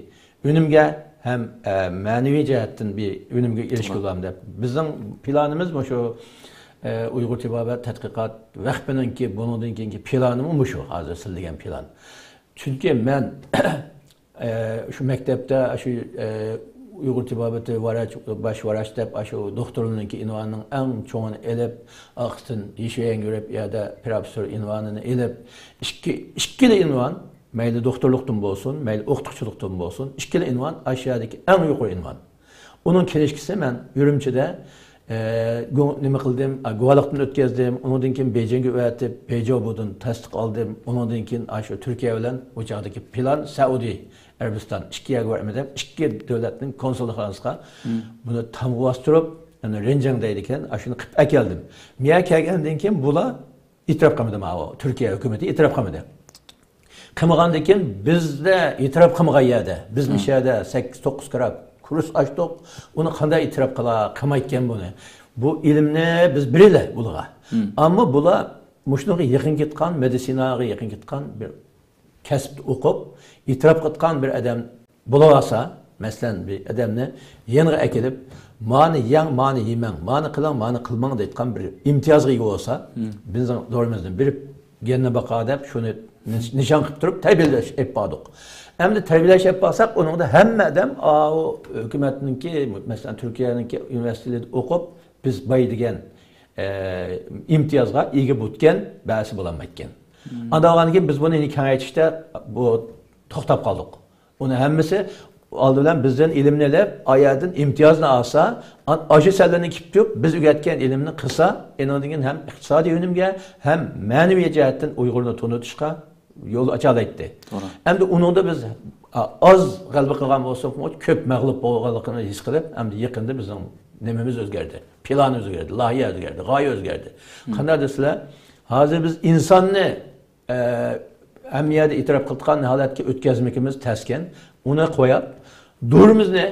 ئۈنۈمگە، ھەم، ئە، مەنىۋى جەھەتتىن بىر ئۈنۈمگە ئېرىشكىلى توغرا. بولامدۇ دەپ. بىزنىڭ پىلانىمىز مۇشۇ، ئە، ئۇيغۇر تېبابەت تەتقىقات ۋەقپىنىڭكى بۇنىڭدىن كېيىنكى پىلانىمۇ مۇشۇ، ھازىر سىلەر دېگەن پىلان. چۈنكى مەن ئە، شۇ مەكتەپتە، شۇ، ئە، ئۇيغۇر تېبابىتى ۋراچ، باش ۋراچ دەپ، شۇ دوختۇرلىرىنىڭكى ئۇنۋانىنىڭ ئەڭ چوڭىنى ئېلىپ، ئارقىسىدىن يېشىلەڭگۈرۈپ، يەردە پروفېسسور ئۇنۋانىنى ئېلىپ، ئىككى، ئىككىلا ئۇنۋان، مەيلى دوختۇرلۇقتىن بولسۇن، مەيلى ئوقۇتقۇچىلىقتىن بولسۇن، ئىككىلا ئۇنۋان ئاشۇ يەردىكى ئەڭ يۇقىرى ئۇنۋان. ئۇنىڭ كىنىشكىسى مەن ئۈرۈمچىدە، ئە، گۇ-، نېمە قىلدىم، ئە، گۇۋاھلىقتىن ئۆتكۈزدۈم. ئۇنىڭدىن كېيىن بېيجىڭگە ئەۋەتىپ، بېيجاۋبۇدىن تەستىق ئالدىم. ئۇنىڭدىن كېيىن ئاشۇ تۈركىيە بىلەن ئۇ چاغدىكى پىلان سەئۇدى ئەرەبىستان ئىككى يەرگە بارىمەن دەپ، ئىككى دۆلەتنىڭ كونسۇلخانىسىغا مم. بۇنى تامغا باستۇرۇپ، يەنى رېنجىڭ دەيدىكەن، ئاشۇنى قىلىپ ئەكەلدىم. مۇيەرگە كەلگەندىن كېيىن بۇلار ئېتىراپ قىلمىدى ماۋۇ. تۈركىيە ھۆكۈمىتى ئېتىراپ قىلمىدى. قىلمىغاندىن كېيىن بىزدە ئېتىراپ قىلمىغان يەردە، بىز مۇشۇ يەردە سەككىز، توققۇز كىرا كۇرس ئاچتۇق. ئۇنى قانداق ئېتىراپ قىلا-، قىلمايدىكەن بۇنى؟ بۇ ئىلىمنى بىز بېرىلى بۇلىغا. مم. ئەمما بۇلار مۇشۇنىڭغا يېقىن كېتىدىغان، مېدىتسىناغا يېقىن كېتىدىغان بىر كەسىپتە ئوقۇپ، ئېتىراپ قىلىدىغان بىر ئادەم بولۇۋالسا، مەسىلەن، بىر ئادەمنى يېنىغا ئەكېلىپ، مانى يەڭ، مانى يېمەڭ، مانى قىلىڭ، مانى قىلماڭ دەيدىغان بىر ئىمتىيازغا ئىگە بولسا، بىزنىڭ دورىمىزنى بېرىپ، گېننى باقا دەپ، شۇنى نىش-، نىشان قىلىپ تۇرۇپ تەربىيەلەش ئېلىپ باردۇق. ئەمدى تەربىيەلەش ئېلىپ بارساق، ئۇنىڭدا ھەممە ئادەم، ئاۋۇ ھۆكۈمەتنىڭكى، مەسىلەن، تۈركىيەنىڭكى ئۇنىۋېرسىتېتىدا ئوقۇپ، بىز باي دېگەن، ئە، ئىمتىيازغا ئىگە بوپتىكەن، بەزىسى بولالمايدىكەن. ئانداق بولغاندىن كېيىن بىز بۇنى كېڭەيتىشتە بۇ توختاپ قالدۇق. ئۇنى ھەممىسى ئالدى بىلەن بىزدىن ئىلىمنى ئېلىپ، ئايەردىن ئىمتىيازنى ئالسا، ئان-، ئاشۇ سەللىنى كېپتۇ، بىز ئۆگەتكەن ئىلىمنى قىلسا، ئېنىڭدىن كېيىن ھەم ئىقتىسادىي ئۈنۈمگە، ھەم مەنىۋى جەھەتتىن ئۇيغۇرنى تونۇتۇشقا يول ئاچالايتتى. توغرا. ئەمدى ئۇنىڭدا بىز، ئا-، ئاز غەلىبە قىلغان بولساقمۇ، كۆپ مەغلۇپ بولغانلىقىنى ھېس قىلىپ، ئەمدى يېقىندا بىزنىڭ نېمىمىز ئۆزگەردى، پىلانىمىز ئۆزگەردى، لايىھە ئۆزگەردى، غايە ئۆزگەردى. قانداق دېسىلە، ھازىر بىز ئىنساننى ئە، ھەممە يەردە ئېتىراپ قىلىدىغان ھالەتكە ئۆتكەزمىكىمىز تەسكەن. ئۇنى قويۇپ، دورىمىزنى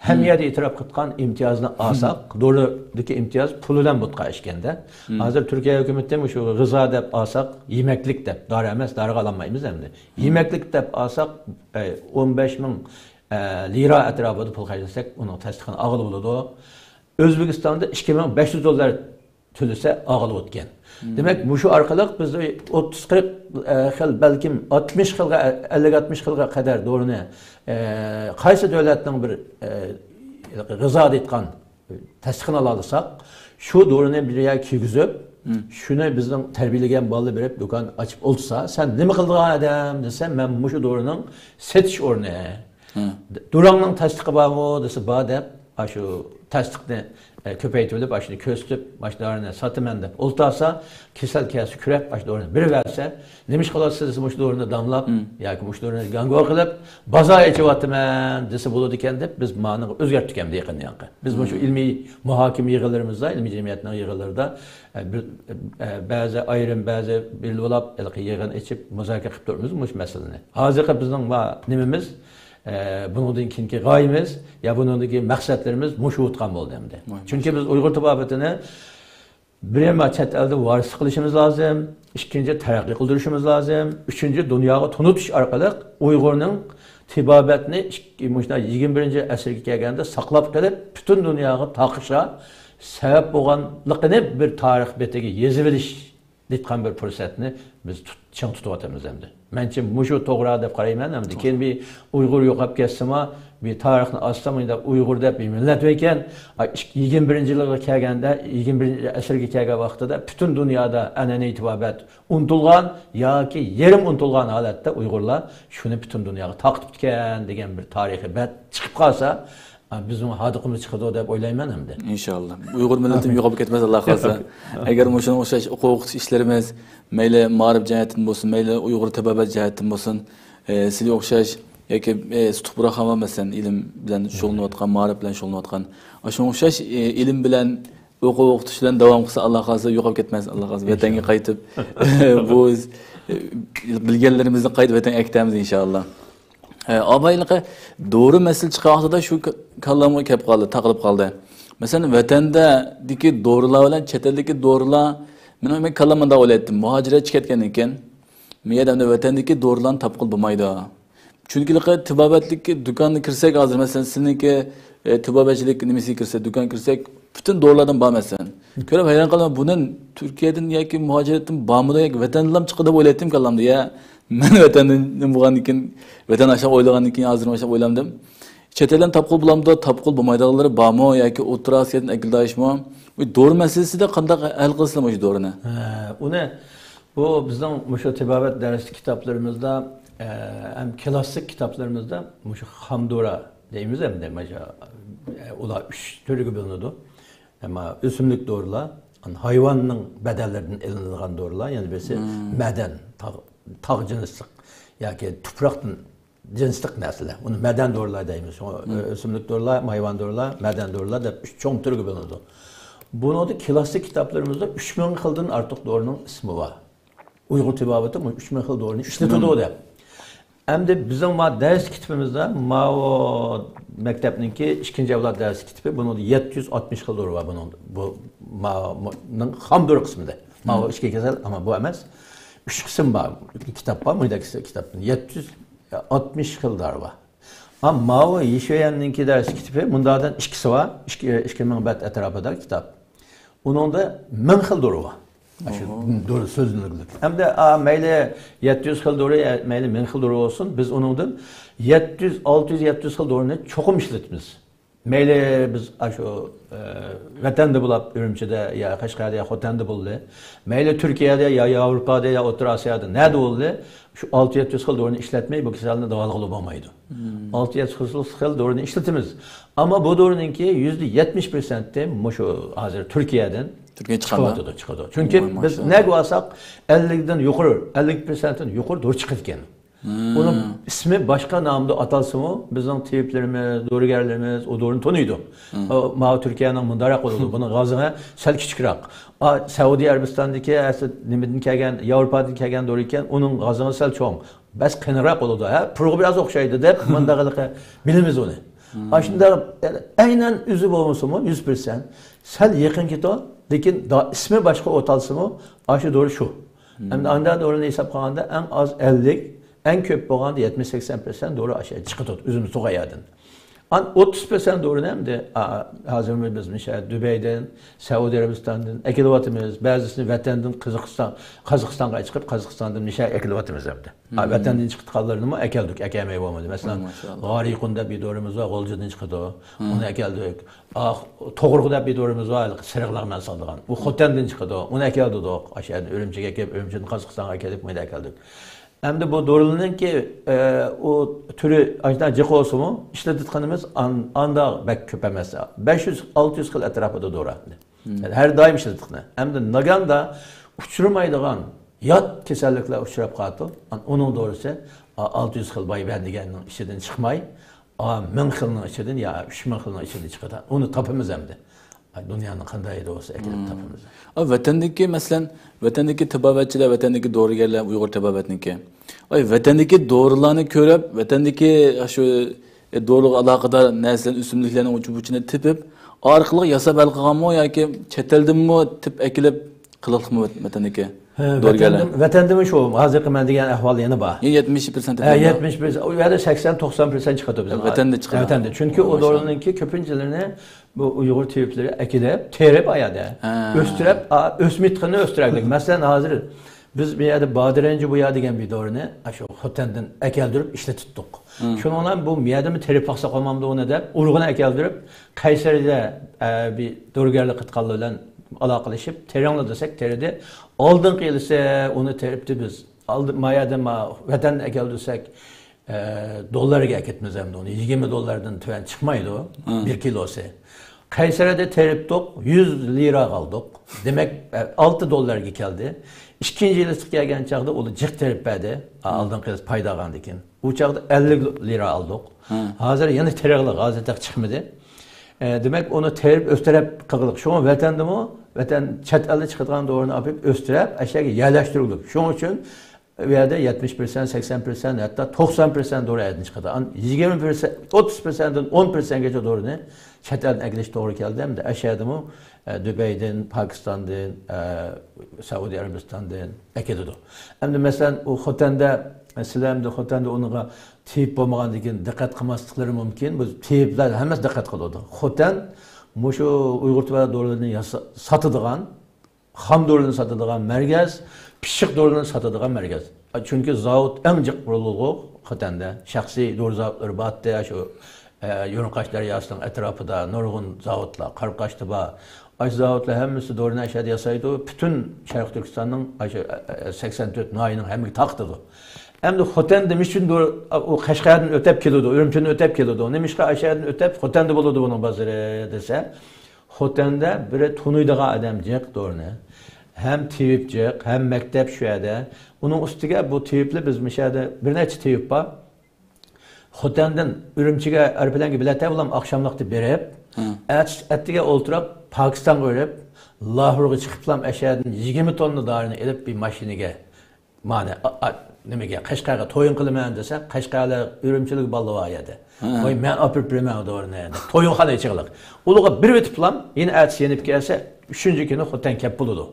ھەممە يەردە ئېتىراپ قىلىدىغان ئىمتىيازنى ئالساق، دورىدىكى ئىمتىياز پۇل بىلەن بۇتقا ئىشكەندە. ھازىر تۈركىيە ھۆكۈمىتى مۇشۇ غىزا دەپ ئالساق، يېمەكلىك دەپ، دارى ئەمەس، دارىغا ئالالمايمىز ئەمدى. يېمەكلىك دەپ ئالساق، ئە، ئون بەش مىڭ، ئە، لىرا ئەتراپىدا پۇل خەجلىسەك، ئۇنىڭ تەستىقىنى ئالغىلى بولىدۇ. ئۆزبېكىستاندا ئىككى مىڭ بەش يۈز دوللار تۆلىسە ئاغىلىۋەتكەن. دېمەك، مۇشۇ ئارقىلىق بىز ئوتتۇز قىرىق، ئە، خىل، بەلكىم ئاتمىش خىلغا، ئەللىك ئاتمىش خىلغا قەدەر دورىنى، ئە، قايسى دۆلەتنىڭ بىر، ئە، غىزا دەيدىغان تەستىقىنى ئالالىساق، شۇ دورىنى بىر يەرگە كىرگۈزۈپ، شۇنى بىزنىڭ تەربىيەلىگەن بالىلار بېرىپ دۇكان ئاچىپ ئولتۇرسا، سەن نېمە قىلىدىغان ئادەم دېسە، مەن مۇشۇ دورىنىڭ سېتىش ئورنى، دورىڭنىڭ تەستىقى بارمۇ دېسە، بار دەپ، ئاشۇ تەستىقنى، ئە، كۆپەيتىۋېلىپ، ئاشۇنى كۆرسىتىپ، مانا شۇ دورىنى ساتىمەن دەپ ئولتۇرسا، كېسەل كەلسە كۈرەپ، مانا شۇ دورىنى بېرىۋەرسە، نېمە ئىش قىلىۋاتىسىز دېسە، مۇشۇ دورىنى داملاپ ياكى مۇشۇ دورىنى گاڭگو قىلىپ، بازار ئېچىۋاتىمەن دېسە بولىدىكەن دەپ، بىز مانىغا ئۆزگەرتتۇق ئەمدى يېقىندا ياقى. بىز مۇشۇ ئىلمىي مۇھاكىمە يىغىنلىرىمىزدا، ئىلمىي جەمئىيەتنىڭ يىغىنلىرىدا، ئە، بىر، ئە، بەزى ئايرىم، بەزى بىللە بولاپ، ھېلىقى يىغىن ئېچىپ مۇزاكىرە قىلىپ تۇرىمىز مۇشۇ مەسىلىنى. ھازىرقى بىزنىڭ ما-، نېمىمىز، ئە، بۇنىڭدىن كېيىنكى غايىمىز يا بۇنىڭدىكى مەقسەتلىرىمىز مۇشۇ بولغان بولدى ئەمدى. چۈنكى بىز ئۇيغۇر تېبابىتىنى بىرىنچى چەت ئەلدە ۋارىسلىق قىلىشىمىز لازىم، ئىككىنچى تەرەققىي قىلدۇرۇشىمىز لازىم، ئۈچىنچى دۇنياغا تونۇتۇش ئارقىلىق ئۇيغۇرنىڭ تېبابەتنى ئىك-، مۇشۇنداق يىگىرمە بىرىنچى ئەسىرگە كەلگەندە ساقلاپ قېلىپ، پۈتۈن دۇنياغا تارقىشىغا سەۋەب بولغانلىقىنى بىر تارىخ بېتىگە يېزىۋېلىش دەيدىغان بىر پۇرسەتنى بىز تۇت-، چىڭ تۇتۇۋاتىمىز ئەمدى. مەنچە مۇشۇ توغرا دەپ قارايمەن ئەمدى. كېيىن بىر ئۇيغۇر يوقاپ كەتسىمۇ، بىر تارىخنى ئاچسام، مۇنداق ئۇيغۇر دەپ بىر مىللەت باركەن. ئا، ئىك-، يىگىرمە بىرىنچى يىلغا كەلگەندە، يىگىرمە بىرىنچى ئەسىرگە كەلگەن ۋاقتىدا پۈتۈن دۇنيادا ئەنئەنىۋى تېبابەت ئۇنتۇلغان ياكى يېرىم ئۇنتۇلغان ھالەتتە ئۇيغۇرلار شۇنى پۈتۈن دۇنياغا تارقىتىپتىكەن دېگەن بىر تارىخىي بەت چىقىپ قالسا، ئا، بىزنىڭ ھاردۇقىمىز چىقىدۇ دەپ ئويلايمەن ئەمدى. ئىنشاللا. ئۇيغۇر مىللىتىمۇ يوقاپ كەتمەس، ئاللا خالىسا. ئەگەر مۇشۇنىڭغا ئوخشاش ئوقۇتۇش ئىشلىرىمىز، مەيلى مائارىپ جەھەتتىن بولسۇن، مەيلى ئۇيغۇر تېبابەت جەھەتتىن بولسۇن، ئە، سىزگە ئوخشاش ياكى، ئە، سۇتۇق بۇرھان بار، مەسىلەن، ئىلىم بىلەن شۇغۇللىنىۋاتقان، مائارىپ بىلەن شۇغۇللىنىۋاتقان، ئاشۇنىڭغا ئوخشاش، ئە، ئىلىم بىلەن ئوقۇتۇش بىلەن داۋام قىلسا، ئاللا خالىسا يوقاپ كەتمەس، ئاللا خالىسا. ۋەتەنگە قايتىپ، بۇ، ئە، بىلگەنلىرىمىزنى قايتىپ ۋەتەنگە ئەكىتەمىز، ئىنشاللا. ئە، ئابايلىقى دورا مەسىلە چىققان ۋاقتىدا شۇ ك-، كاللامغا كەپ قالدى، تاقىلىپ قالدى. مەسىلەن، ۋەتەندىكى دورىلار بىلەن چەت ئەلدىكى دورىلار، مېنىڭ كاللامدا ئويلايتتىم، مۇھاجىرەتچى كەتكەندىن كېيىن، مۇ يەردە ئەمدى ۋەتەندىكى دورىلارنى تاپقىلى بولمايدۇ. چۈنكى تېبابەتلىك دۇكانغا كىرسەك، ھازىر مەسىلەن، سىزنىڭكى، ئە، تېبابەتچىلىك نېمىسىگە كىرسەك، دۇكانغا كىرسەك، پۈتۈن دورىلاردىن بار مەسىلەن. كۆرۈپ ھەيران قالىمەن، بۇنى تۈركىيەدىن ياكى مۇھاجىرەتتىن بارمىدۇ ياكى ۋەتەندىنلا چىقىدۇ دەپ ئويلايتتىم كاللامدا. يا، مەن ۋەتەندىن بولغاندىن كېيىن، ۋەتەن ئاشۇنداق ئويلىغاندىن كېيىن، ھازىر ئاشۇنداق ئويلىدىم. چەت ئەلدىن تاپقىلى بولامدۇ؟ تاپقىلى بولمايدىغانلىرى بارمۇ ياكى ئوتتۇرا ئاسىيادىن ئەكېلىدىغان ئىشمۇ؟ بۇ دورا مەسىلىسىدە قانداق ھەل قىلىسىلەر مۇشۇ دورىنى؟ ھە، ئۇنى، بۇ بىزنىڭ مۇشۇ تېبابەت دەرسلىك كىتابلىرىمىزدا، ئە، ھەم كلاسسىك كىتابلىرىمىزدا مۇشۇ خام دورا دەيمىز ئەمدى، مانا شۇ، ئە، ئۇلار ئۈچ تۈرگە بۆلۈنىدۇ. ئەمما ئۆسۈملۈك دورىلار، ھايۋاننىڭ بەدەنلىرىدىن ئېلىنىدىغان دورىلار، يەنە بىرسى مەدەن، تاغ، تاغ جىنسلىق ياكى تۇپراقتىن جىنسلىق نەرسىلەر. ئۇنى مەدەن دورىلار دەيمىز. شۇڭا ئۆسۈملۈك دورىلار، ھايۋان دورىلار، مەدەن دورىلار دەپ ئۈچ چوڭ تۈرگە بۆلۈنىدۇ. بۇنىڭدا كلاسسىك كىتابلىرىمىزدا ئۈچ مىڭ خىلدىن ئارتۇق دورىنىڭ ئىسمى بار. ئۇيغۇر تېبابىتى بۇ ئۈچ مىڭ خىل دورىنى ئىشلىتىدۇ دەپ. ئەمدى بىزنىڭ ما دەرس كىتابىمىزدا، ماۋۇ مەكتەپنىڭكى ئىككىنچى ئەۋلاد دەرس كىتابى، بۇنىڭدا يەتتە يۈز ئاتمىش خىل دورا بار بۇنىڭدا. بۇ مانىڭ خام دورا قىسمىدا. ماۋۇ ئىچكى كېسەل، ئەمما بۇ ئەمەس. ئۈچ قىسىم بار. كىتاب بار، مۇنداق كىتابتىن يەتتە يۈز ئاتمىش خىل دورا بار. ھا، ماۋۇ يىشۈەننىڭكى دەرسلىك كىتابى، مۇنداقتىن ئىككىسى بار. ئىككى، ئىككى مىڭ بەت ئەتراپىدا كىتاب. ئۇنىڭدا مىڭ خىل دورا بار. ئاشۇ دورا سۆزلىنىدىغان. ھەمدە، ئا، مەيلى يەتتە يۈز خىل دورا، يا مەيلى مىڭ خىل دورا بولسۇن، بىز ئۇنىڭدىن يەتتە يۈز، ئالتە يۈز، يەتتە يۈز خىل دورىنى چوقۇم ئىشلىتىمىز. مەيلى بىز ئاشۇ، ئە، ۋەتەندە بولۇپ، ئۈرۈمچىدە يا قەشقەردە يا خوتەندە بولدى. مەيلى تۈركىيەدە يا ياۋروپادا يا ئوتتۇرا ئاسىيادا نەدە بولدى، شۇ ئالتە يەتتە يۈز خىل دورىنى ئىشلەتمەي بۇ كېسەلنى داۋالىغىلى بولمايدۇ. ئالتە يەتتە يۈز خىل دورىنى ئىشلىتىمىز. ئەمما بۇ دورىنىڭكى يۈزدە يەتمىش پىرسەنتى مۇشۇ ھازىر تۈركىيەدىن چىقىۋاتىدۇ، چىقىدۇ. چۈنكى بىز نەگە بارساق، ئەللىكتىن يۇقىرى، ئەللىك پىرسەنتتىن يۇقىرى دورا چىقىدىكەن. ئۇنىڭ ئىسمى باشقا نامدا ئاتالسىمۇ، بىزنىڭ تېبىپلىرىمىز، دورىگەرلىرىمىز ئۇ دورىنى تونۇيدۇ. ئۇ، ماۋۇ تۈركىيەنىڭ مۇنداقراق بولىدۇ، بۇنىڭ غازىڭى سەل كىچىكرەك. ئا، سەئۇدى ئەرەبىستاندىكى، ئەسلى نېمىدىن كەلگەن، ياۋروپادىن كەلگەن دورا ئىكەن، ئۇنىڭ غازىڭى سەل چوڭ. بەس قېنىراق بولىدۇ، ھە، پۇرىغا بىراز ئوخشايدۇ دەپ، مۇنداق ھېلىقى بىلىمىز ئۇنى. ئاشۇنداق، يەنى ئەينەن ئۆزى بولمىسىمۇ، يۈز پىرسەنت سەل يېقىن كېتىدۇ، لېكىن دا-، ئىسمى باشقا ئوتالسىمۇ، ئاشۇ دورا شۇ. ئەمدى ئانداق دورىنى ھېساب قىلغاندا، ئەڭ ئاز ئەللىك، ئەڭ كۆپ بولغاندا يەتمىش سەكسەن پىرسەنت دورا ئاشۇ يەردە چىقىدۇ، ئۆزىمىز تۇغان يەردىن. ئان ئوتتۇز پىرسەنت دورىنى ئەمدى، ئا، ھازىرمۇ بىز مىشە دۇبەيدىن، سەئۇدى ئەرەبىستاندىن ئەكېلىۋاتىمىز. بەزىسىنى ۋەتەندىن قازاقىستان، قازاقىستانغا چىقىپ، قازاقىستاندىن مىشە ئەكېلىۋاتىمىز ئەمدى. ئا، ۋەتەندىن چىقىدىغانلىرىنىمۇ ئەكەلدۇق، ئەكەلمەي بولمىدى. مەسىلەن، غارىقۇن دەپ بىر دورىمىز بار، غۇلجىدىن چىقىدۇ. ئۇنى ئەكەلدۇق. ئا، توغرۇق دەپ بىر دورىمىز بار، ھېلىقى سېرىقلارغا مەن سالىدىغان. ئۇ خوتەندىن چىقىدۇ. ئۇنى ئەكەلدۇق. ئاشۇ يەردىن ئۈرۈمچىگە ئەكېلىپ، ئۈرۈمچىدىن قازاقىستانغا ئەكېلىپ، مۇنداق ئەكەلدۇق. ئەمدى بۇ دورىنىڭكى، ئە، ئۇ تۈرى ئاشۇنداق جىق بولسىمۇ، ئىشلىتىدىغىنىمىز ئان-، ئانداق بەك كۆپ ئەمەس. بەش يۈز، ئالتە يۈز خىل ئەتراپىدا دورا. ھەر دائىم ئىشلىتىدىغىنى. ئەمدى ناگاندا ئۇچرىمايدىغان يات كېسەللىكلەر ئۇچراپ قالىدۇ. ئان-، ئۇنىڭ دورىسى، ئا، ئالتە يۈز خىل بايبەن دېگەننىڭ ئىچىدىن چىقماي، ئا، مىڭ خىلنىڭ ئىچىدىن يا ئۈچ مىڭ خىلنىڭ ئىچىدىن چىقىدۇ. ئۇنى تاپىمىز ئەمدى. ئاي، دۇنيانىڭ قانداق يېرىدە بولسا ئەكېلىپ تاپىمىز. ئا، ۋەتەندىكى، مەسىلەن، ۋەتەندىكى تېبابەتچىلەر، ۋەتەندىكى دورىگەرلەر، ئۇيغۇر تېبابەتنىڭكى. ئاي، ۋەتەندىكى دورىلارنى كۆرۈپ، ۋەتەندىكى شۇ، ئە، دورىغا ئالاقىدار نەرسىلەرنى، ئۆسۈملۈكلەرنىڭ ئۇچى بۇچىنى تېپىپ، ئارقىلىق ياساپ ھەل قىلغانمۇ ياكى چەت ئەلدىنمۇ تېپىپ ئەكېلىپ قىلىقلىقمۇ ۋەتەندىكى ھە، دورىگەرلەر؟ ۋەتەندىن، ۋەتەندىنمۇ شۇ ھازىرقى مەن دېگەن ئەھۋال يەنە بار. يەتمىش پىرسەنت ھە، تېپىلىدۇ. يەتمىش پىرسەنت. ئۇ يەردە سەكسەن، توقسان پىرسەنت چىقىدۇ بىزدە. ۋەتەندە چىقىدۇ. ۋەتەندە. چۈنكى ئۇ دورىنىڭكى كۆپىنچىلىرىنى بۇ ئۇيغۇر تېبىپلىرى ئەكېلىپ، تېرىپ ئايادا. ھە. ئۆستۈرۈپ، ئا، ئۆسمىدىغىنى ئۆستۈرەلىك. مەسىلەن، ھازىر بىز بۇ يەردە بادىرەنجى بۇيا دېگەن بىر دورىنى، ئاشۇ خوتەندىن ئەكەلدۈرۈپ ئىشلىتىتتۇق. شۇنىڭ بىلەن بۇ يەردىمۇ تېرىپ باقساق بولمامدۇ ئۇنى دەپ، ئۇرۇقىنى ئەكەلدۈرۈپ، قەيسەرىدە، ئە، بىر دورىگەرلىك قىلغانلار بىلەن ئالاقىلىشىپ، تېرىڭلار دېسەك، تېرىدى. ئالدىنقى يىلىسى ئۇنى تېرىپتى بىز. ئالدى، ما يەردىن، ما ۋەتەندىن ئەكەلدۈرسەك، ئە، دوللارغا ئەكەتمىز ئەمدى ئۇنى. يىگىرمە دوللاردىن تۆۋەن چىقمايدۇ بىر كىلوسى. قەيسەرىدە تېرىپتۇق، يۈز لىرا ئالدۇق. دېمەك، ئە، ئالتە دوللارغا كەلدى. ئىككىنچى يىلى كەلگەن چاغدا ئۇلار جىق تېرىپ بەردى. ئا، ئالدىنقى يىل پايدا ئالغاندىن كېيىن. ئۇ چاغدا ئەللىك لىرا ئالدۇق. ھازىر يەنە تېرىغلىق، ھازىر تېخى چىقمىدى. ئە، دېمەك، ئۇنى تېرىپ ئۆستۈرۈپ قىلغىلىق. شۇڭا ۋەتەندىمۇ، ۋەتەن چەت ئەلدە چىقىدىغان دورىنى ئاپىرىپ ئۆستۈرۈپ، ئەشەگە يەرلەشتۈرگۈلۈك. شۇنىڭ ئۈچۈن ئۇ يەردە يەتمىش پىرسەنت، سەكسەن پىرسەنت، ھەتتا توقسان پىرسەنت دورا ئەدىن چىقىدۇ. ئان-، يىگىرمە پىرسەنت، ئوتتۇز پىرسەنتتىن ئون پىرسەنتكىچە دورىنى چەت ئەلدىن ئەكېلىش توغرا كەلدى. ھەمدە ئەشەدىمۇ، ئە، دۇبەيدىن، پاكىستاندىن، ئە، سەئۇدى ئەرەبىستاندىن ئەكېلىدۇ. ئەمدى مەسىلەن، ئۇ خوتەندە، ئە، سىلەر ئەمدى خوتەندە ئۇنىڭغا تېۋىپ بولمىغاندىن كېيىن دىققەت قىلماسلىقلىرى مۇمكىن. بۇ تېۋىپلەر ھەممىسى دىققەت قىلىدۇ. خوتەن مۇشۇ ئۇيغۇر تېبابەت دورىلىرىنى ياسا-، ساتىدىغان، خام دورىلىرىنى ساتىدىغان مەركەز، پىششىق دورىلىرىنى ساتىدىغان مەركەز. چۈنكى زاۋۇت ئەڭ جىق بولىدۇ خوتەندە. شەخسىي دورا زاۋۇتلىرى بارتتى، شۇ، ئە، يۇرۇنقاش دەرياسىنىڭ ئەتراپىدا نۇرغۇن زاۋۇتلار، قارقاشتا بار. ئاشۇ زاۋۇتلار ھەممىسى دورىنى ئاشۇ يەردە ياسايدۇ. پۈتۈن شەرقىي تۈركىستاننىڭ ئاشۇ، ئە، ئە، سەكسەن تۆت ناھىيەنىڭ ھەممىگە تارقىتىدۇ. ئەمدى خوتەندە نېمە ئۈچۈن دور-، ئۇ قەشقەردىن ئۆتۈپ كېلىدۇ، ئۈرۈمچىدىن ئۆتۈپ كېلىدۇ. نېمىشقا ئاشۇ يەردىن ئۆتۈپ خوتەندە بولىدۇ بۇنىڭ بازىرى دېسە، خوتەندە بىرى تونۇيدىغان ئادەم جىق دورىنى، ھەم تېۋىپ جىق، ھەم مەكتەپ شۇ يەردە. ئۇنىڭ ئۈستىگە بۇ تېۋىپلەر، بىز مۇشۇ يەردە بىر نەچچە تېۋىپ بار. خوتەندىن ئۈرۈمچىگە ئايروپىلانغا بېلەت ئېلىپ، ئاخشاملىقتا بېرىپ، ئەتىسى ئەتىگە ئولتۇرۇپ، پاكىستانغا بېرىپ، لاھورغا چىقىپلا ئاشۇ يەردىن يىگىرمە توننا دورىنى ئېلىپ، بىر ماشىنىگە مانا، ئا، ئا، نېمىگە، قەشقەرگە تويۇن قىلىمەن دېسە، قەشقەرلەر ئۈرۈمچىلىك بالىلار بار يەردە. ۋاي، مەن ئاپىرىپ بېرىمەن ئۇ دورىنى دەپ، تويۇنخانا ئىچىگىلىق. ئۇلارغا بېرىۋېتىپلا، يەنە ئەتىسى يېنىپ كەلسە، ئۈچىنچى كۈنى خوتەن كەپ بولىدۇ.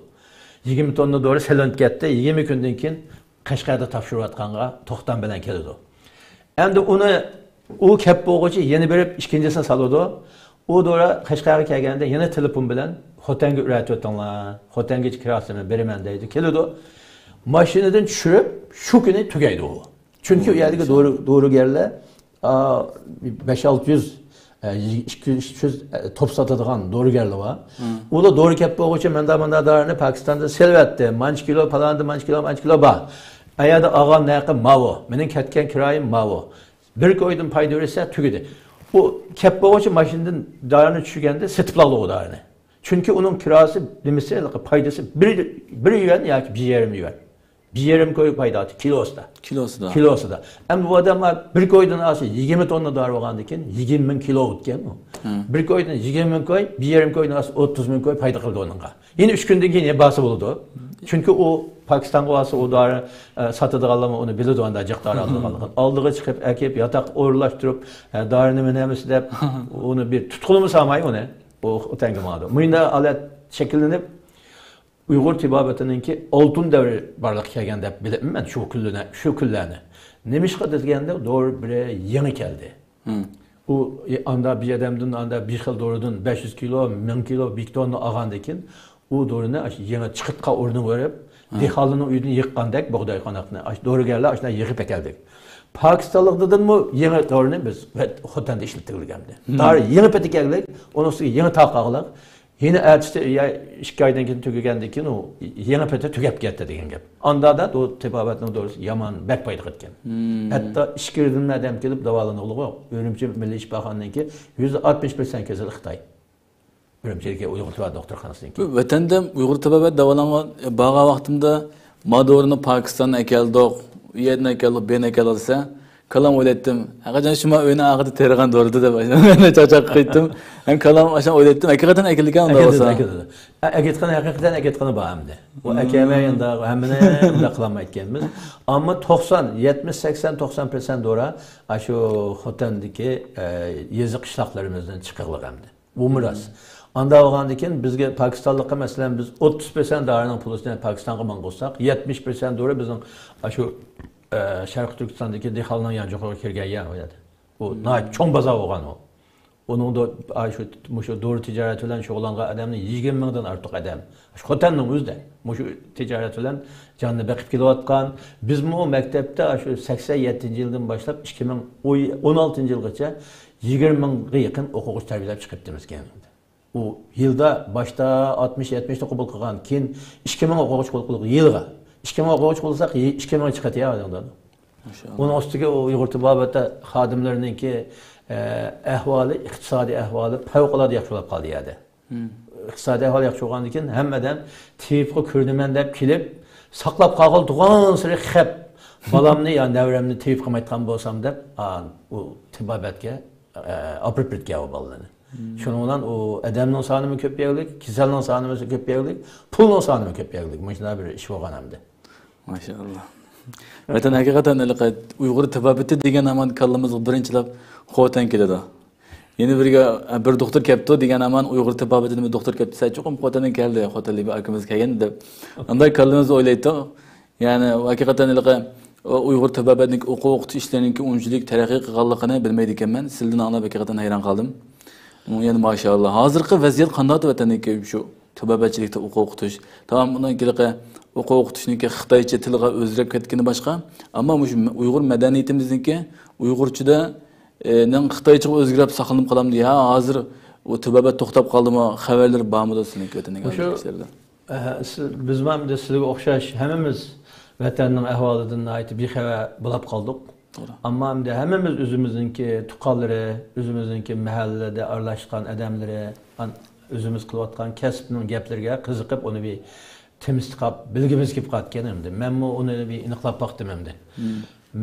يىگىرمە توننا دورا سېلىنىپ كەتتى. يىگىرمە كۈندىن كېيىن قەشقەردە تاپشۇرۇۋاتقانغا توختام بىلەن كېلىدۇ. ئەمدى ئۇنى ئۇ كەپ بولغۇچە يەنە بېرىپ ئىككىنچىسىنى سالىدۇ. ئۇ دورا قەشقەرگە كەلگەندە يەنە تېلېفون بىلەن خوتەنگە ئۆرەتىۋېتىڭلار، خوتەنگىچە كىراسىنى بېرىمەن دەيدۇ. كېلىدۇ. ماشىنىدىن چۈشۈرۈپ شۇ كۈنى تۈگەيدۇ ئۇ. چۈنكى ئۇ يەردىكى دورا-، دورىگەرلەر، ئا، بەش ئالتە يۈز، ئە، ئىككى يۈز، ئۈچ يۈز، ئە، توپ ساتىدىغان دورىگەرلەر بار. ئۇلار دورا كەپ بولغۇچە مەندە مۇندا دارىنى پاكىستاندا سېلىۋەتتى. مانچە كىلو، پالاندا مانچە كىلو، مانچە كىلو بار. ئەيەردە ئالغان نەقىم ماۋۇ. مېنىڭ كەتكەن كىرايىم ماۋۇ. بىر كويدىن پايدا بېرىسە تۈگىدى. ئۇ كەپ بولغۇچە ماشىنىدىن دارىنى چۈشۈرگەندە سېتىپ ئالىدۇ ئۇ دارىنى. چۈنكى ئۇنىڭ كىراسى، نېمىسى، پايدىسى بىر، بىر يۈەن ياكى بىر يېرىم يۈەن. بىر يېرىم كوي پايدا ئالدى كىلوسىدا. كىلوسىدا. كىلوسىدا. ئەمما بۇ ئادەملەر بىر كويدىن ئالسا يىگىرمە توننا دارى بولغاندىن كېيىن يىگىرمە مىڭ كىلو ئۆتكەن ئۇ. بىر كويدىن يىگىرمە مىڭ كوي، بىر يېرىم كويدىن ئالسا ئوتتۇز مىڭ كوي پايدا قىلدى ئۇنىڭغا. يەنە ئۈچ كۈندىن كېيىن يەنە بارسا بولىدۇ. چۈنكى ئۇ پاكىستانغا بارسا ئۇ دارى، ئە، ساتىدىغانلارمۇ ئۇنى بىلىدۇ، ئاندا جىق دارى ئالىدىغانلىقىنى. ئالدىغا چىقىپ ئەكىپ، ياتاق ئورۇنلاشتۇرۇپ، ئە، دارى نېمە نېمىسى دەپ، ئۇنى بىر تۇتقىنىمۇ سالماي ئۇنى. ئۇ خوتەنگە ماڭىدۇ. مۇنداق ھالەت شەكىللىنىپ، ئۇيغۇر تېبابىتىنىڭكى ئالتۇن دەۋرى بارلىققا كەلگەن دەپ بىلىمەن شۇ كۈنلەرنى، شۇ كۈنلەرنى. نېمىشقا دېگەندە، دورا بىر يېڭى كەلدى. ئۇ، ئاندا بىر ئادەمدىن، ئاندا بىر خىل دورىدىن بەش يۈز كىلو، مىڭ كىلو، بىر توننا ئالغاندىن كېيىن، ئۇ دورىنى ئاشۇ يېڭى چىقىتقا ئورنىۋېرىپ، دېھقانلارنىڭ ئۆيىدىن يىغقاندەك بۇغداي قوناقنى، ئاشۇ دورىگەرلەر ئاشۇنداق يىغىپ ئەكەلدى. پاكىستانلىقلاردىنمۇ يېڭى دورىنى بىز خوتەندە ئىشلىتىۋالغانىدى. دورا يېڭى پېتى كەلگەنلىك، ئۇنىڭ ئۈستىگە يېڭى تاقاغلىق، يەنە ئەتىسى يا ئىككى ئايدىن كېيىن تۈگىگەندىن كېيىن ئۇ يېڭى پېتى تۈگەپ كەتتى دېگەن گەپ. ئاندا بۇ تېبابەتنىڭ دورىسى يامان بەك پايدا قىلىدىكەن. ھەتتا ئىچكىرىدىن ئادەم كېلىپ داۋالىنىدىغۇ. ئۈرۈمچى مىللىي شىپاخانىنىڭكى يۈزدە ئاتمىش پىرسەنت كېسىلى خىتاي. ئۈرۈمچىدىكى ئۇيغۇر تېبابەت دوختۇرخانىسىنىڭكى. ۋەتەندە ئۇيغۇر تېبابەت داۋالانغان بارغان ۋاقتىمدا، ما دورىنى پاكىستاندىن ئەكەلدۇق، ئۇ يەردىن ئەكەلدۇق، بۇ يەردىن ئەكەلدۇق دېسە، كاللام ئويلايتتىم. ھەقىقەتەن شۇ ما ئۆينىڭ ئاغىدا تېرىغان دورىدى دەپ چاقچاق قىلىتتىم. ھەم كاللام ئاشۇ ئويلايتتىم. ھەقىقەتەن ئەكېلىدىكەن ئۇنداق بولسا. ئەكېلىدۇ. ئەكېتقىنى، ھەقىقەتەن ئەكېتقىنى بار ئەمدى. ئۇ ئەكەلمەي ئۇنداق ھەممىنى ئۇنداق قىلالمايدىكەنمىز. ئەمما توقسان، يەتمىش، سەكسەن، توقسان پىرسەنت دورا ئاشۇ خوتەندىكى، ئە، يېزا قىشلاقلىرىمىزدىن چىقىقلىق ئەمدى. بۇمۇ راست. ئاندا بولغاندىن كېيىن بىزگە پاكىستانلىققا، مەسىلەن، بىز ئوتتۇز پىرسەنت دارىنىڭ پۇلىسىنى پاكىستانغا ماڭغۇزساق، يەتمىش پىرسەنت دورا بىزنىڭ ئاشۇ، ئە، شەرقىي تۈركىستاندىكى دېھقاننىڭ يانچۇقىغا كىرگەن يا ئۇ يەردە. ئۇ ناھايىتى چوڭ بازار بولغان ئۇ. ئۇنىڭدا ئاشۇ، مۇشۇ دورا تىجارىتى بىلەن شۇغۇللانغان ئادەمنىڭ يىگىرمە مىڭدىن ئارتۇق ئادەم. شۇ خوتەننىڭ ئۆزىدە مۇشۇ تىجارەت بىلەن جانىنى بېقىپ كېلىۋاتقان. بىزمۇ مەكتەپتە شۇ سەكسەن يەتتىنچى يىلدىن باشلاپ ئىككى مىڭ ئون ئالتىنچى يىلغىچە يىگىرمە مىڭغا يېقىن ئوقۇغۇچى تەربىيەلەپ چىقىپتىمىز كەينىدە. ئۇ يىلدا باشتا ئاتمىش، يەتمىشنى قوبۇل قىلغان، كېيىن ئىككى مىڭ ئوقۇغۇچى قوبۇل قىلدۇق يىلغا. ئىككى مىڭ ئوقۇغۇچى قوبۇل قىلساق، ئىككى مىڭ چىقاتتى يا ئادەمدىن. ماشائاللا. ئۇنىڭ ئۈستىگە ئۇ ئۇيغۇر تېبابەت خادىملىرىنىڭكى، ئە، ئەھۋالى، ئىقتىسادىي ئەھۋالى پەۋقۇلئاددە ياخشى بولۇپ قالدى يەردە. ئىقتىسادىي ئەھۋال ياخشى بولغاندىن كېيىن ھەممە ئادەم تېۋىپقا كۆرۈنىمەن دەپ كېلىپ، ساقلاپ قالغىلى تۇرغانسېرى خەپ، بالامنى يا نەۋرەمنى تېۋىپ قىلمايدىغان بولسام دەپ، ئا، ئۇ تېبابەتكە، ئە، ئاپىرىپ بېرىدىكەن ئۇ بالىلارنى. شۇنىڭ بىلەن ئۇ ئادەمنىڭ سانىمۇ كۆپىيەلىك، كېسەلنىڭ سانىمۇ كۆپىيەلىك، پۇلنىڭ سانىمۇ كۆپىيەلىك. مۇشۇنداق بىر ئىش بولغان ئەمدى. ماشائاللا. ۋەتەن ھەقىقەتەن ھېلىقى ئۇيغۇر تېبابىتى دېگەن ھامان كاللىمىزغا بىرىنچىلەپ خوتەن كېلىدۇ. يەنە بىرگە، بىر دوختۇر كەپتۇ دېگەن ھامان ئۇيغۇر تېبابىتىدىن بىر دوختۇر كەپتۇ دېسە، چوقۇم خوتەندىن كەلدى، خوتەنلىك بىر ئاكىمىز كەلگەن دەپ. ئانداق كاللىمىزدا ئويلايتتۇق. يەنى ھەقىقەتەن ھېلىقى ئۇيغۇر تېبابەتنىڭ ئوقۇ ئوقۇتۇش ئىشلىرىنىڭكى ئۇنچىلىك تەرەققىي قىلغانلىقىنى بىلمەيدىكەنمەن. سىلىدىن ئاڭلاپ ھەقىقەتەن ھەيران قالدىم. يەنى ماشائاللا. ھازىرقى ۋەزىيەت قانداق ۋەتەندىكى شۇ تېبابەتچىلىكتە ئوقۇ ئوقۇتۇش؟ تامام ئۇنىڭكى ھېلىقى ئوقۇ ئوقۇتۇشنىڭكى خىتايچە تىلغا ئۆزگىرىپ كەتكىنى باشقا. ئەمما مۇشۇ ئۇيغۇر مەدەنىيىتىمىزنىڭكى ئۇيغۇرچىدا، ئە، نىڭ خىتايچىغا ئۆزگىرىپ ساقلىنىپ قالامدۇ يا ھازىر ئۇ تېبابەت توختاپ قالدىمۇ؟ خەۋەرلىرى بارمىدۇ سىلىڭكى ۋەتەندىكى مۇشۇ ئەھۋالدىكى كىشىلەردىن؟ ئەھە، سىز، بىزمۇ ئەمدى سىلىگە ئوخشاش ھەممىمىز ۋەتەننىڭ ئەھۋالىدىن ناھايىتى بىخەۋەر بولاپ قالدۇق. توغرا. ئەمما ئەمدى ھەممىمىز ئۆزىمىزنىڭكى تۇغقانلىرى، ئۆزىمىزنىڭكى مەھەللىدە ئارىلاشقان ئادەملىرى، ئان-، ئۆزىمىز قىلىۋاتقان كەسىپنىڭ گەپلىرىگە قىزىقىپ، ئۇنى بىر تېمىستىقاپ بىلگۈمىز كېلىپ قالىدىكەن ئەمدى. مەنمۇ ئۇنى بىر ئېنىقلاپ باقتىم ئەمدى.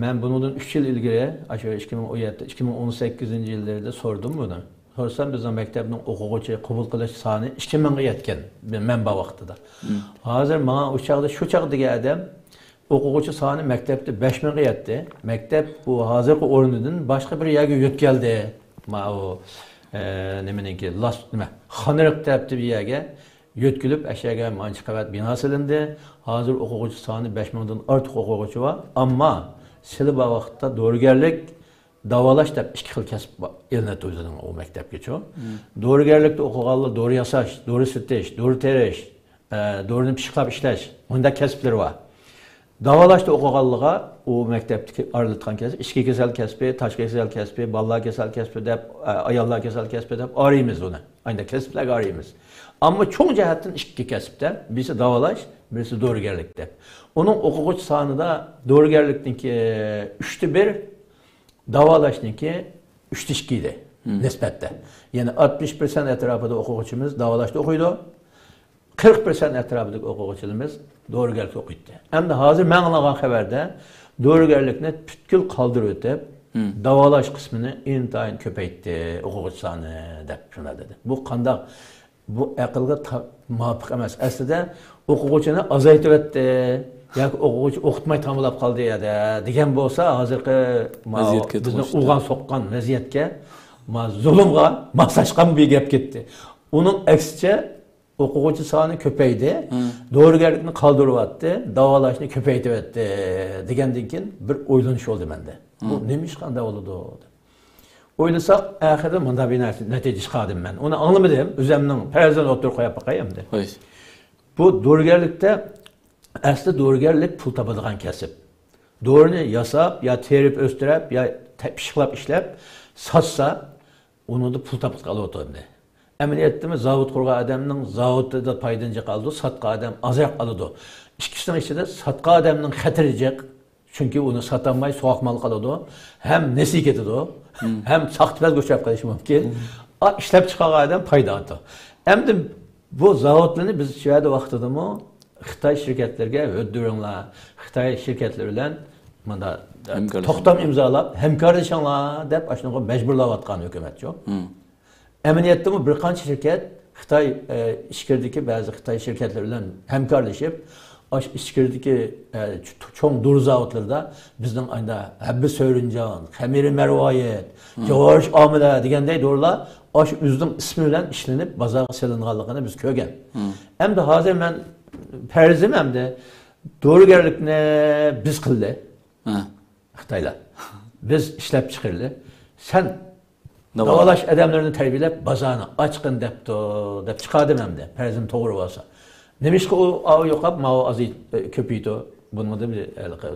مەن بۇنىڭدىن ئۈچ يىل ئىلگىرى، ئاشۇ ئىككى مىڭ ئون يەتتە، ئىككى مىڭ ئون سەككىزىنچى يىللىرىدا سورىدىم بۇنى. سورىسام، بىزنىڭ مەكتەپنىڭ ئوقۇغۇچى قوبۇل قىلىش سانى ئىككى مىڭغا يەتكەن، مەن بار ۋاقتىدا. ھازىر ماڭا ئۇ چاغدا، شۇ چاغدىكى ئادەم، ئوقۇغۇچى سانى مەكتەپتە بەش مىڭغا يەتتى. مەكتەپ بۇ ھازىرقى ئورنىدىن باشقا بىر يەرگە يۆتكەلدى. ماۋۇ، ئە، نېمىنىڭكى، لاس-، نېمە، خانىرىق تەرەپتە بىر يەرگە يۆتكىلىپ، ئەشەگە مانچە قەۋەت بىنا سېلىندى. ھازىر ئوقۇغۇچى سانى بەش مىڭدىن ئارتۇق ئوقۇغۇچى بار. ئەمما سىلى بار ۋاقىتتا دورىگەرلىك داۋالاش دەپ ئىككى خىل كەسىپ بار، ئېلىنىدۇ بىزنىڭ ئۇ مەكتەپكىچۇ. مم. دورىگەرلىكتە ئوقۇغانلار دورا ياساش، دورا سېتىش، دورا تېرىش، ئە، دورىنى پىششىقلاپ ئىشلەش، مۇنداق كەسىپلىرى بار. داۋالاشتا ئوقۇغانلىقىغا ئۇ مەكتەپتىكى ئايرىلىدىغان كەسىپ، ئىچكى كېسەل كەسپى، تاشقى كېسەل كەسپى، بالىلار كېسەل كەسپى دەپ، ئاياللار كېسەل كەسپى دەپ ئايرىيمىز ئۇنى. ئاينى كەسىپلەرگە ئايرىيمىز. ئەمما چوڭ جەھەتتىن ئىككى كەسىپتە، بىرسى داۋالاش، بىرسى دورىگەرلىك دەپ. ئۇنىڭ ئوقۇغۇچى سانىدا دورىگەرلىكنىڭكى ئۈچتە بىر، داۋالاشنىڭكى ئۈچتە ئىككى ئىدى نىسبەتتە. يەنى ئاتمىش پىرسەنت ئەتراپىدا ئوقۇغۇچىمىز داۋالاشتا ئوقۇيدۇ. قىرىق پىرسەنت ئەتراپىدىكى ئوقۇغۇچىلىرىمىز دورىگەرلىكتە ئوقۇيتتى. ئەمدى ھازىر مەن ئاڭلىغان خەۋەردە دورىگەرلىكنى پۈتكۈل قالدۇرۇۋېتىپ، داۋالاش قىسمىنى ئىنتايىن كۆپەيتتى، ئوقۇغۇچى سانى دەپ شۇنداق دېدى. بۇ قانداق؟ بۇ ئەقىلگە تا-، مۇۋاپىق ئەمەس. ئەسلىدە ئوقۇغۇچىنى ئازايتىۋەتتى ياكى ئوقۇغۇچى ئوقۇتماي تاماملاپ قالدى يەدە دېگەن بولسا، ھازىرقى ما-، بىزنىڭ ئۇرغان سوققان ۋەزىيەتكە، ما-، زۇلۇمغا ماسلاشقان بىر گەپ كەتتى. ئۇنىڭ ئەكسىچە، ئوقۇغۇچى سانى كۆپەيدى، دورىگەرلىكنى قالدۇرۇۋەتتى، داۋالاشنى كۆپەيتىۋەتتى دېگەندىن كېيىن بىر ئويلىنىش بولدى مەندە. بۇ نېمە ئىش قانداق بولىدۇ؟ ئويلىساق، ئاخىرىدا مۇنداق بىر نەتىجە چىقاردىم مەن. ئۇنى ئاڭلىمىدىم، ئۆزۈمنىڭ پەرەزىنى ئوتتۇرىغا قويۇپ باقاي ئەمدى. بۇ دورىگەرلىكتە، ئەسلى دورىگەرلىك پۇل تاپىدىغان كەسىپ. دورىنى ياساپ، يا تېرىپ ئۆستۈرۈپ، يا تە-، پىششىقلاپ ئىشلەپ ساتسا، ئۇنىڭدا پۇل تاپقىلى ئولتۇردى. ئەمەلىيەتتىمۇ زاۋۇت قۇرغان ئادەمنىڭ زاۋۇتىدا پايدىنى جىق ئالىدۇ، ساتقان ئادەم ئازراق ئالىدۇ. ئىككىسىنىڭ ئىچىدە ساتقان ئادەمنىڭ خەتىرى جىق. چۈنكى ئۇنى ساتالماي سوغۇق مال قالىدۇ. ھەم نېسى كېتىدۇ، ھەم ساختىپەزگە ئۇچراپ قېلىشى مۇمكىن. ئا، ئىشلەپ چىقارغان ئادەم پايدا ئالىدۇ. ئەمدى بۇ زاۋۇتلارنى بىز شۇ يەردە ۋاقتىدىمۇ خىتاي شىركەتلىرىگە ھۆددۈرۈڭلار، خىتاي شىركەتلىرى بىلەن مۇنداق توختام ئىمزالاپ، ھەمكارلىشىڭلار دەپ ئاشۇنىڭغا مەجبۇرلاۋاتقان ھۆكۈمەتچۇ. ئەمەلىيەتتىمۇ بىر قانچە شىركەت خىتاي، ئە، ئىچكىرىدىكى بەزى خىتاي شىركەتلىرى بىلەن ھەمكارلىشىپ، ئاشۇ ئىچكىرىدىكى، ئە، چ-، چوڭ دورا زاۋۇتلىرىدا بىزنىڭ ئايدا ھەببى سۆرۈنجان، خەمىرى مەرۋايىت، جاۋارىش ئامىلە دېگەندەك دورىلار ئاشۇ ئۆزىنىڭ ئىسمى بىلەن ئىشلىنىپ بازارغا سېلىنغانلىقىنى بىز كۆرگەن. ئەمدى ھازىر مەن پەرىزىم ئەمدى دورىگەرلىكنى بىز قىلدى. خىتايلار. بىز ئىشلەپ چىقىرىلى. سەن داۋالاش ئادەملىرىنى تەربىيەلەپ، بازارنى ئاچقىن دەپتۇ، دەپ چىقاردىم ئەمدى. پەرىزىم توغرا بولسا. نېمىشقا ئۇ ئاۋۇ يوقاپ، ماۋۇ ئازىي-، كۆپىيىدۇ؟ بۇنىڭدا بىر ھېلىقى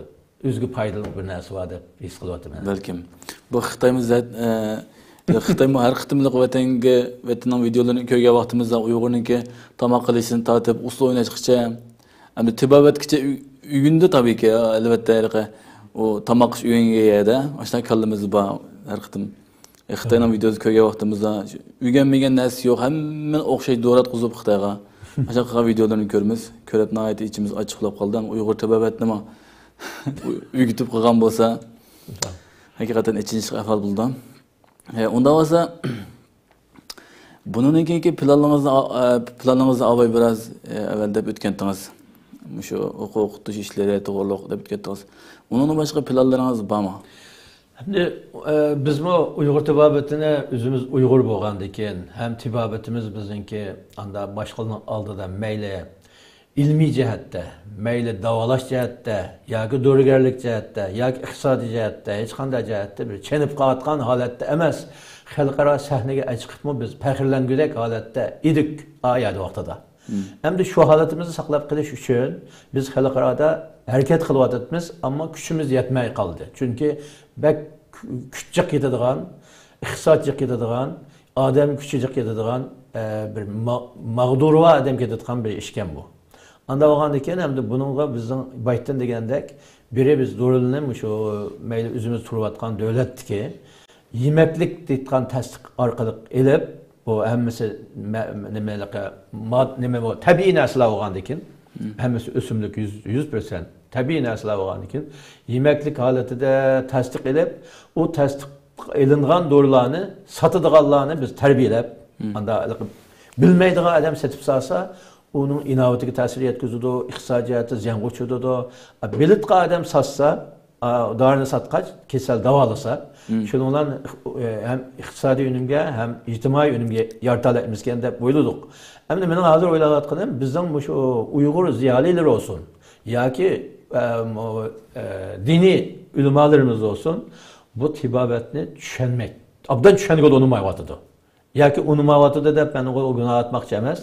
ئۆزىگە پايدىلىق بىر نەرسە بار دەپ ھېس قىلىۋاتىمەن. بەلكىم. بۇ خىتايمۇ زەت-، ئە، خىتايمۇ ھەر قېتىملىق ۋەتەنگە، ۋەتەننىڭ ۋىدىيولىرىنى كۆرگەن ۋاقتىمىزدا ئۇيغۇرنىڭكى تاماق قىلىشىدىن تارتىپ، ئۇسسۇل ئويناشقىچە، ئەمدى تېبابەتكىچە ئۆ-، ئۆگىنىدۇ تەبىئىيكى، ئەلۋەتتە، ھېلىقى ئۇ تاماق ئىش ئۆگەنگەن يەردە، ئاشۇنداق كاللىمىزدا بار ھەر قېتىم. ئە، خىتاينىڭ ۋىدىيوسىنى كۆرگەن ۋاقتىمىزدا، ئۆگەنمىگەن نەرسىسى يوق، ھەممىنى ئوخشاش دوراتقۇزۇپ خىتايغا. ئاشۇنداق قىلغان ۋىدىيولىرىنى كۆرىمىز. كۆرۈپ ناھايىتى ئىچىمىز ئاچچىقلاپ قالدى. ئۇيغۇر تېبابەتنىمۇ ئۆگىتىپ قىلغان بولسا، ھەقىقەتەن ئېچىنىشلىق ئەھۋال بولىدۇ. ئە، ئۇنداق بولسا، بۇنىڭدىن كېيىنكى پىلانلىرىڭىزنى، ئە، پىلانلىرىڭىزنى ئاۋاي بىراز، ئە، ئەۋۋەل دەپ ئۆتكەنتىڭىز. مۇشۇ ئوقۇ-، ئوقۇتۇش ئىشلىرى توغرۇلۇق دەپ ئۆتكەنتىڭىز. ئۇنىڭدىن باشقا پىلانلىرىڭىز بارمۇ؟ ئەمدى، ئە، بىزمۇ ئۇيغۇر تېبابىتىنى ئۆزىمىز ئۇيغۇر بولغاندىكىن، ھەم تېبابىتىمىز بىزنىڭكى ئاندا باشقىلارنىڭ ئالدىدا مەيلى ئىلمىي جەھەتتە، مەيلى داۋالاش جەھەتتە، ياكى دورىگەرلىك جەھەتتە، ياكى ئىقتىسادىي جەھەتتە، ھېچقانداق جەھەتتە بىر چېنىپ قالىۋاتقان ھالەتتە ئەمەس. خەلقئارا سەھنىگە چىقىپمۇ بىز پەخىرلەنگۈدەك ھالەتتە ئىدۇق ئا يەردە ۋاقتىدا. ئەمدى شۇ ھالىتىمىزنى ساقلاپ قېلىش ئۈچۈن بىز خەلقئارادا ھەرىكەت قىلىۋاتىمىز، ئەمما كۈچىمىز يەتمەي قالدى. چۈنكى بەك كۈچ جىق كېتىدىغان، ئىقتىساد جىق كېتىدىغان، ئادەم كۈچى جىق كېتىدىغان، ئە، بىر ما-، ماغدۇرۋا ئادەم كېتىدىغان بىر ئىشكەن بۇ. ئانداق بولغاندىكىن ئەمدى بۇنىڭغا بىزنىڭ بايتىن دېگەندەك بىرى بىز دورىلىنى مۇشۇ مەيلى ئۆزىمىز تۇرۇۋاتقان دۆلەتتىكى يېمەكلىك دەيدىغان تەستىق ئارقىلىق ئېلىپ، بۇ ھەممىسى مە-، نېمە، ماد-، نېمە بۇ، تەبىئىي نەرسىلەر بولغاندىكىن، ھەممىسى ئۆسۈملۈك يۈز، يۈز پىرسەنت تەبىئىي نەرسىلەر بولغاندىكىن، يېمەكلىك ھالىتىدە تەستىق ئېلىپ، ئۇ تەستىق ئېلىنغان دورىلارنى ساتىدىغانلارنى بىز تەربىيەلەپ، ئاندا بىلمەيدىغان ئادەم سېتىپ سالسا، ئۇنىڭ ئىناۋىتىگە تەسىر يەتكۈزىدۇ، ئىقتىسادىي جەھەتتە زىيانغا ئۇچرىتىدۇ. بىلىدىغان ئادەم ساتسا، ئا، دورىنى ساتقاچ، كېسەل داۋالىسا، شۇنىڭ بىلەن ئىق-، ئە، ھەم ئىقتىسادىي ئۈنۈمگە، ھەم ئىجتىمائىي ئۈنۈمگە يارىتالامىزكەن دەپ ئويلىدۇق. ئەمدى مېنىڭ ھازىر ئويلاۋاتقىنىم، بىزنىڭ مۇشۇ ئۇيغۇر زىيالىيلىرى بولسۇن ياكى، ئە، مۇ-، ئە، دىنىي ئۆلىمالىرىمىز بولسۇن، بۇ تېبابەتنى چۈشەنمەي، ئوبدان چۈشەنگىلى ئۇنىمايۋاتىدۇ. ياكى ئۇنىمايۋاتىدۇ دەپ مەن ئۇنى گۇناھلاتماقچى ئەمەس.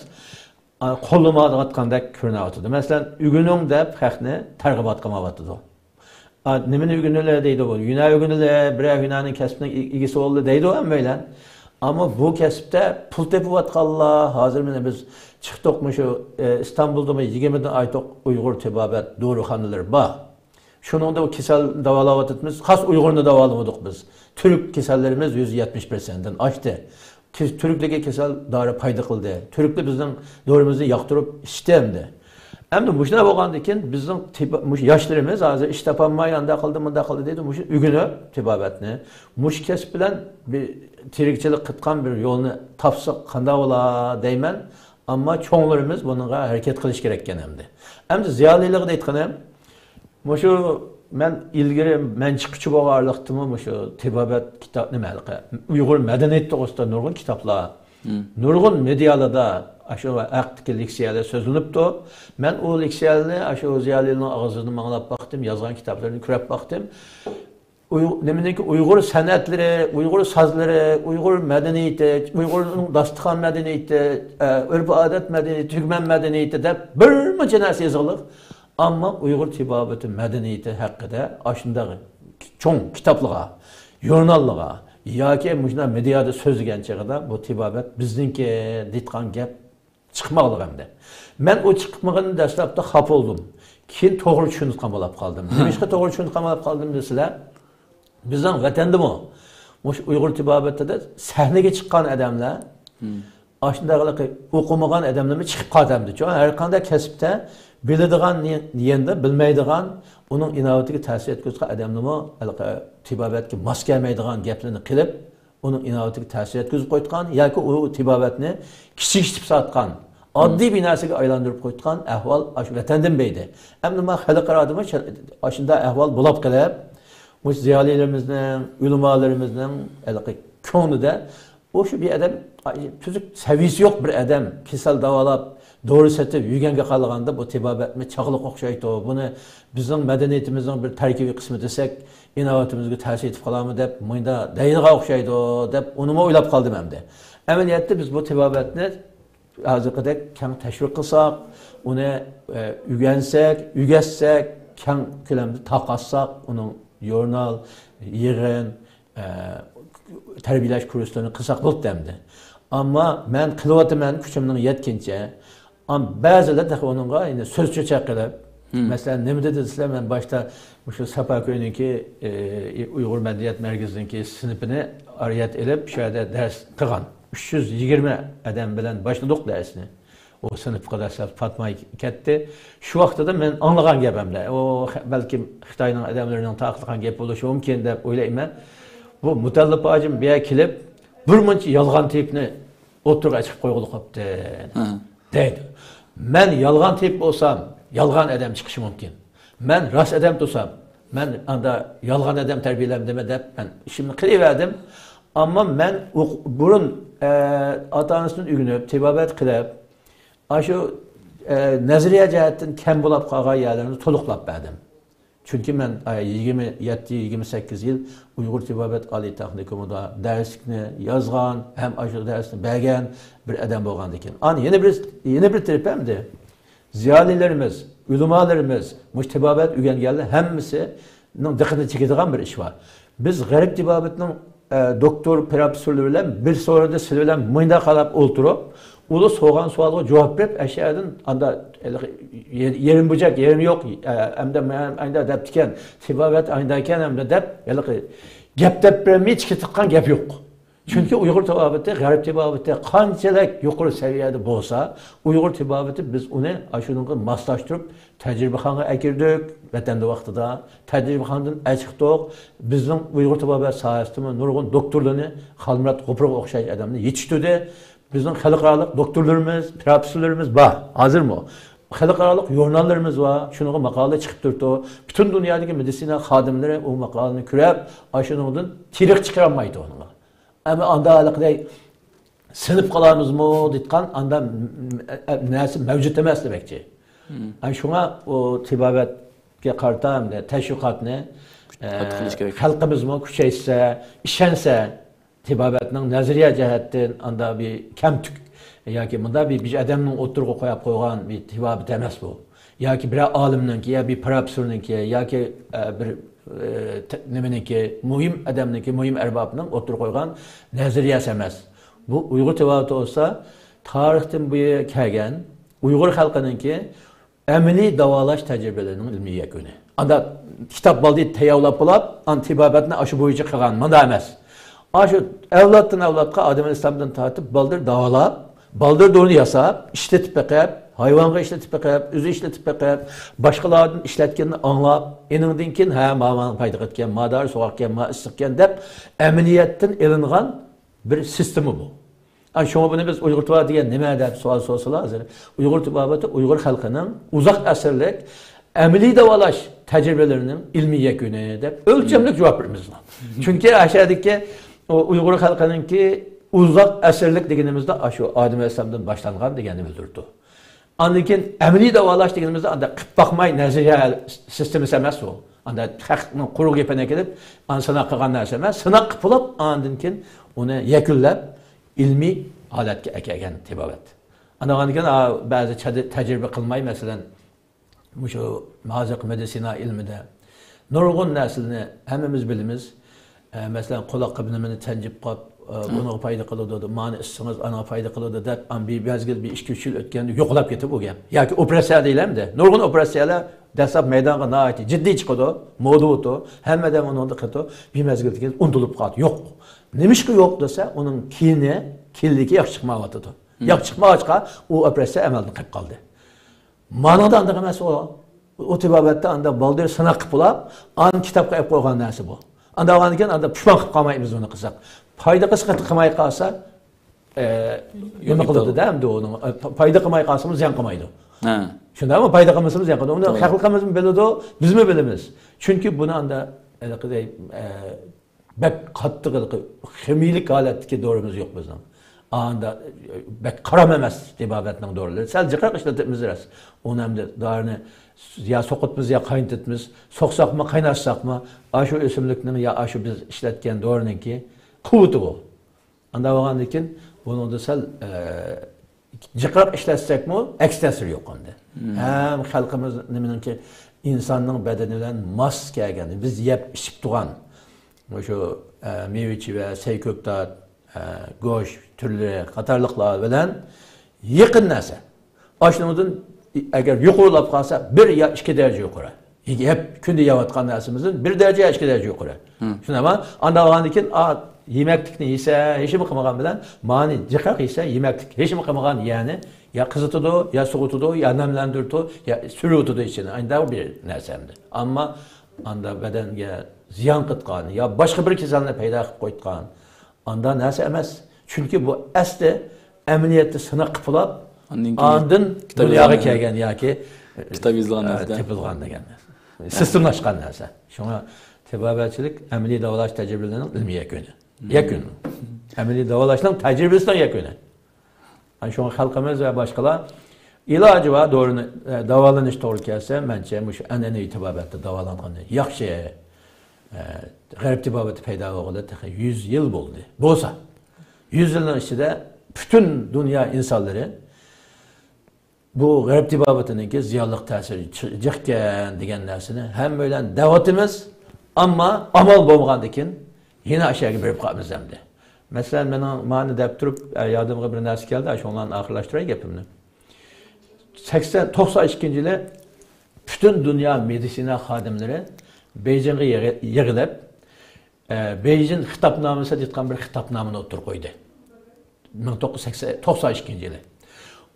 ئا، قوللىمايۋاتقاندەك كۆرۈنۈۋاتىدۇ. مەسىلەن، ئۆگىنىڭ دەپ خەقنى تەرغىبات قىلمايۋاتىدۇ. ئا، نېمىنى ئۆگىنىلى دەيدۇ بۇ؟ ھۈنەر ئۆگىنىلى، بىرەر ھۈنەرنىڭ، كەسىپنىڭ ئىگىسى بولىلى دەيدۇ ھەممەيلەن. ئەمما بۇ كەسىپتە پۇل تېپىۋاتقانلار، ھازىر مانا بىز چىقتۇق مۇشۇ، ئە، ئىستانبۇلدىمۇ يىگىرمىدىن ئارتۇق ئۇيغۇر تېبابەت دورىخانىلىرى بار. شۇنىڭدا ئۇ كېسەل داۋالاۋاتىمىز. خاس ئۇيغۇرنى داۋالىمىدۇق بىز. تۈرك كېسەللىرىمىز يۈز يەتمىش پىرسەنتتىن ئاشتى. كېس-، تۈركلەرگە كېسەل دورا پايدا قىلدى. تۈركلەر بىزنىڭ دورىمىزنى ياقتۇرۇپ ئىچتى ئەمدى. ئەمدى مۇشۇنداق بولغاندىن كېيىن بىزنىڭ تېبا-، مۇشۇ ياشلىرىمىز ھازىر ئىش تاپالماي، ئانداق قىلدى، مۇنداق قىلدى دەيدۇ. مۇشۇ ئۆگىنىپ تېبابەتنى، مۇشۇ كەسىپ بىلەن بىر تىرىكچىلىك قىلىدىغان بىر يولنى تاپساق قانداق بولا دەيمەن. ئەمما چوڭلىرىمىز بۇنىڭغا ھەرىكەت قىلىش كېرەككەن ئەمدى. ئەمدى زىيالىيلارغا ئېيتقىنىم، مۇشۇ مەن ئىلگىرى مەن چىققۇچە بولغان ئارىلىقتىمۇ مۇشۇ تېبابەت كىتاب، نېمە ھېلىقى، ئۇيغۇر مەدەنىيىتى توغرىسىدا نۇرغۇن كىتابلار، نۇرغۇن مېدىيالاردا ئاشۇ ھەقتىكى لېكسىيەلەر سۆزلىنىپتۇ. مەن ئۇ لېكسىيەلەرنى ئاشۇ زىيالىيلارنىڭ ئاغزىدىن ئاڭلاپ باقتىم، يازغان كىتابلىرىنى كۆرۈپ باقتىم. ئۇيغۇر، نېمىنىڭكى ئۇيغۇر سەنئەتلىرى، ئۇيغۇر سازلىرى، ئۇيغۇر مەدەنىيىتى، ئۇيغۇرنىڭ داستىخان مەدەنىيىتى، ئە، ئۆرپ-ئادەت مەدەنىيىتى، تۈگمەن مەدەنىيىتى دەپ بىر مۇنچە نەرسە يېزىقلىق. ئەمما ئۇيغۇر تېبابىتى مەدەنىيىتى ھەققىدە ئاشۇنداق چوڭ كىتابلىغا، ژۇرناللىغا ياكى مۇشۇنداق مېدىيادا سۆزلىگەن چېغىدا بۇ تېبابەت بىزنىڭكى دەيدىغان گەپ چىقماقلىق ئەمدى. مەن ئۇ چىقمىغىنىنى دەسلەپتە خاپا بولدۇم. كېيىن توغرا چۈشىنىدىغان بولۇپ قالدىم. نېمىشقا توغرا چۈشىنىدىغان بولۇپ قالدىم دېسىلە، بىزنىڭ ۋەتەندىمۇ مۇشۇ ئۇيغۇر تېبابىتىدە سەھنىگە چىققان ئادەملەر ئاشۇنداق ھېلىقى ئوقۇمىغان ئادەملەرمۇ چىقىپ قالدى ئەمدى. چۈنكى ھەر قانداق كەسىپتە بىلىدىغان دېگەندە بىلمەيدىغان، ئۇنىڭ ئىناۋىتىگە تەسىر يەتكۈزىدىغان ئادەملەرمۇ ھېلىقى تېبابەتكە ماس كەلمەيدىغان گەپلەرنى قىلىپ، ئۇنىڭ ئىناۋىتىگە تەسىر يەتكۈزۈپ قويۇتقان ياكى ئۇ تېبابەتنى كىچىكىتىپ ساتقان، ئاددىي بىر نەرسىگە ئايلاندۇرۇپ قويۇتقان ئەھۋال ئاشۇ ۋەتەندىن بەيدى. ئەمدى مانا خەلقئارادىمۇ شۇ-، ئاشۇنداق ئەھۋال بولاپ قېلىپ، مۇشۇ زىيالىيلىرىمىزنىڭ، ئۆلىمالىرىمىزنىڭ ھېلىقى كۆڭلىدە ئۇ شۇ بىر ئادەم تۈزۈك سەۋىيىسى يوق بىر ئادەم كېسەل داۋالاپ، دورا سېتىپ يۈرگەنگە قارىغاندا بۇ تېبابەتمۇ چاغلىق ئوخشايدۇ. بۇنى بىزنىڭ مەدەنىيىتىمىزنىڭ بىر تەركىبىي قىسمى دېسەك، ئىناۋىتىمىزگە تەسىر يېتىپ قالارمۇ دەپ، مۇنداق دەيدىغان ئوخشايدۇ دەپ، ئۇنىمۇ ئويلاپ قالدىم ئەمدى. ئەمەلىيەتتە بىز بۇ تېبابەتنى ھازىرقىدەك كەڭ تەشۋىق قىلساق، ئۇنى، ئە، ئۆگەنسەك، ئۆگەتسەك، كەڭ كۆلەمدە تارقاتساق، ئۇنىڭ ژۇرنال، يىغىن، ئە، تەربىيەلەش كۇرسلىرىنى قىلساق بولدى ئەمدى. ئەمما مەن قىلىۋاتىمەن كۈچۈمنىڭ يەتكىنىچە. ئەم، بەزىلەر تېخى ئۇنىڭغا يەنە سۆز چۆچەك قىلىپ، مەسىلەن، نېمە دېدى دېسىلە، مەن باشتا مۇشۇ ساپاكۆينىڭكى، ئى، ئۇيغۇر مەدەنىيەت مەركىزىنىڭكى سىنىپىنى ئارىيەت ئېلىپ، شۇ يەردە دەرس قىلغان. ئۈچ يۈز يىگىرمە ئادەم بىلەن باشلىدۇق دەرسنى. ئۇ سىنىپقا دەسلەپ پاتماي كەتتى. شۇ ۋاقتىدا مەن ئاڭلىغان گەپ ئەمدى. ئۇ خ-، بەلكىم خىتاينىڭ ئادەملىرىنىڭ تارقىتقان گەپ بولۇشى مۇمكىن دەپ ئويلايمەن. بۇ مۇتەللىپ ھاجىم بۇ يەرگە كېلىپ، بىر مۇنچە يالغان تېيىپنى ئوتتۇرىغا چىقىپ قويغىلى قوپتۇ، دەيدۇ. مەن يالغان تېيىپ بولسام، يالغان ئادەم چىقىشى مۇمكىن. مەن راست ئادەم تۇرسام، مەن ئاندا يالغان ئادەم تەربىيەلەمدىمەن دەپ مەن ئىشىمنى قىلىۋەردىم. ئەمما مەن ئوق-، بۇرۇن، ئە، ئاتا-ئانىسىدىن ئۆگىنىپ، تېبابەت قىلىپ، ئاشۇ، ئە، نەزەرىيە جەھەتتىن كەم بولاپ قالغان يەرلەرنى تولۇقلاپ بەردىم. چۈنكى مەن، ئە، يىگىرمە يەتتە، يىگىرمە سەككىز يىل ئۇيغۇر تېبابەت ئالىي تېخنىكومىدا دەرسلىكنى يازغان ھەم ئاشۇ دەرسنى بەرگەن بىر ئادەم بولغاندىكىن. ئان يەنە بىر، يەنە بىر تەرىپى ئەمدى زىيالىيلىرىمىز، ئۆلىمالىرىمىز، مۇشۇ تېبابەت ئۆگەنگەنلەر ھەممىسىنىڭ دىققىتىنى چېكىدىغان بىر ئىش بار. بىز غەرب تېبابىتىنىڭ، ئە، دوكتور، پروفېسسورلىرى بىلەن بىر سورۇندا سىلەر بىلەن مۇنداق قاراپ ئولتۇرۇپ، ئۇلار سورىغان سوئالغا جاۋاب بېرىپ، ئەشيادىن ئاندا ھېلىقى يېرىم بۇجاق، يېرىم يوق، ئە، ئەمدى مەن ئايدا دەپتىكەن، تېبابەت ئايدا ئىكەن ئەمدى دەپ، ھېلىقى گەپ دەپ بېرەلمەي چىقىپ قالغان گەپ يوق. چۈنكى ئۇيغۇر تېبابىتى، غەرب تېبابىتى قانچىلىك يۇقىرى سەۋىيەدە بولسا، ئۇيغۇر تېبابىتى بىز ئۇنى ئاشۇنىڭغا ماسلاشتۇرۇپ، تەجرىبىخانىغا ئەكىردۇق، ۋەتەندە ۋاقتىدا تەجرىبىخانىدىن ئەچىقتۇق. بىزنىڭ ئۇيغۇر تېبابەت ساھەسىدىمۇ نۇرغۇن دوكتورلارنى، خالمۇرات غوپۇرغا ئوخشاش ئادەمنى يېتىشتۈردى. بىزنىڭ خەلقئارالىق دوكتورلىرىمىز، پروفېسسورلىرىمىز بار، ھازىرمۇ. خەلقئارالىق ژۇرناللىرىمىز بار، شۇنىڭغا ماقالە چىقىپ تۇرىدۇ. پۈتۈن دۇنيادىكى مېدىتسىنا خادىملىرى ئۇ ماقالىنى كۆرۈپ، ئاشۇنىڭدىن تېرىق چىقىرالمايدۇ ئۇنىڭغا. ئەمما ئاندا ھېلىقىدەك سىنىپ قالامىزمۇ دېيىتقان ئاندا م-، م-، نەرسە مەۋجۇت ئەمەس دېمەكچى. ئەي، شۇڭا ئۇ تېبابەتكە قارىتا ئەمدى تەشۋىقاتنى قاتتىق قىلىش كېرەك. خەلقىمىزمۇ كۈچەيسە، ئىشەنسە، تېبابەتنىڭ نەزەرىيە جەھەتتىن ئاندا بىر كەمتۈك ياكى مۇندا بىر، بىر ئادەمنىڭ ئوتتۇرىغا قويۇپ قويغان بىر تېبابەت ئەمەس بۇ. ياكى بىرەر ئالىمنىڭكى، يا بىر پروفېسسورنىڭكى، ياكى، ئە، بىر، ئە، تە-، نېمىنىڭكى، مۇھىم ئادەمنىڭكى، مۇھىم ئەربابنىڭ ئوتتۇرىغا قويغان نەزەرىيەسى ئەمەس. بۇ ئۇيغۇر تېبابىتى بولسا تارىختىن بۇيان كەلگەن ئۇيغۇر خەلقىنىڭكى ئەمەلىي داۋالاش تەجرىبىلىرىنىڭ ئىلمىي يەكۈنى. ئاندا كىتاب بالدى تەييارلاپ بولاپ، ئان تېبابەتنى ئاشۇ بويىچە قىلغان، مۇنداق ئەمەس. ئاشۇ ئەۋلادتىن ئەۋلادقا ئادەم ئەلەيھىسسالامدىن تارتىپ بالدۇر داۋالاپ، بالدۇر دورىنى ياساپ، ئىشلىتىپ بېقىپ، ھايۋانغا ئىشلىتىپ بېقىپ، ئۆزى ئىشلىتىپ بېقىپ، باشقىلاردىن ئىشلەتكىنىنى ئاڭلاپ، ئېنىڭدىن كېيىن، ھە، ما، ما پايدا قىلىدىكەن، ما دارى سوغۇقكەن، ما ئىسسىقكەن دەپ ئەمەلىيەتتىن ئېلىنغان بىر سىستېما بۇ. ئا، شۇڭا بۇنى بىز ئۇيغۇر تېبابىتى دېگەن نېمە دەپ سوئال سورىسىلا ھازىر، ئۇيغۇر تېبابىتى ئۇيغۇر خەلقىنىڭ ئۇزاق ئەسىرلىك ئەمەلىي داۋالاش تەجرىبىلىرىنىڭ ئىلمىي يەكۈنى دەپ ئۆلچەملىك جاۋاب بېرىمىز. چۈنكى ئاشۇ يەردىكى ئۇ ئۇيغۇر خەلقىنىڭكى ئۇزاق ئەسىرلىك دېگىنىمىزدە ئاشۇ ئادەم ئەلەيھىسسالامدىن باشلانغان دېگەننى بىلدۈرىدۇ. ئاندىن كېيىن ئەمەلىي داۋالاش دېگىنىمىزدە ئاندا قىپ باقماي نەزەرىيە سىستېمىسى ئەمەس ئۇ. ئاندا خەقنىڭ قۇرۇق گېپىنى ئەكېلىپ، ئانا سىناق قىلغان نەرسە ئەمەس. سىناق قىلىپ، ئاندىن كېيىن ئۇنى يەكۈنلەپ، ئىلمىي ھالەتكە ئەكەلگەن تېبابەت. ئاندىن كېيىن، ئا، بەزى چەد-، تەجرىبە قىلماي، مەسىلەن، مۇشۇ ھازىرقى مېدىتسىنا ئىلمىدە نۇرغۇن نەرسىلەرنى ھەممىمىز بىلىمىز. ئە، مەسىلەن، قۇلاققا بىر نېمىنى تەنجىپ قاپ، ئە، بۇنىڭغا پايدا قىلىدۇ، مانى ئىچسىڭىز، ئانىڭغا پايدا قىلىدۇ دەپ، ئان بىر مەزگىل، بىر ئىككى، ئۈچ يىل ئۆتكەندە يوقىلاپ كېتىپ ئۇ گەپ. ياكى ئوپېراتسىيە دەيلەمدى. نۇرغۇن ئوپېراتسىيەلەر دەسلەپ مەيدانغا ناھايىتى جىددىي چىقىدۇ، مودا بولىدۇ. ھەممە ئادەم ئۇنىڭدا قېتىدۇ. بىر مەزگىلدىن كېيىن ئۇنتۇلۇپ قالىدۇ. يوق. نېمىشقا يوق دېسە، ئۇنىڭ كېيىنى، كېيىنلىكى ياخشى چىقمايۋاتىدۇ. ياخشى چىقمىغاچقا، ئۇ ئوپېراتسىيە ئەمەلدىن قېلىپ قالدى. مانىڭدا ئانداق ئەمەس ئۇ. ئۇ تېبابەتتە ئاندا بالدۇر سىناق قىلىپ بولاپ، ئان كىتابقا ئېلىپ قويغان نەرسە بۇ. ئاندا بولغاندىن كېيىن ئاندا پۇشمان قىلىپ قالمايمىز بۇنى قىلساق. پايدا قىلسا قىلماي قالسا، ئە، نېمە قىلىدۇ دە ئەمدى ئۇنىڭ؟ ئە، پا-، پايدا قىلماي قالسىمۇ زىيان قىلمايدۇ. شۇنداقمۇ؟ پايدا قىلمىسىمۇ زىيان قىلىدۇ. ئۇنى خەلقىمىزمۇ بىلىدۇ، بىزمۇ بىلىمىز. چۈنكى بۇنى ئاندا ھېلىقىدەك، ئە، بەك قاتتىق ھېلىقى خىمىيىلىك ھالەتتىكى دورىمىز يوق بىزنىڭ. ئاندا بەك قارام ئەمەس تېبابەتنىڭ دورىلىرى. سەل جىقراق ئىشلىتىمىز راست. ئۇنى ئەمدى دارىنى يا سوقۇتىمىز يا قاينىتىمىز. سوقساقمۇ، قايناتساقمۇ، ئاشۇ ئۆسۈملۈكنىڭ يا ئاشۇ بىز ئىشلەتكەن دورىنىڭكى قۇۋۋىتى بۇ. ئانداق بولغاندىن كېيىن بۇنىڭدا سەل، ئە، جىقراق ئىشلەتسەكمۇ ئەكس تەسىرى يوق ئەمدى. ھەم خەلقىمىز نېمىنىڭكى ئىنساننىڭ بەدىنى بىلەن ماس كەلگەن، بىز يەپ ئىچىپ تۇرغان مۇشۇ، ئە، مېۋە-چېۋە، سەي-كۆكتات، ئە، گۆش تۈرلىرى قاتارلىقلار بىلەن يېقىن نەرسە. ئاشۇنىڭدىن ئەگەر يۇقىرىلاپ قالسا، بىر يا ئىككى دەرىجە يۇقىرى. يەپ، كۈندە يەۋاتقان نەرسىمىزدىن بىر دەرىجە يا ئىككى دەرىجە يۇقىرى. شۇنداقمۇ؟ ئانداق بولغاندىن كېيىن، ئا، يېمەكلىكنى يېسە، ھېچنېمە قىلمىغان بىلەن، مانى جىقراق يېسە، يېمەكلىك ھېچنېمە قىلمىغان يەنى يا قىزىتىدۇ، يا سوغۇتىدۇ، يا نەملەندۈرىدۇ، يا سۈرۈۋېتىدۇ ئىچىنى. ئانداق بىر نەرسە ئەمدى. ئەمما ئاندا بەدەنگە زىيان قىلىدىغان يا باشقا بىر كېسەلنى پەيدا قىلىپ قويىدىغان ئاندا نەرسە ئەمەس. چۈنكى بۇ ئەسلى ئەمەلىيەتتە سىناق قىلىپ بولاپ، ئاندىن كېيىن ئاندىن كىتاب دۇنياغا يېزىلغان، كەلگەن ياكى، كىتاب يېزىلغان ئە، نەرسىدە تېپىلغان دېگەن نەرسە. سىستېمىلاشقان نەرسە. شۇڭا تېبابەتچىلىك ئەمەلىي داۋالاش تەجرىبىلىرىنىڭ ئىلمىي يەكۈنى. يەكۈن. ئەمەلىي داۋالاشنىڭ تەجرىبىسىنىڭ يەكۈنى. ئەنە شۇڭا خەلقىمىز ۋە باشقىلار ئىلاجى بار دورىنى، ئە، داۋالىنىش توغرا كەلسە، مەنچە مۇشۇ ئەنئەنىۋى تېبابەتتە داۋالانغىنى ياخشى. ئە، غەرب تېبابىتى پەيدا بولغىلى تېخى يۈز يىل بولدى. بولسا، يۈز يىلنىڭ ئىچىدە پۈتۈن دۇنيا ئىنسانلىرى بۇ غەرب تېبابىتىنىڭكى زىيانلىق تەسىرى چى-، جىقكەن دېگەن نەرسىنى ھەممە بىلەن دەۋاتىمىز، ئەمما ئامال بولمىغاندىكىن يەنە ئاشۇ يەرگە بېرىپ قالىمىز ئەمدى. مەسىلەن، مېنىڭ مانا دەپ تۇرۇپ، ئە، يادىمغا بىر نەرسە كەلدى، شۇنىڭ بىلەن ئاخىرلاشتۇراي گېپىمنى. سەكسەن، توقسان ئىككىنچى يىلى پۈتۈن دۇنيا مېدىتسىنا خادىملىرى بېيجىڭغا يىغ-، يىغىلىپ، ئە، بېيجىڭ خىتابنامىسى دەيدىغان بىر خىتابنامىنى ئوتتۇرىغا قويدى. مىڭ توققۇز يۈز سەكسەن، توقسان ئىككىنچى يىلى.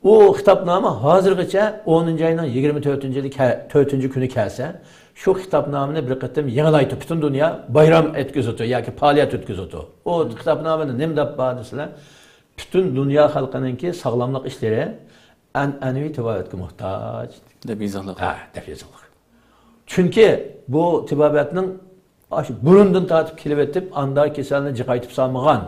ئۇ خىتابنامە ھازىرغىچە ئونىنچى ئاينىڭ يىگىرمە تۆتىنچى يىلى كە-، تۆتىنچى كۈنى كەلسە، شۇ خىتابنامىنى بىر قېتىم يېڭىلايتتى، پۈتۈن دۇنيا بايرام ئۆتكۈزۈۋاتىدۇ ياكى پائالىيەت ئۆتكۈزۈۋاتىدۇ. ئۇ خىتابنامىدا نېمە دەپ بار دېسىلەر، پۈتۈن دۇنيا خەلقىنىڭكى ساغلاملىق ئىشلىرى ئەنئەنىۋى تېبابەتكە موھتاج. دەپ يېزىقلىق. ھە، دەپ يېزىقلىق. چۈنكى بۇ تېبابەتنىڭ ئاشۇ بۇرۇندىن تارتىپ كېلىۋېتىپ، ئاندا كېسەلنى جىقايتىپ سالمىغان،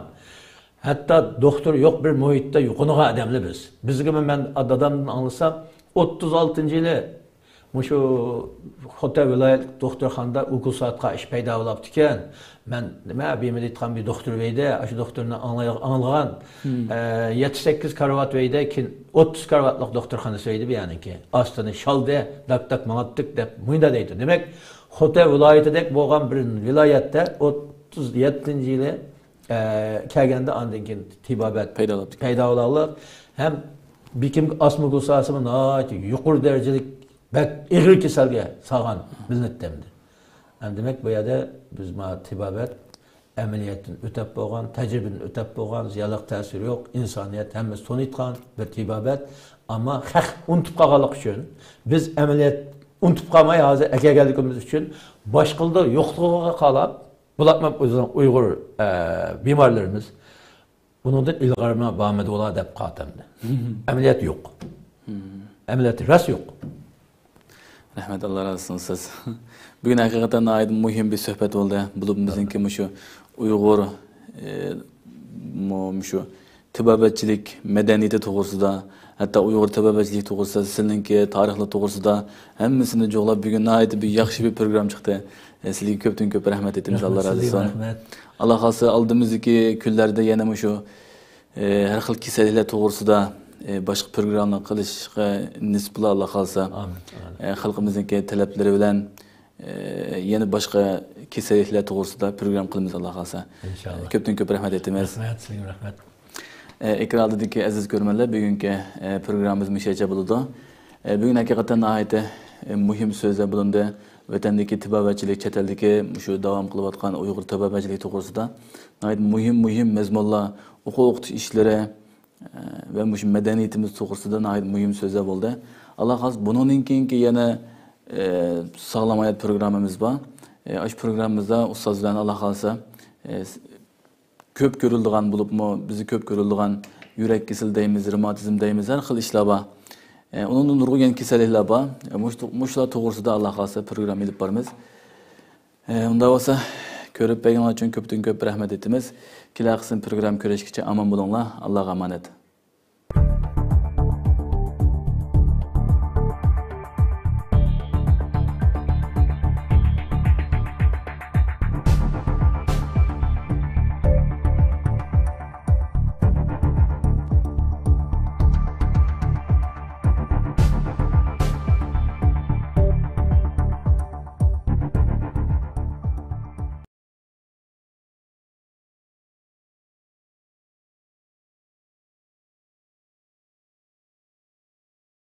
ھەتتا دوختۇر يوق بىر مۇھىتتا يوقىنىغان ئادەملەر بىز. بىزگىمۇ، مەن دادامدىن ئاڭلىسام، ئوتتۇز ئالتىنچى يىلى مۇشۇ خوتەن ۋىلايەتلىك دوختۇرخانىدا ئۇكۇل ساتقان ئىش پەيدا بولاپتىكەن. مەن نېمە، بىمەدەت قان بىر دوختۇر بەيدە، ئاشۇ دوختۇرنى ئاڭلىغان، ئە، يەتتە سەككىز كارىۋات بەيدە، كېيىن ئوتتۇز كارىۋاتلىق دوختۇرخانىسى بەيدە بۇ يەرنىڭكى. ئاستىنى شالدى، داك داك ماڭاتتىك دەپ مۇنداق دەيدۇ. دېمەك، خوتەن ۋىلايىتىدەك بولغان بىر ۋىلايەتتە ئوتتۇز يەتتىنچى يىلى ئە، كەلگەندە ئاندىن كېيىن تېبابەت پەيدا بولاپتىكەن. پەيدا بولاقلىق ھەم بېكىم ئاسما گۇساسىمۇ ناھايىتى يۇقىرى دەرىجىلىك، بەك ئېغىر كېسەلگە سالغان مىللەت ئەمدى. ھەم دېمەك، بۇ يەردە بىز ما تېبابەت ئەمەلىيەتتىن ئۆتەپ بولغان، تەجرىبىدىن ئۆتەپ بولغان، زىيانلىق تەسىرى يوق، ئىنسانىيەت ھەممىسى تونۇيتقان بىر تېبابەت. ئەمما خەق ئۇنتۇپ قالغانلىقى ئۈچۈن، بىز ئەمەلىيەت ئۇنتۇپ قالماي ھازىر ئەكەلگەنلىكىمىز ئۈچۈن باشقىلاردا يوقلۇقىغا قاراپ، بۇلارمۇ ئۆزىنىڭ ئۇيغۇر، ئە، بىمارلىرىمىز بۇنىڭدىن ئىلغارمۇ بارمىدى ئۇلار دەپ قاتەمدى. ئەمەلىيەت يوق. ئەمەلىيەت راست يوق. رەھمەت، ئاللا رازى بولسۇن ئۇستاز. بۈگۈن ھەقىقەتەن ناھايىتى مۇھىم بىر سۆھبەت بولدى. بولۇپ بىزنىڭكى مۇشۇ ئۇيغۇر، ئە، مۇ-، مۇشۇ تېبابەتچىلىك مەدەنىيىتى توغرىسىدا، ھەتتا ئۇيغۇر تېبابەتچىلىك توغرىسىدا، سىلىنىڭكى تارىخلىق توغرىسىدا ھەممىسىنى جۇغلاپ، بۈگۈن ناھايىتى بىر ياخشى بىر پروگرام چىقتى. ئە، سىلىگە كۆپتىن كۆپ رەھمەت ئېيتىمىز. رەھمەت، ئاللا رازى سىلىگە بولسۇن. رەھمەت. ئاللا خالىسا، ئالدىمىزدىكى كۈنلەردە يەنە مۇشۇ، ئە، ھەر خىل كېسەللىكلەر توغرىسىدا، ئە، باشقا پروگراملار قىلىشقا نېسىپ بولا، ئاللا خالىسا. ئامىن، ئامىن. ئە، خەلقىمىزنىڭكى تەلەپلىرى بىلەن ئە، يەنە باشقا كېسەللىكلەر توغرىسىدا پروگرامما قىلىمىز، ئاللا خالىسا. ئىنشاللا. كۆپتىن كۆپ رەھمەت ئېيتىمىز. رەھمەت، سىزگە رەھمەت. ئە، ئېكران ئالدىدىكى ئەزىز كۆرۈرمەنلەر، بۈگۈنكى، ئە، پروگراممىمىز مۇشۇ يەرچە بولىدۇ. ئە، بۈگۈن ھەقىقەتەن ناھايىتى، ئە، مۇھىم سۆزلەر بولۇندى. ۋەتەندىكى تېبابەتچىلىك، چەت ئەلدىكى مۇشۇ داۋام قىلىۋاتقان ئۇيغۇر تېبابەتچىلىكى توغرىسىدا ناھايىتى مۇھىم، مۇھىم مەزمۇنلار، ئوقۇۋ-، ئوقۇتۇش ئىشلىرى، ۋە مۇشۇ مەدەنىيىتىمىز توغرىسىدا ناھايىتى مۇھىم سۆزلەر بولدى. ئاللا خالىسا، بۇنىڭدىن كېيىنكى يەنە، ئە، ساغلام ھايات پروگراممىمىز بار. ئە، ئاشۇ پروگراممىمىزدا ئۇستاز بىلەن، ئاللا خالىسا، ئە، س-، كۆپ كۆرۈلىدىغان بولۇپمۇ، بىزدە كۆپ كۆرۈلىدىغان يۈرەك كېسىلى دەيمىز، رېماتىزم دەيمىز، ھەر خىل ئىشلار بار. ئە، ئۇنىڭدىن نۇرغۇن يەنە كېسەللىكلەر بار. ئە، مۇشۇ، مۇشۇلار توغرىسىدا، ئاللا خالىسا، پروگرامما ئېلىپ بارىمىز. ئە، ئۇنداق بولسا، كۆرۈپ بەرگىنىڭلار ئۈچۈن كۆپتىن كۆپ رەھمەت ئېيتىمىز. كېلەر قىسىم پروگرامما كۆرۈشكىچە ئامان بولۇڭلار. ئاللاغا ئامانەت.